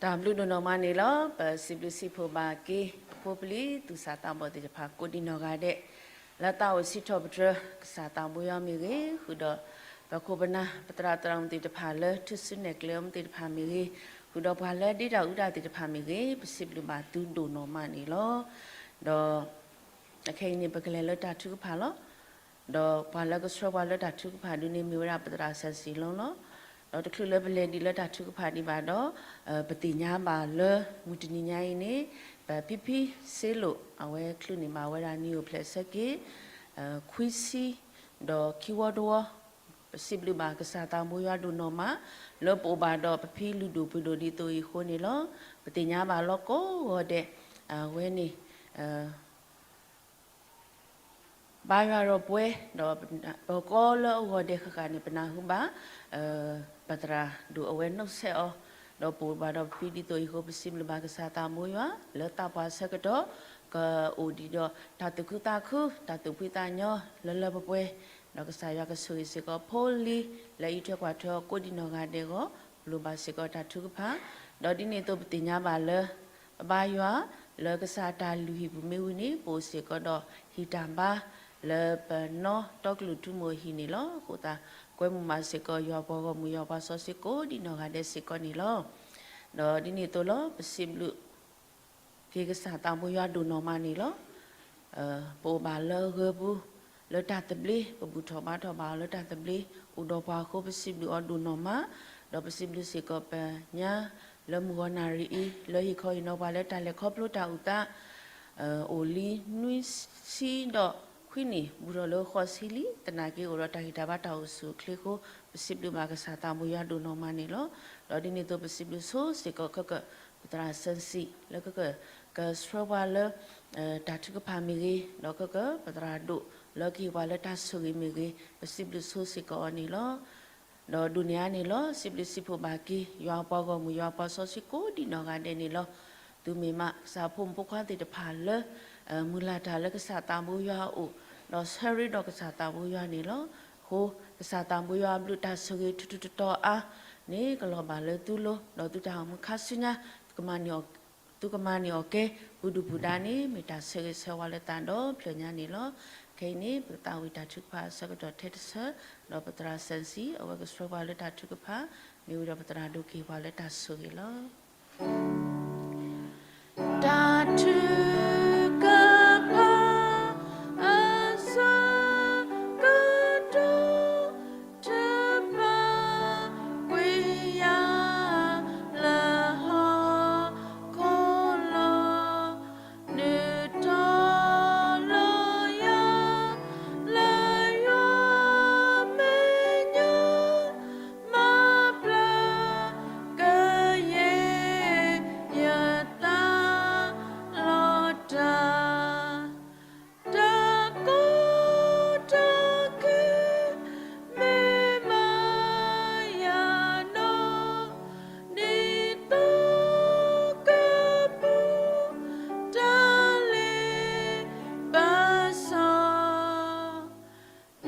တၢ်ဘျုးဒိၣ်နီၢ်မးန့ၣ်လီၤ. ပစံးဘျုးစံးဖှိၣ်ဘၣ်က့ၤ ပဖိပလံၤသူၣ်စၢ်သးဘီၣ်သ့ၣ်တဖၣ်ကိးဒံးနီၢ်ဂၤဒဲး လၢသးအိၣ်စံးထီၣ်ပတြၢၤ ကစၢ်သးဘိယွၤမ့ၢ်ဂ့ၤ, ဃုာ်ဒီးပခိၣ်ပနၢ် ပသရၣ်သရၣ်မုၣ်သ့ၣ်တဖၣ်လၢထူၣ်စုနဲၣ်ကျဲအီၤမ့ၢ်သ့ၣ်တဖၣ်မ့ၢ်ဂ့ၤ, ဃုာ်ဒီးပှၤလၢဒ့တၢ်အူတၢ်သ့ၣ်တဖၣ်မ့ၢ်ဂ့ၤ, ပစံးဘျုးဘၣ်သုဒိၣ်နီၢ်မးန့ၣ်လီၤ. ဒီး အခဲအံၤန့ၣ် ပကလဲၤလၢတၢ်ထုကဖၣ်လီၤ. ဒီးပှၤလၢကဆှၢပှၤလၢတၢ်ထုကဖၣ်ဒုန့ၣ် မ့ၢ်ဝဲဒၣ်ပသရၣ်စၢ်စံၣ်လီၤလီၤ. ဒီးတချုးလၢပလဲၤဒံးလၢတၢ်ထုကဖၣ်ဒံးဘၣ်ဒီး ပသ့ၣ်ညါဘၣ်လၢမုၢ်တနံၤညါအံၤန့ၣ် ပဖံဖံစ့လိာ် အဝဲချုးန့ၢ်ဘၣ်ဝဲဒၣ်နံၣ်အိၣ်ဖျဲၣ်ဆၢက့ၤ ခွံဆံ ဒီးခံဝီတဝီ, ပစံးဘျုးဘၣ်ကစၢ်သးဘိယွၤဒိၣ်နီၢ်မး လၢပအိၣ်ဘၣ်ဒီးပဖံလုၢ်ဒိၣ်ပှ့ၤဒိၣ်ဒ်သိးအံၤအဃိန့ၣ်လီၤ. ပသ့ၣ်ညါဘၣ်လီၤကိးဂီၤဒဲး အဝဲန့ၣ် ဘါယွၤဒီးပှဲၤ ဒီးပကီလၢအဂီၤဒဲးဃၣ်ဃၣ်န့ၣ် ပနၢ်ဟူဘၣ် ပသရၣ်ဒိၣ်အဝဲနီၣ်ဆဲးအီၤ, ဒီးပအိၣ်ဘၣ်ဒီးပဖံဒ်သိးအံၤအဃိ ပစံးဘျုးဘၣ်ကစၢ်သးဘိယွၤ လၢသးပှၢ်ဆၢကတီၢ် ကအိၣ်ဒံးဒီးတၢ်သူၣ်ခုသးခု တၢ်သူၣ်ဖှံသးညီ လၢလၢပှဲၤပှဲၤ, ဒီးကစၢ်ယွၤကဆိၣ်ဂ့ၤစ့ၢ်ကီးဖိလံၤ လၢအံးထွဲကွၢ်ထွဲအီၤကိးဒံးနီၢ်ဂၤဒဲးအဂီၢ် ပလိၣ်ဘၣ်စ့ၢ်ကီးတၢ်ထုကဖၣ်, ဒီးဒ်န့ၣ်အသိးပသ့ၣ်ညါဘၣ်လၢ ပဘါယွၤ လၢကစၢ်တၢ်လုၢ်ဟံၣ်ပူၤမ့ၢ်ဝံၤန့ၣ် ပအိၣ်စ့ၢ်ကီးဒီးဟံၣ်တၢ်ဘါ လၢပနီၢ်တီကလုာ်ထူမိၢ်ဟံၣ်န့ၣ်လီၤ. အဃိသတး ကွဲမုာ်မးစ့ၢ်ကီး ယွၤပှၤဂီၢ်မုၢ်ယွၤပှၤစီဆှံကိးဒံးနီၢ်ဂၤဒဲးစ့ၢ်ကီးန့ၣ်လီၤ. ဒီးဒ်န့ၣ်အသိးလီၤ ပစံးဘျုး က့ၤကစၢ်သးဘိယွၤဒိၣ်နီၢ်မးန့ၣ်လီၤ. ပအိၣ်ဘၣ်လၢအဂၢၤပူၤ လၢတၢ်သဘျ့ ပဘူၣ်ထီၣ်ဘါထီၣ်ဘၣ်အီၤလၢတၢ်သဘျ့ အိၣ်ဒီးပှၤအဃိ ပစံးဘျုးအီၤဒိၣ်နီၢ်မး, ဒီးပစံးဘျုးစ့ၢ်ကီးပညါ လၢမုၢ်ဂီၤနၣ်ရံၣ်အံၤ လၢဟ့ၣ်ခီဟ့ၣ်နီၤပှၤလၢတၢ်လဲၤခီဖျိတၢ်အုၣ်သး အိၣ်လံနွံဆံဒီးခွံနံၣ် ဘူးထီၣ်လၢဃိးဆံလံ, သနာ်က့အိၣ်ဒီးတၢ်ဂံၢ်တၢ်ဘါတၢ်အိၣ်ဆူၣ်အိၣ်ချ့အဃိ ပစံးဘျုးဘၣ်ကစၢ်သးဘိယွၤဒိၣ်နီၢ်မးန့ၣ်လီၤ. ဒီးဒ်န့ၣ်အသိးပစံးဘျုးဆိစ့ၢ်ကီးခဲကၢၣ် ပသရၣ်စၢ်စံၣ် လၢကက ကဆှၢပှၤလၢ တၢ်ထုကဖၣ်မ့ၢ်ဂ့ၤ, ဒီးခဲကၢၣ် ပသရၣ်ဒိၣ် လၢကဟ့ၣ်ပှၤလၢတၢ်ဆိၣ်ဂ့ၤမ့ၢ်ဂ့ၤ, ပစံးဘျုးဆိစ့ၢ်ကီးအီၤန့ၣ်လီၤ. ဒီးဒိၣ်န့ၢ်အါန့ၣ်လီၤ စံးဘျုးစံးဖှိၣ်ဘၣ်က့ၤ ယွၤပှၤဂီၢ်မုၢ်ယွၤပှၤစီဆှံကိးဒံးနီၢ်ဂၤဒဲးန့ၣ်လီၤ. သုမ့ၢ်မးကစၢ်ဖိမုၣ်ဖိခွါသ့ၣ်တဖၣ်လၢ မုၢ်လၢ်တၢ်လၢကစၢ်သးဘိယွၤအအိၣ်, ဒီးဆၢရ့ဒီးကစၢ်သးဘိယွၤန့ၣ်လီၤ. အဃိ ကစၢ်သးဘိယွၤအဘျုးတၢ်ဆိၣ်ဂ့ၤထူထူတီတီအါန့ၣ် ကလီၤဘၣ်လၢသုလိၤ, ဒီးသုတၢ်အိၣ်မူခါဆူညါ သုကမၤန့ၢ်အီၤကဲ ပူၤဒုၣ်ပူၤဒါန့ၣ် မ့ၢ်တၢ်ဆၢဂ့ၤဆၢဝါလၢသးဒီဖျၢၣ်ညါန့ၣ်လီၤ. ခဲအံၤန့ၣ် ပကသးဝံၣ်တၢ်ထုကဖၣ်အဆၢကတီၢ်ထဲတဆၢ, ဒီးပသရၣ်စၢ်စံၣ် အဝဲကဆှၢပှၤလၢတၢ်ထုကဖၣ်, မ့ၢ်ဝံၤဒီးပသရၣ်ဒိၣ်ကဟ့ၣ်ပှၤလၢတၢ်ဆိၣ်ဂ့ၤလီၤ. တၢ်ထုကဖၣ်အဆၢကတီၢ် ထၢပာ်ကွံာ်ယၤ လၢဟီၣ်ခိၣ်လီၤ. နုာ်ထီၣ်လီၤယၤ လၢယွၤမဲာ်ညါ မၤဘျါကယဲၢ်ယသးလီၤတၢ် တၢ်ကီတၢ်ခဲ မ့ၢ်မၤယၤနီၢ် ဒ်သိးကပူၤ တၢ်လ့ပစီ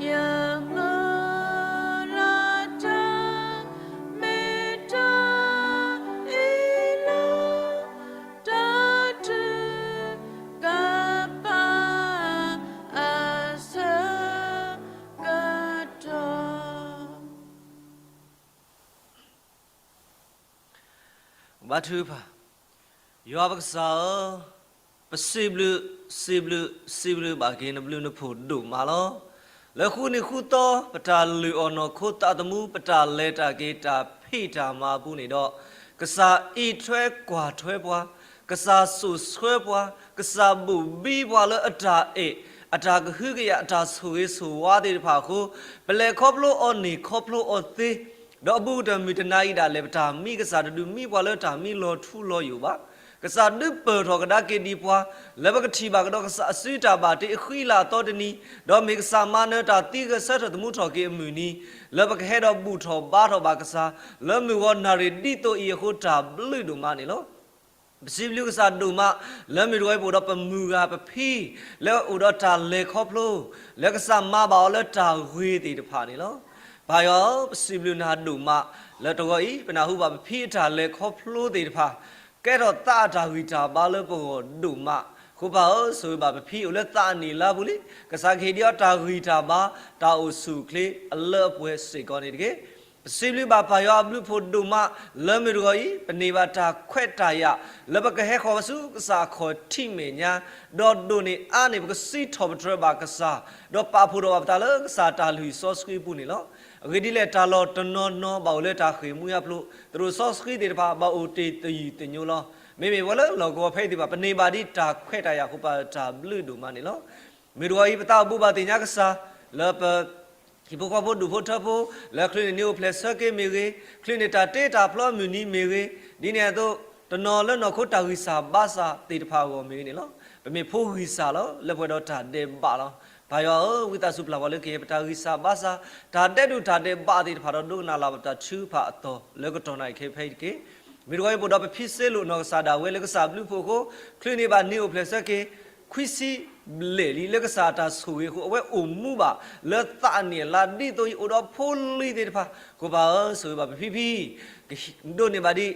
ယမုၢ်လၢ်တၢ် မ့ၢ်တၢ်အ့ၣ်လိာ် တၢ်ထုကဖၣ်အဆၢကတီၢ် ဘါထုကဖၣ်, ယွၤပကစၢ်ဧၢ, ပစံးဘျုး, စံးဘျုး, စံးဘျုးဘၣ်က့ၤနဘျုးနဖှိၣ်ဒိၣ်မးလီၤ. လၢဃုနံၤဃုသီ ပတၢ်လုၢ်အီၣ်နီၢ်ခိသးသမူ ပတၢ်လဲၤတၢ်က့ၤတၢ်ဖံးတၢ်မၤအပူၤန့ၣ်ဒီး, ကစၢ်အံးထွဲကွၢ်ထွဲပှၤ, ကစၢ်စိာ်ဆှၢပှၤ, ကစၢ်ဘူၣ်ဘံပှၤလၢအတၢ်အဲၣ်, အတၢ်ကဟုကယာ် အတၢ်ဆိၣ်ဂ့ၤဆိၣ်ဝါသ့ၣ်တဖၣ်အဃိ, ပလဲၤခီဖျိအီၤန့ၢ်ခီဖျိအီၤသ့ ဒီးအဘူးကတၢၢ်မုၢ်တနၤအံၤဒၣ်လဲာ် ပတၢ်မံကစၢ်တဒုးမံပှၤလၢ တၢ်မံလီၤထူလီၤယိာ်ဘၣ်. ကစၢ်ဒုးပၢၢ်ထီၣ်ကဒါက့ၤဒံးပှၤ လၢပကထံၣ်ဘၣ်ကဒီးကစၢ်အစုတၢ်ဘၣ်တ့အဃံအလၤအသီတနံၤ, ဒီးမ့ၢ်ကစၢ်မၤနၢၤတၢ်သံဂဲၤဆၢထၢၣ်သမူထီၣ်က့ၤအမုၢ်နံၤ, လၢပကဟဲဒီးဘူၣ်ထီၣ်ဘါထီၣ်ဘၣ်ကစၢ် လၢမုၢ်ဂီၤနၣ်ရံၣ်ဒ်သိးအံၤအဃိ တၢ်ဘျုးဒိၣ်မးန့ၣ်လီၤ. ပစံးဘျုးကစၢ်ဒိၣ်မး လၢမုၢ်တဂီၤအံၤပအိၣ်ဒီးပမုၢ်ဂၤပဖံ လၢအိၣ်ဒီးတၢ်လဲၤခီဖျိ လၢကစၢ်မၤဘၣ်အီၤလၢတၢ်ဂ့ၤသ့ၣ်တဖၣ်န့ၣ်လီၤ. ပၢ်ယွၤဧၢ, ပစံးဘျုးနၤဒိၣ်မး, လၢတဂီၤအံၤ ပနၢ်ဟူဘၣ်ပဖံအတၢ်လဲၤခီဖျိသ့ၣ်တဖၣ်, ကဲထီၣ်သးအတၢ်ဂံၢ်တၢ်ဘါလၢပဂီၢ်ဒိၣ်မး, အဃိပၢ်ဧၢ, ဆိၣ်ဂ့ၤဘၣ်ပဖံအိၣ်လၢသးအနံၣ်အလါပူၤလံ, ကစၢ်ကဟ့ၣ်ဒံးအီၤတၢ်ဂံၢ်တၢ်ဘါ, တၢ်အိၣ်ဆူၣ်အိၣ်ချ့အလၢအပှဲၤစ့ၢ်ကီးန့ၣ်တက့ၢ်. ပစံးဘျုးဘၣ်ပၢ်ယွၤအဘျုးအဖှိၣ်ဒိၣ်မး, လၢမုၢ်တဂီၤအံၤ ပန့ၢ်ဘၣ်တၢ်ခွဲးတၢ်ယာ် လၢပကဟဲဃီၤပဆူကစၢ်အခီၣ်ထံးမဲာ်ညါ, ဒီးဒိၣ်န့ၢ်အါန့ၢ် ပကစံးထီၣ်ပတြၢၤဘၣ်ကစၢ်, ဒီးပာ်ဖှိၣ်ထီၣ်ဘၣ်ပသးလၢကစၢ်တၢ်လုၢ်စီဆှံအပူၤန့ၣ်လီၤ. အဂ့ၢ်ဒ်လဲၣ်, တၢ်လီၢ်တနီၤနီၤဘၣ်အိၣ်လၢတၢ်ဃ့ၢ်မှံဟးဖျိး, သရိာ်စီဆှံသ့ၣ်တဖၣ်ဘၣ်အိၣ်တ့ၢ်သယုၢ်သညိလီၤ. မ့မ့ၢ်ပှၤလၢလီၢ်ကဝီၤဖဲအံၤသ့ၣ်တဖၣ် ပန့ၢ်ဘၣ်ဒံးတၢ်ခွဲးတၢ်ယာ်အဃိ ပတၢ်ဘျုးဒိၣ်မးန့ၣ်လီၤ. မုၢ်တဂီၤအံၤ ပသးအိၣ်ဘိးဘၣ်သ့ၣ်ညါကစၢ်, လၢပ ဟံၣ်ဖိဃီဖိဒူၣ်ဖိထၢဖိ, လၢချုးန့ၢ်နံၣ်အိၣ်ဖျဲၣ်ဆၢက့ၤမ့ၢ်ဂ့ၤ, ချုးန့ၢ်တၢ်တ့တၢ်ဖျီအမုၢ်နံၤမ့ၢ်ဂ့ၤ, ဒ်န့ၣ်အသိး, တနီၤလၢနီၢ်ခိတၢ်ဂံၢ်စၢ်ဘါစၢ်သ့ၣ်တဖၣ်အဂီၢ်မ့ၢ်ဂ့ၤန့ၣ်လီၤ. ပမ့ၢ်ဖိဂံၢ်စၢ်လီၤ, လၢပှဲၤဒီးတၢ်ဒဲးဘးလီၤ. ပၢ်ယွၤဧၢ, ဝံသးစူၤပျၢ်ပှၤလၢကယဲၢ်ပတၢ်ဂံၢ်စၢ်ဘါစၢ်, တၢ်ဒဲးဒိၣ်တၢ်ဒဲးဘးသ့ၣ်တဖၣ်ဒီး ဒိကနၣ်လၢ်ပတၢ်ထုကဖၣ်အသီၣ် လၢကတီၢ်နၣ်ရံၣ်ခဲအံၤဖဲအံၤတက့ၢ်. မုၢ်တဂီၤအံၤ ပအိၣ်ဒီးပဖံစ့လိာ်နီၢ်ကစၢ်ဒၣ်ဝဲလၢကစၢ်ဘျုးဖှိၣ်အဃိ, ချုးန့ၢ်ဘၣ်နံၣ်အိၣ်ဖျဲၣ်ဆၢက့ၤ ခွံဆံဘျဲၣ်လံ လၢကစၢ်အတၢ်ဆိၣ်ဂ့ၤအဃိ အဝဲအိၣ်မူဘၣ်လၢသးအနံၣ်အလါ ဒ်သိးအံၤ အိၣ်ဒီးဖိလံၤသ့ၣ်တဖၣ်, အဃိပၢ်ဧၢ, ဆိၣ်ဂ့ၤဘၣ်ပဖံဖံ, ကဒိးန့ၢ်ဘၣ်ဒံး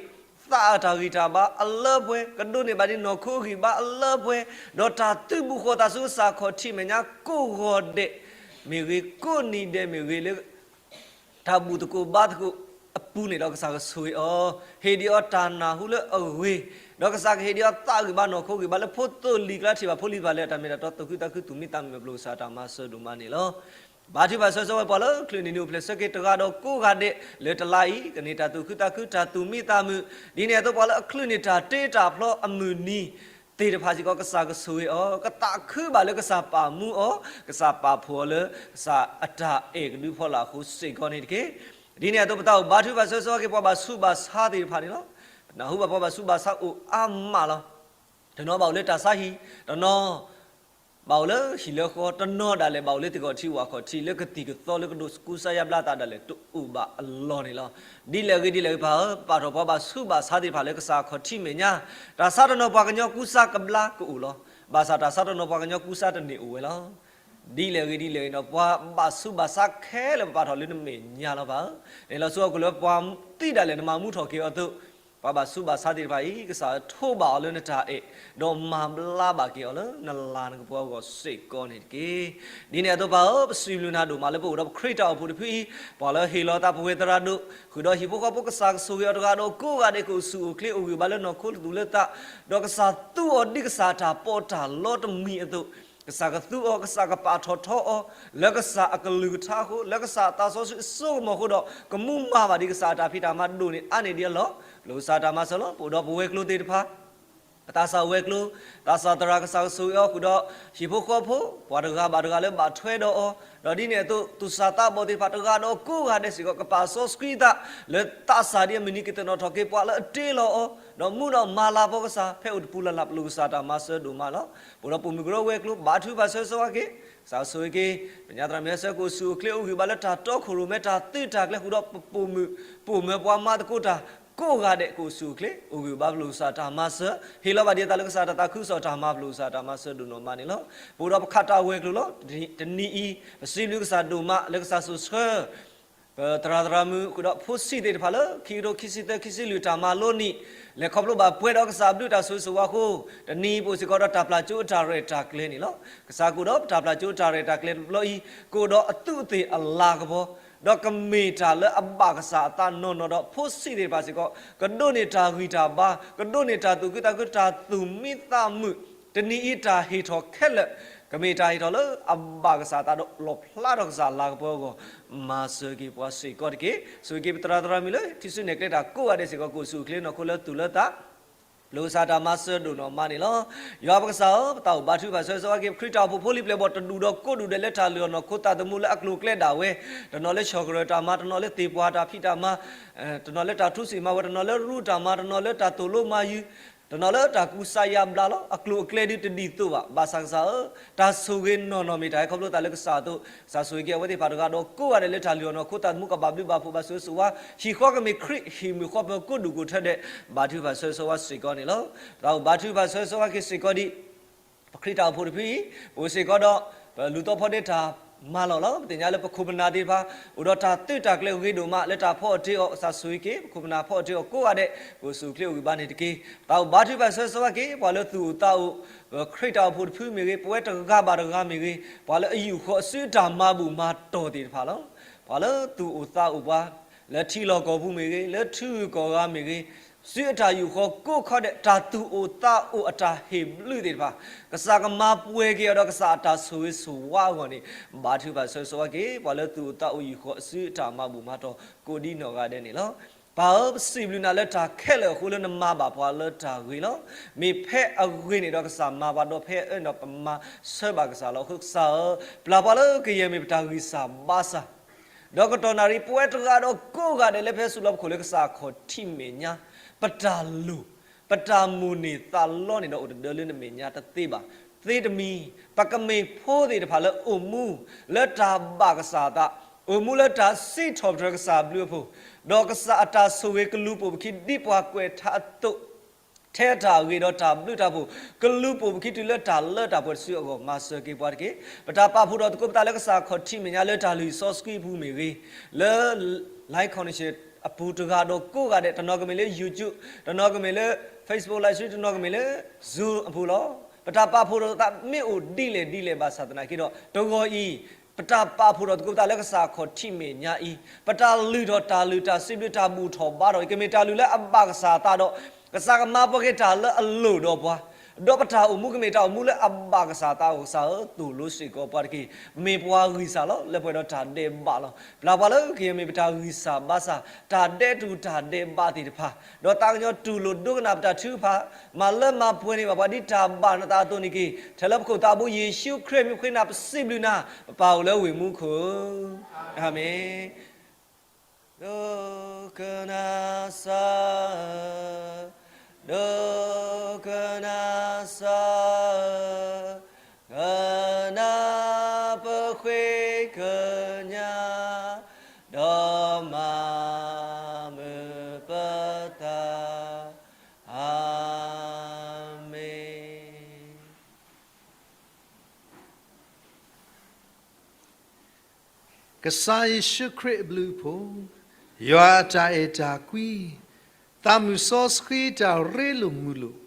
သးအတၢ်ဂံၢ်တၢ်ဘါအလၢအပှဲၤ, ကဒိးန့ၢ်ဘၣ်ဒံးနီၢ်ခိအဂံၢ်ဘါအလၢအပှဲၤ, ဒီးတၢ်သုးဘူးဃီၤသးဆူကစၢ်ခီၣ်ထံးမဲာ်ညါကိးဂီၤဒဲးမ့ၢ်ဂ့ၤ, ကိးနံၤဒဲးမ့ၢ်ဂ့ၤ, လၢ တၢ်ဘူၣ်သကိးဘါသကိးအပူၤန့ၣ်ဒီး ကစၢ်ကဆိၣ်ဂ့ၤအီၤ, ဟ့ၣ်ဒံးအီၤတၢ်နၢ်ဟူလၢအဂ့ၤ, ဒီးကစၢ်ကဟ့ၣ်ဒံးအီၤသးဂံၢ်ဘါနီၢ်ခိဂံၢ်ဘါ လၢဖိသိၣ်လံၤကျါထံၣ်ဘၣ်ဖိလံၤတဖၣ်လၢတၢ်မ့ၢ်တၢ်တီ သူၣ်ခုသးခု သူၣ်မံသးမုာ် ပျိၢ်ကစၢ်တၢ်မၤစၢၤဒိၣ်မးန့ၣ်လီၤ. ဘါထုကဖၣ်ဆၢဂ့ၤဝဲပှၤလၢချုးန့ၢ်နံၣ်အိၣ်ဖျဲၣ်ဆၢက့ၤတဂၤဒီးကိးဂၤဒဲး လၢတလါအံၤ ကန့ၢ်တၢ်သူၣ်ခုသးခု တၢ်သူၣ်မံသးမုာ်, ဒ်န့ၣ်အသိးပှၤလၢအချုးန့ၢ်တၢ်တ့တၢ်ဖျီအမုၢ်နံၤ သ့ၣ်တဖၣ်စ့ၢ်ကီး ကစၢ်ကဆိၣ်ဂ့ၤအီၤ, ကသးခုဘၣ်လၢကစၢ်ပာ်မူအီၤ, ကစၢ်ပာ်ဖှိၣ်အီၤလၢကစၢ်အတၢ်အဲၣ်ကဒုဖီလာ်အဃိစ့ၢ်ကီးန့ၣ်တက့ၢ်. ဒ်န့ၣ်အသိးပသးအိၣ်ဘါထုကဖၣ်ဆၢဂ့ၤဝဲက့ၤ ပှၤဘၣ်ဆူးဘၣ်ဆါသ့ၣ်တဖၣ်န့ၣ်လီၤ. ပနၢ်ဟူဘၣ်ပှၤဘၣ်ဆူးဘၣ်ဆါအိၣ်အါမးလီၤ. တနီၤဘၣ်အိၣ်လၢတၢ်ဆါဟံၣ်, တနီၤ ဘၣ်အိၣ်လၢဟံၣ်လၢဃီ, တနီၤဒၣ်လဲာ်ဘၣ်အိၣ်လၢသ့ၣ်ခီၣ်ထံးဝၣ်ခီၣ်ထံး လၢကသံၣ်ကသီလၢကဒိးကူစါယါဘျါသးဒၣ်လဲာ်တအိၣ်ဘၣ်အလီၢ်န့ၣ်လီၤ. ဒ်လဲၣ်ဂ့ၤဒ်လဲၣ်ဂ့ၤပၢ်ဧၢ, ပာ်ထီၣ်ပှၤဘၣ်ဆူးဘၣ်ဆါသ့ၣ်တဖၣ်လၢကစၢ်အခီၣ်ထံးမဲာ်ညါ, တၢ်ဆါတနီၤပှၤကညီကူစါကဘျါကအိၣ်လီၤ. ဘၣ်ဆၣ်တၢ်ဆါတနီၤပှၤကညီကူစါတန့ၢ်အိၣ်ဝဲလီၤ. ဒ်လဲၣ်ဂ့ၤဒ်လဲၣ်ဂ့ၤဒီး ပှၤဘၣ်ဆူးဘၣ်ဆါခဲလၢာ်ပပာ်ထီၣ်လၢနမဲာ်ညါလီၤပၢ်ဧၢ. န့ၣ်လီၤဆူအခိၣ်လၢပှၤသံဒၣ်လဲာ်နမၤမူထီၣ်က့ၤအီၤအသိး, ပှၤဘၣ်ဆူးဘၣ်ဆါသ့ၣ်တဖၣ်အံၤ ကစၢ်ထိးဘၣ်အီၤလၢနတၢ်အဲၣ်, ဒီးမၤဘျါဘၣ်က့ၤအီၤလၢနလၤနကပီၤအဂီၢ်စ့ၢ်ကီးန့ၣ်တက့ၢ်. ဒ်န့ၣ်အသိးပၢ်ဧၢ, ပစံးဘျုးနၤဒိၣ်မးလၢပအိၣ်ဒီးပခရံာ်တၢ်အိၣ်ဖှိၣ်တဖုအံၤ, ပှၤလၢဟ့ၣ်လီၤသးပဝဲသရၣ်ဒိၣ်, ဃုာ်ဒီးဟံၣ်ဖိဃီဖိကစၢ်ကဆိၣ်ဂ့ၤအီၤတဂၤဒီးကိးဂၤဒဲး ကအိၣ်ဆူၣ်အိၣ်ချ့အိၣ်ဂံၢ်ဘါလၢနီၢ်ခိတသူၣ်လၢသး, ဒီးကစၢ်သူအီၤဒ်ကစၢ်အတၢ်ပီးတၢ်လီတမံၤအသိး, ကစၢ်ကသူအီၤ, ကစၢ်ကပာ်ထီၣ်ထီအီၤ, လၢကစၢ်အကလုၢ်ကထါအဃိ, လၢကစၢ်အသးစီဆှံအစိကမီၤအဃိဒီး ကမူမၤဘၣ်ဒံးကစၢ်အတၢ်ဖံးတၢ်မၤဒိၣ်န့ၢ်အါန့ၢ်ဒံးအလီၢ်, ပျိၢ်ကစၢ်တၢ်မၤစၢၤလီၤ. ပအိၣ်ဒီးပဝဲၤကျိၤသ့ၣ်တဖၣ် ပသးစၢ်ဝဲၤကျိၤ, သးစၢ်သရၣ်ကစၢ်ကဆိၣ်ဂ့ၤအီၤဃုာ်ဒီး ဟံၣ်ဖိဃီဖိ, ပှၤတဂၤဘၣ်တဂၤလၢဘၣ်ထွဲဒီးအီၤ, ဒီးဒ်န့ၣ်အသိး သူၣ်စၢ်သးဘီၣ်သ့ၣ်တဖၣ်တဂၤဒီးကိးဂၤဒဲးစ့ၢ်ကီး ကပာ်စီဆှံသး လၢသးစၢ်ဒ်အမုၢ်နံၤကသ့ၣ်နီၣ်ထီၣ်က့ၤပှၤလၢအတ့လီၤအီၤ, ဒီးမူဒီးမၤလၤကပီၤကစၢ် ဖဲအိၣ်တပူၤလၢ်လၢ် ပျိၢ်ကစၢ်တၢ်မၤစၢၤဒိၣ်မးလီၤ. ပအိၣ်ဒီးပိာ်မုၣ်ကရၢဝဲၤကျိၤ ဘါထုကဖၣ်ဆၢဂ့ၤဝဲက့ၤ, ကစၢ်ဆိၣ်ဂ့ၤက့ၤ မဲာ်ညါသရၣ်မုၣ်ဟဲဆၢ ကအိၣ်ဆူၣ်အိၣ်ချ့အိၣ်ဂံၢ်ဘါလၢတၢ်တီခိၣ်ရိၣ်မဲ တၢ်သုးတၢ်ကျဲၤဃုာ်ဒီးပပိာ်မုၣ်, ပိာ်မုၣ်ပှၤမၤသကိးတၢ် ကိးဂၤဒဲးကအိၣ်ဆူၣ်အိၣ်ချ့ အိၣ်ဂံၢ်ဘါပျိၢ်ကစၢ်တၢ်မၤစၢၤ, ဟ့ၣ်လီၤဘၣ်ဒံးအသးလၢကစၢ်တၢ်သးခုကစီၣ်တၢ်မၤ ပျိၢ်ကစၢ်တၢ်မၤစၢၤဒိၣ်နီၢ်မးန့ၣ်လီၤ. ပအိၣ်ဒီးပခးတၢ်ဝဲၤကျိၤလီၤ. တနံၤအံၤ ပစံးဘျုးကစၢ်ဒိၣ်မးလၢကစၢ်ဆိၣ်ဆှၢ ပသရၣ်သရၣ်မုၣ် ဃုာ်ဒီးဖိဆံးသ့ၣ်တဖၣ်လၢ ခံကထိခံဆံသၢ ခံဆံလွံၢ်တၢ်မၤလိနံၣ်, လဲၤခီဖျိဘၣ်ပှဲၤဒီးကစၢ်အဘျုးတၢ်ဆိၣ်ဂ့ၤဆိၣ်ဝါအဃိ, တနံၤအံၤပအိၣ်စ့ၢ်ကီးဒီးတၢ်ပျၢ်ကၠိအတၢ်ရဲၣ်တၢ်ကျဲၤန့ၣ်လီၤ. ကစၢ်ကအိၣ်ဒီးပတၢ်ပျၢ်ကၠိအတၢ်ရဲၣ်တၢ်ကျဲၤတဘျီအံၤ, ကအိၣ်ဒီးအသူးအသ့ၣ်အလၤကပီၤ, ဒီးကမ့ၢ်တၢ်လၢအဘၣ်ကစၢ်အသးနီၢ်နီၢ်ဒီး ဖိဆံးသ့ၣ်တဖၣ်စ့ၢ်ကီး ကဒိးန့ၢ်တၢ်ဂံၢ်တၢ်ဘါ, ကဒိးန့ၢ်တၢ်သူၣ်ခုသးခု တၢ်သူၣ်မံသးမုာ်, တနံၤအံၤတၢ်ဟ့ၣ်ထီၣ်ခဲလၢာ် ကမ့ၢ်တၢ်ဟ့ၣ်ထီၣ်လၢအဘၣ်ကစၢ်အသးဒီးလီၣ်ဖျါထီၣ်ကစၢ်အလၤကပီၤအဂီၢ်, မၤစၢၤက့ၤပှၤစ့ၢ်ကီးတက့ၢ်. ဆိၣ်ဂ့ၤက့ၤပသရၣ်သရၣ်မုၣ်လၢ ထံဆူနဲၣ်ကျဲတၢ်ကိးဂၤဒဲးစ့ၢ်ကီး ကအိၣ်ဆူၣ်အိၣ်ချ့နီၢ်ခိလၢသူၣ်လၢသး ပျိၢ်ကစၢ်တၢ်မၤစၢၤဒိၣ်နီၢ်မးန့ၣ်လီၤ. ယွၤပကစၢ်ဧၢ, ပသးအိၣ်ဘါထုကဖၣ်ဆၢဂ့ၤဝဲက့ၤ ပခရံာ်တၢ်အိၣ်ဖှိၣ်ဖိလံၤပျဲၢ်ဘီၣ်တဒူၣ်ဒီးကိးဒူၣ်ဒဲးလၢတၢ်လုၢ်အီၣ်နီၢ်ခိသးသမူလၢအကျိၤအကျဲဒၣ်ဝဲ, တနီၤလၢဆီၣ်ကရၢၢ်တၢ်မၤ, တနီၤလၢသ့ၣ်ပှၢ်တၢ်ဖံးတၢ်မၤ, တနီၤလၢတၢ်ထူစံၣ်မၤဝဲ, တနီၤလၢရူတၢ်မၤ, တနီၤလၢတၢ်သိၣ်လိမၤယုၤ, တနီၤလၢတၢ်ကူစါယါဘျါလီၤ. အကျိၤအကျဲဒုးတဒ်သိးဘၣ်. ဘၣ်ဆၣ်ကစၢ်ဧၢ, တၢ်ဆိၣ်ဂ့ၤနီၢ်နီၢ်မ့ၢ်တၢ်ဟဲခီဖျိသးလၢကစၢ်အသိး, ကစၢ်ဆိၣ်ဂ့ၤက့ၤအဝဲသ့ၣ်တဖၣ်တဂၤဒီးကိးဂၤဒဲးလၢတၢ်လုၢ်အီၣ်နီၢ်ခိသးသမူကဘၣ်ဘျုးဘၣ်ဖှိၣ်ဘၣ်ဆိၣ်ဂ့ၤဆိၣ်ဝါ, ဟံၣ်ဃီကမ့ၢ်ခရံာ်ဟံၣ်မုၣ်ဃီပၢၤကိးဒူၣ်ကိးထၢဒဲး, ဘါထုကဖၣ်ဆၢဂ့ၤဆိၣ်ဝါစ့ၢ်ကီးန့ၣ်လီၤ. ပသးအိၣ်ဘါထုကဖၣ်ဆၢဂ့ၤဆိၣ်ဝါက့ၤစ့ၢ်ကီးဒံး ပခရံာ်တၢ်အိၣ်ဖှိၣ်တဖုအံၤ, ပအိၣ်စ့ၢ်ကီးဒီး ပလူၤသီဖီဒ့တၢ် မၤလီၤလီၤ. ပသ့ၣ်ညါလၢပခိၣ်ပနၢ်သ့ၣ်တဖၣ် အိၣ်ဒီးတၢ်သုးတၢ်ကျဲၤဂ့ၤဒိၣ်မး လၢတၢ်ဖီအီၣ်တ့ၢ်အီၤ ကစၢ်ဆိၣ်ဂ့ၤက့ၤ ပခိၣ်ပနၢ်ဖီအီၣ်တ့ၢ်အီၤကိးဂၤဒဲး ကအိၣ်ဆူၣ်အိၣ်ချ့အိၣ်ဂံၢ်ဘါန့ၣ်တက့ၢ်. သးအိၣ်ဘါထုကဖၣ်ဆၢဂ့ၤဆၢဝါက့ၤ ပှၤလၢသူၣ်အိၣ်သးအိၣ် ခရံာ်တၢ်အိၣ်ဖှိၣ်တဖုမ့ၢ်ဂ့ၤ ပဝဲတဂၤဘၣ်တဂၤမ့ၢ်ဂ့ၤ ပှၤလၢအယူာ်ဃီၤအစုအတၢ်မၤဘူၣ်မၤတီၢ်သ့ၣ်တဖၣ်လီၤ. ပှၤလၢသူၣ်အိၣ်သးအိၣ်ပှၤ လၢထံလီၢ်ကီၢ်ပူၤမ့ၢ်ဂ့ၤ လၢထံဂုၤကီၢ်ဂၤမ့ၢ်ဂ့ၤ စုအတၢ်ယူာ်ဃီၤကိးခီဒဲး တၢ်သူၣ်အိၣ်သးအိၣ်အတၢ်ဟ့ၣ်ဘျုးသ့ၣ်တဖၣ် ကစၢ်ကမၤပှဲၤက့ၤအီၤဒီးကစၢ်အတၢ်ဆိၣ်ဂ့ၤဆိၣ်ဝါအဂီၢ်န့ၣ် ဘါထုကဖၣ်ဆၢဂ့ၤဆၢဝါက့ၤ ပှၤလၢသူၣ်အိၣ်သးအိၣ်ယူာ်ဃီၤအစုအတၢ်မၤဘူၣ်မၤတီၢ်ကိးဒ်နီၢ်ဂၤဒဲးန့ၣ်လီၤ. ပၢ်ဧၢ, ပစံးဘျုးနၤလၢတၢ်ခဲလၢာ်အဃိလၢနမၤဘၣ်ပှၤလၢတၢ်ဂ့ၤလီၤ. မ့ၢ်ဖဲအဂ့ၤန့ၣ်ဒီးကစၢ်မၤပှၤ ဒီးဖဲအအၢန့ၣ်ဒီးပမၤဆၢဘၣ်ကစၢ်လီၤ. အဃိကစၢ်ဧၢ, ပျၢ်ပှၤလၢကယဲၢ်မ့ၢ်ပတၢ်ဂံၢ်စၢ်ဘါစၢ် ဒီးကတီၢ်နၣ်ရံၣ် ပဝဲတဂၤဒီးကိးဂၤဒဲးလၢဖဲဆူၣ်လီၤပခိၣ်လၢကစၢ်အခီၣ်ထံးမဲာ်ညါ ပတၢ်လိၣ် ပတၢ်မိၣ်န့ၢ်သးလီန့ၣ်ဒီးအိၣ်တဒၢလၢနမဲာ်ညါတသ့ဘၣ်. သ့တမံၤ ပကမ့ၢ်ဖိသ့ၣ်တဖၣ်လၢအိၣ်မူ လၢတၢ်ဘၣ်ကစၢ်အသး, အိၣ်မူလၢတၢ်စံးထီၣ်ပတြၢၤကစၢ်အဘျုးအဖှိၣ်, ဒီးကစၢ်အတၢ်ဆိၣ်ဂ့ၤကလူၤပိာ်ပခံဒ်ပှၤကွဲးထါအသိး ထဲတၢ်ဂ့ၤဒီးတၢ်ဘျုးတၢ်ဖှိၣ် ကလူၤပိာ်ပခံတုၤလၢတၢ်လၢတၢ်ပှဲၤတစုအဂီၢ် မၤစၢၤက့ၤပှၤတက့ၢ်. ပတၢ်ပာ်ဖှိၣ်ထီၣ်သကိးပသးလၢကစၢ်အခီၣ်ထံးမဲာ်ညါလၢတၢ်လုၢ်စီဆှံအပူၤမ့ၢ်ဂ့ၤ, လၢ live connection အပူၤတဂၤဒီးကိးဂၤဒဲး တနီၤကမ့ၢ်လၢ YouTube, တနီၤကမ့ၢ်လၢ Facebook Live Stream, တနီၤကမ့ၢ်လၢ Zoom အပူၤလီၤ. ပတၢ်ပာ်ဖှိၣ်ထီၣ်သးမ့ၢ်အိၣ်ဒ်လဲၣ်ဒ်လဲၣ်ဘၣ်ဆၣ်သနာ်က့ဒီး တဂီၤအံၤ ပတၢ်ပာ်ဖှိၣ်ထီၣ်သကိးပသးလၢကစၢ်အခီၣ်ထံးမဲာ်ညါအံၤ, ပတၢ်လုၢ်ထီၣ်တၢ်လုၢ်တၢ်စံးဘျုးတၢ်ဘူၣ်ထီၣ်ဘါထီၣ်အံၤ ကမ့ၢ်တၢ်လုၢ်လၢအဘၣ်ကစၢ်အသးဒီး ကစၢ်ကမၤပှဲၤက့ၤတၢ်လၢအလိၣ်ဒီးပှၤ, ဒီးပတၢ်အိၣ်မူကမ့ၢ်တၢ်အိၣ်မူလၢအဘၣ်ကစၢ်အသးအဂီၢ် ကစၢ်ဧၢ, သိၣ်လိစ့ၢ်ကီးပှၤတက့ၢ်. မ့ၢ်ပှၤဂံၢ်စၢ်လီၤ လၢပှဲၤဒီးတၢ်ဒဲးဘးလီၤ. ပျၢ်ပှၤလၢကယဲၢ်မ့ၢ်ပတၢ်ဂံၢ်စၢ်ဘါစၢ်, တၢ်ဒဲးတူၢ်တၢ်ဒဲးဘးသ့ၣ်တဖၣ်, ဒီးသးကညီၤတူၢ်လိာ်ဒိကနၣ်ပတၢ်ထုကဖၣ်, မၤလၢမၤပှဲၤန့ၢ်ဘၣ်ပှၤဒ်တၢ်ဘၣ်နသးအသိးန့ၣ်တက့ၢ်. ထဲလၢပခိၣ်သးဘိယ့ၣ်ၡူးခရံာ်မံၤဃ့နၤ ပစံးဘျုးနၤ, ပပၢ်အိၣ်လၢဝ့ၢ်မူခိၣ်ဧၢ, အၤမ့ၣ်. ဒိကနၣ်စၢ်ဧၢ, ဒိကနၣ်စၢ်ဧၢ, ကနၣ်ပဃ့ကညး, ဒီးမၤမုာ်ပသး, အၤမ့ၣ်. ကစၢ်ယ့ၣ်ၡူးခရံာ်အဘျုးအဖှိၣ်, ယွၤအတၢ်အဲၣ်တၢ်ကွံ, သးမုၢ်စီဆှံတၢ်ရ့လိာ်မုာ်လိာ်,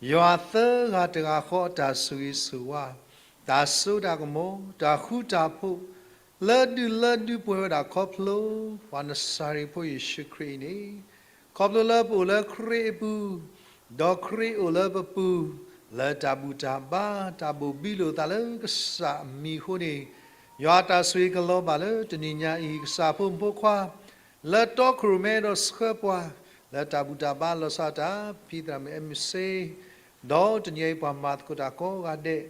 ယွၤသၢဂၤတဂၤဃီအတၢ်ဆိၣ်ဂ့ၤဆိၣ်ဝါ, တၢ်စိတၢ်ကမီၤ, တၢ်ဃူတၢ်ဖိး, လၢဒုၣ်လၢဒုၣ်ပှဲၤဝဲဒၣ်ခီဖျိ ပှၤနစၤရ့းဖိယ့ၣ်ၡူးခရံာ်အံၤန့ၣ်, ခီဖျိလၢပအိၣ်လၢခရံာ်အပူၤ, ဒီးခရံာ်အိၣ်လၢပပူၤ, လၢတၢ်ဘူၣ်တၢ်ဘါ, တၢ်ဘိၣ်ဘံလိာ်သးလၢကစၢ်အမံၤအဃိန့ၣ်, ယွၤအတၢ်ဆိၣ်ဂ့ၤကလီၤဘၣ်လၢတနံၤညါအံၤ ကစၢ်ဖိမုၣ်ဖိခွါ လၢတီခိၣ်ရိၣ်မဲဒီးဆှၢပှၤ လၢတၢ်ဘူၣ်တၢ်ဘါလီၤဆီတၢ် ဖံသရၣ်မုၣ်အဲမုၢ်စ့, ဒီးတနံၤအံၤပှၤမၤသကိးတၢ်ကိးဂၤဒဲး,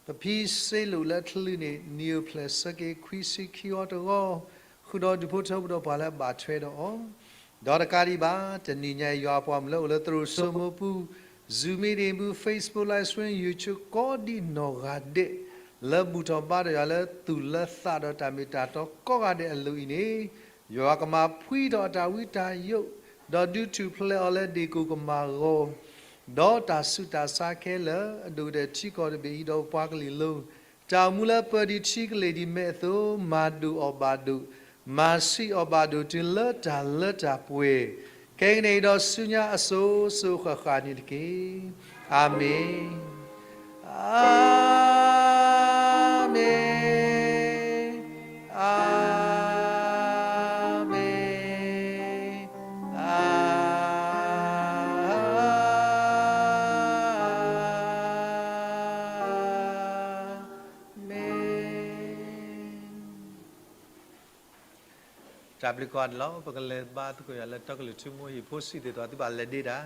ပဖံစ့လိာ်လၢအချၢန့ၣ် နံၣ်အိၣ်ဖျဲၣ်ဆၢက့ၤခွံဆံခံဂီၤတဂီၤ, ဃုာ်ဒီးဒူၣ်ဖိထၢဖိဒီးပှၤလၢအဘၣ်ထွဲဒီးအီၤ, ဒီးတကးဒံးဘၣ် တနံၤညါအံၤ ယွၤအပှၤမုၣ်လၢအိၣ်လၢသရိာ်စိမိပူၤ, Zoom meeting ပူၤ, Facebook Live Stream, YouTube ကိးဒံးနီၢ်ဂၤဒဲး, လၢဘူၣ်ထီၣ်ဘါထီၣ်ယွၤလၢသူၣ်လၢသးဒီးတၢ်မ့ၢ်တၢ်တီကိးဂၤဒဲးအလိၤအံၤန့ၣ်, ယွၤကမၤဖှံထီၣ်အတၢ်ဝံတၢ်ယိး, ဒီးဒုးထူၣ်ဖျဲးအီၤလၢဒ့ၣ်ကိၣ်ကမၢ်ဂီၤ, ဒီးတၢ်ဆူးတၢ်ဆါခဲလၢာ် အဒိၣ်ကတၢၢ်ထံကီၢ်တဘ့ၣ်အံၤဒီးပပှၤကလုာ်လၢ တၢ်အိၣ်မူလၢပၢၤဒံးထံကလ့ၢ်ဒံးမဲာ်အသိး မၤဒိၣ်အီၣ်ဘၣ်ဒိၣ်, မၤဆံးအီၣ်ဘၣ်ဒိၣ်တုၤလၢတၢ်လၢတၢ်ပှဲၤ, ခဲကနံၣ်အံၤဒီးဆူညါအစိၤစိၤဃၣ်ဃၣ်န့ၣ်တက့ၢ်. အၤမ့ၣ်, အၤမ့ၣ်, အၤမ့ၣ်, အၤမ့ၣ်. တၢ်ဘျုးကိးဂၤဒဲးလီၤ. ပကလဲၤဘါသကိးယွၤလၢတီကလုာ်ထူမိၢ်ဟံၣ်ဖိဆံးသ့ၣ်တဖၣ် သုဘၣ်လဲၤဒ့တၢ်